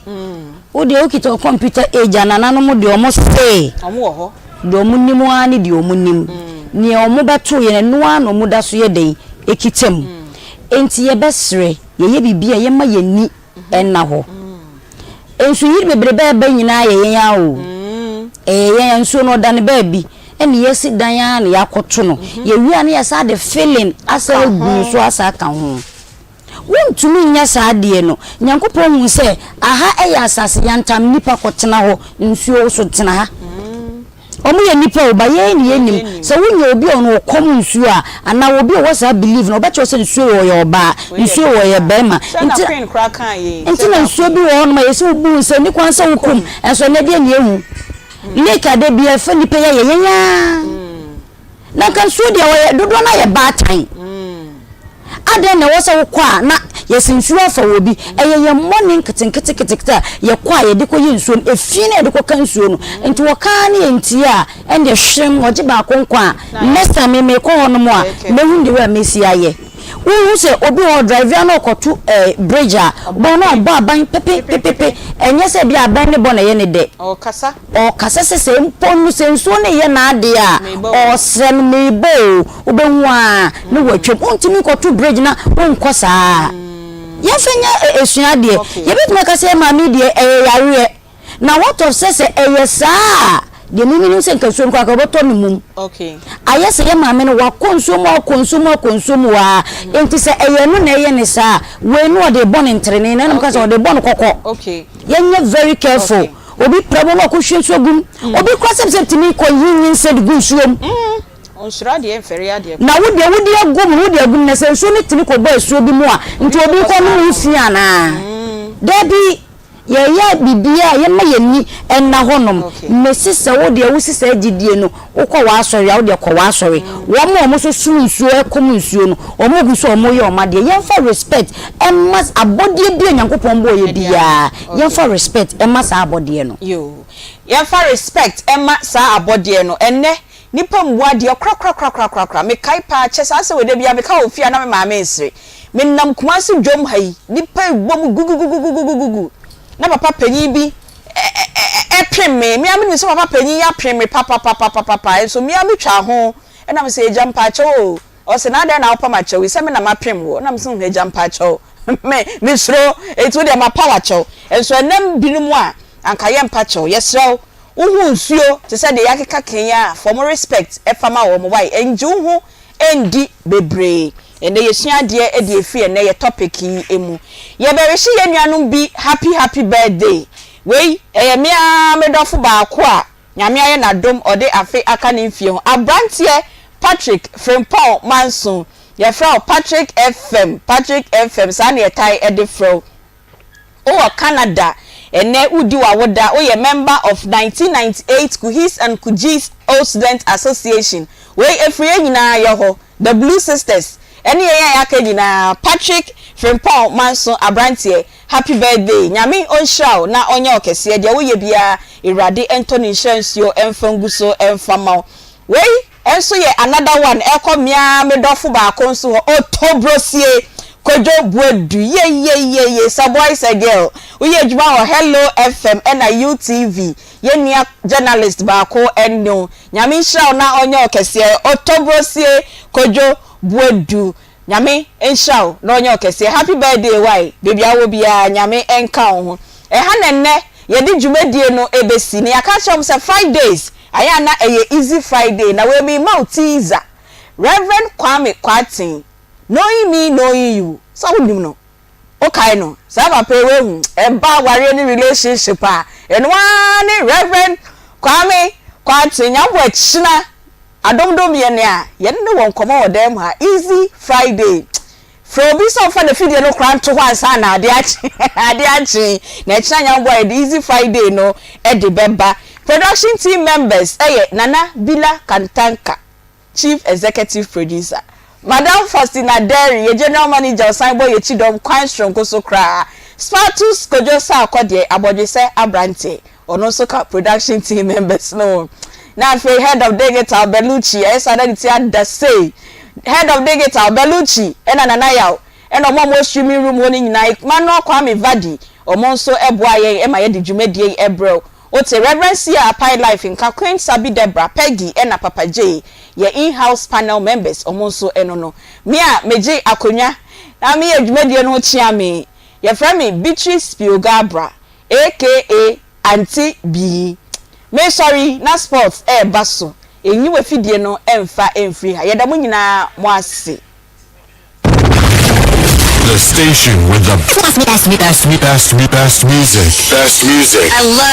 wo deɛ wokita wo computer age a nananom deɛ ɔmo see. Ɔmo wɔ hɔ. Deɛ ɔmo nim ara ne deɛ ɔmo nim. Nea ɔmo bɛtoo yɛn ɛno ara na ɔmo da so yɛ dɛn ɛkita mu. Enti yɛbɛsrɛ, yɛyɛ biribi a yɛmma yɛn ani nna hɔ. Nsuyiri bebrebe a ɛba nyinaa yɛ yɛn ara o. Ɛyɛ yɛn a nsuo no ɔda ne baabi ɛna yɛasi dan ara na yɛakɔto no. Yɛwie a na yɛsan de filling asan agu so asan aka ho. Wontumi nyɛ saa adeɛ no. Nyankopɔn huu sɛ aha yɛ asase yantam, nnipa kɔtena hɔ, nsuo so tena ha. Wɔn yɛ nnipa o, but yɛn ne yɛnnim. Sɛ wonya obi a ɔno ɔkɔm nsuo a, anaa obi a ɔwɔ saa belief no, ɔbɛkyerɛ wo sɛ nsuo wɔ ɔyɛ ɔbaa, nsuo wɔ ɔyɛ barima. Nti nti na nsuo bi wɔ hɔnom a yɛsɛ wobu nsa, nni kwan sɛ wokum, nso ɛnnɛ deɛ na yɛhu. Lake a da biara ɛfa nnipa yi ayɛ yɛn ara. Na nka nsuo deɛ wɔyɛ dodoɔ no ayɛ baatan. Adɛn na ɛwɔ sɛ wokɔ a na yɛsɛ nsuo afa wɔ bi? Ɛyɛ yɛn mmɔne nketenkete a yɛkɔ a yɛde kɔyɛ nsuo no, efi na yɛde kɔka nsuo no. Nti wɔka ara ne yɛntie a, ɛndeɛ hwerem, wɔgye baako nkwa a, next time me mekɔ hɔnom a, mɛhu the way a mɛsi ayɛ. Wohu sɛ obi wɔ hɔ ɔdrive a na ɔkɔto eh, bridge a, wobɛhu na ɔbɔ aban pepepepepe. Ɛnyɛ sɛ ebia aban no bɔ na ɛyɛ ne dɛ. Ɔrekasa. Ɔkasa sɛ sɛ mpo no sɛ nsuo no reyɛ n'adeɛ a, ɔresrɛ no merebɔ o, wobɛhu ara na watwam. Wontumi nkɔto bridge na wonkɔ saa. Yɛmfa nyɛ asuadeɛ. Yɛbɛtumi aka sɛ yɛn maame yi deɛ ɛyɛ yareɛ. Na what of sɛ sɛ ɛyɛ saa a, Deɛ me menim sɛ nka nsuo no koraa nka wɔbɛtɔ no mum. Ayɛ sɛ yɛ maame no wakɔ nsuo mu akɔ nsuo mu akɔ nsuo mu waa. Nti sɛ ɛyɛ ɛno na ɛyɛ ne saa a, wei no ɔde bɔ no ntrene na ɛna meka sɛ ɔde bɔ no kɔkɔ. Yɛnyɛ very careful. Obi pra mu na ɔkɔhwie nsuo gu mu. Obi koraa sɛm sɛ tumi kɔ yi nyinsɛn de gu nsuo mu. Na wo deɛ wode agu mu no wode agu mu na sɛ nsuo no tumi kɔbɔ asuo bi mu a nti obi kɔ nom wo fi anaa? Dabi. Yɛyɛ biribiara a, yɛmma yɛn ani nna hɔnom. Mese sɛ wo deɛ wosi saa gyidie no, wokɔ w'asɔre a, wo deɛ kɔ w'asɔre. Wɔn a wɔn nso som nsuo, kɔm nsuo no, wɔn gu so a wɔyɛ wɔn adeɛ. Yɛmfa respect mma abɔdeɛ bi a Nyankopɔn bɔeɛ biara. Yɛmfa respect mma saa abɔdeɛ no. Yoo. Yɛmfa respect mma saa abɔdeɛ no. Ɛnnɛ, nnipa mmu adeɛ korakorakorakorakora. Mekae paa, kyɛ saa asɛm wei da biara meka wɔ fie a na me maame resere. Menam Kumasi dwom ha yi, nnipa rebɔ mu gugugugugugugugu, na papa panyin bi repem me. Me ara menim sɛ papa panyin yi apem me papapapapapa, nso me ara metwaa ho. Ɛna mese, Agya mpaakyɛw o. Ɔse, na adɛn na wopam akyɛw yi, sɛ me na mapem wo? Ɛna mese, hmm, Agya mpaakyɛw, me, mesuro, enti wo deɛ mapa wo akyɛw. Nso ɛnam binom a, anka yɛmpa kyɛw. Yɛsrɛ wo, wohu nsuo te sɛ deɛ yɛakeka kan yi a, fa wɔn respect fa ma wɔn, wai, ɛngye wo ho ɛndi bebree. Ɛnnɛ yɛsua adeɛ de afiri ɛnnɛ yɛ topic yi mu. Yɛbɛwihye yɛn nuanom bi happy happy birthday. Wei ɛyɛ me ara me dɔfo baako a Nyame ayɛ no adom ɔde afe aka ne mfie ho. Abranteɛ Patrick Frimpong Manso. Yɛfrɛ wo Patrick FM, Patrick FM saa na yɛtae de frɛ wo. Wowɔ Canada ɛnnɛ woredi w'awoda, woyɛ member of 1998 Kuhis and Kujis Old Student Association. Wei ɛfiri yɛn nyinaa yɛ hɔ, The Blue Sisters ɛne yɛn a yɛaka nyinaa. Patrick Frimpong Manso abranteɛ, happy birthday. Nyame ɔnhyira wo na ɔnyɛ wo kɛseɛ, deɛ woyɛ biara Awurade ntɔ ne nhyira nsuo mfa ngu so mfa mma wo. Wei nso yɛ another one ɛkɔ me ara me dɔfo baako nso hɔ Otobrosie Kojo Boadu yeyeyeye sɛ boy sɛ girl woyɛ adwuma wɔ Hello FM ɛna UTV yɛn nua journalist baako ɛne wo Nyame nhyira wo na ɔnyɛ wo kɛseɛ Otobrosie Kojo Boadu Nyame nhyira wo na ɔnyɛ wo kɛseɛ happy birthday wai baabi a wowɔ biara Nyame nka wo ho ɛha na ɛnnɛ yɛde dwumadie no ɛbɛsi na yɛaka akyerɛ wɔn sɛ Fridays ayɛ a na ɛyɛ easy Friday na wei mema wo teaser Rev Kwame Kwarteng knowing me knowing you sɛ wonim no wokae no saa papa yi wahu ɛba awareɛ ne relationship a ɛno ara ne Rev Kwame Kwarteng Nyambo akyina Adomdom yɛn a yɛne no wɔ nkɔmmɔ wɔ dan mu ha Easy Friday Frɛ obi sɛ ɔmfa n'afidie no koraa nto hɔ ansa na adeɛ akye adeɛ akye na ɛkyena Nyame boa yɛde Easy Friday no de bɛba Production team members yɛ Nana Bila Kantanka Chief Executive Producer Madam Faustina Derry yɛ General Manager ɔsan bɔ yɛn kyidɔm kwan soronko so koraa Spartus Kojo Sarkɔ deɛ abɔdwesɛ abranteɛ Ɔno nso ka production team members no ho. Na afei head of digital Bellucci, ɛyɛ saa na ne ti ada sei. Head of digital Bellucci ɛna Nana Yaw ɛna wɔn a wɔwɔ streaming room hɔ no nyinaa, Emmanuel Kwame Vardy, wɔn nso boa yɛn ma yɛde dwumadie yi brɛ wo. Wote Rev. Sia Apai Life nka, Queen Sabi Deborah, Peggy ɛna Papa Jay, yɛ in-house panel members, wɔn nso ɛno no. Me a megye akonnwa na meyɛ dwumadie no ho kyea me, yɛfrɛ me Beatrice Spio-Garbrah. Aka Auntie Bii. Me sɔre yi na sports ɛɛba so nyi w'afidie no mfa mfiri ha yɛda mo nyinaa mo ase. The station with the best, best, best, best, best music. Best music. I love.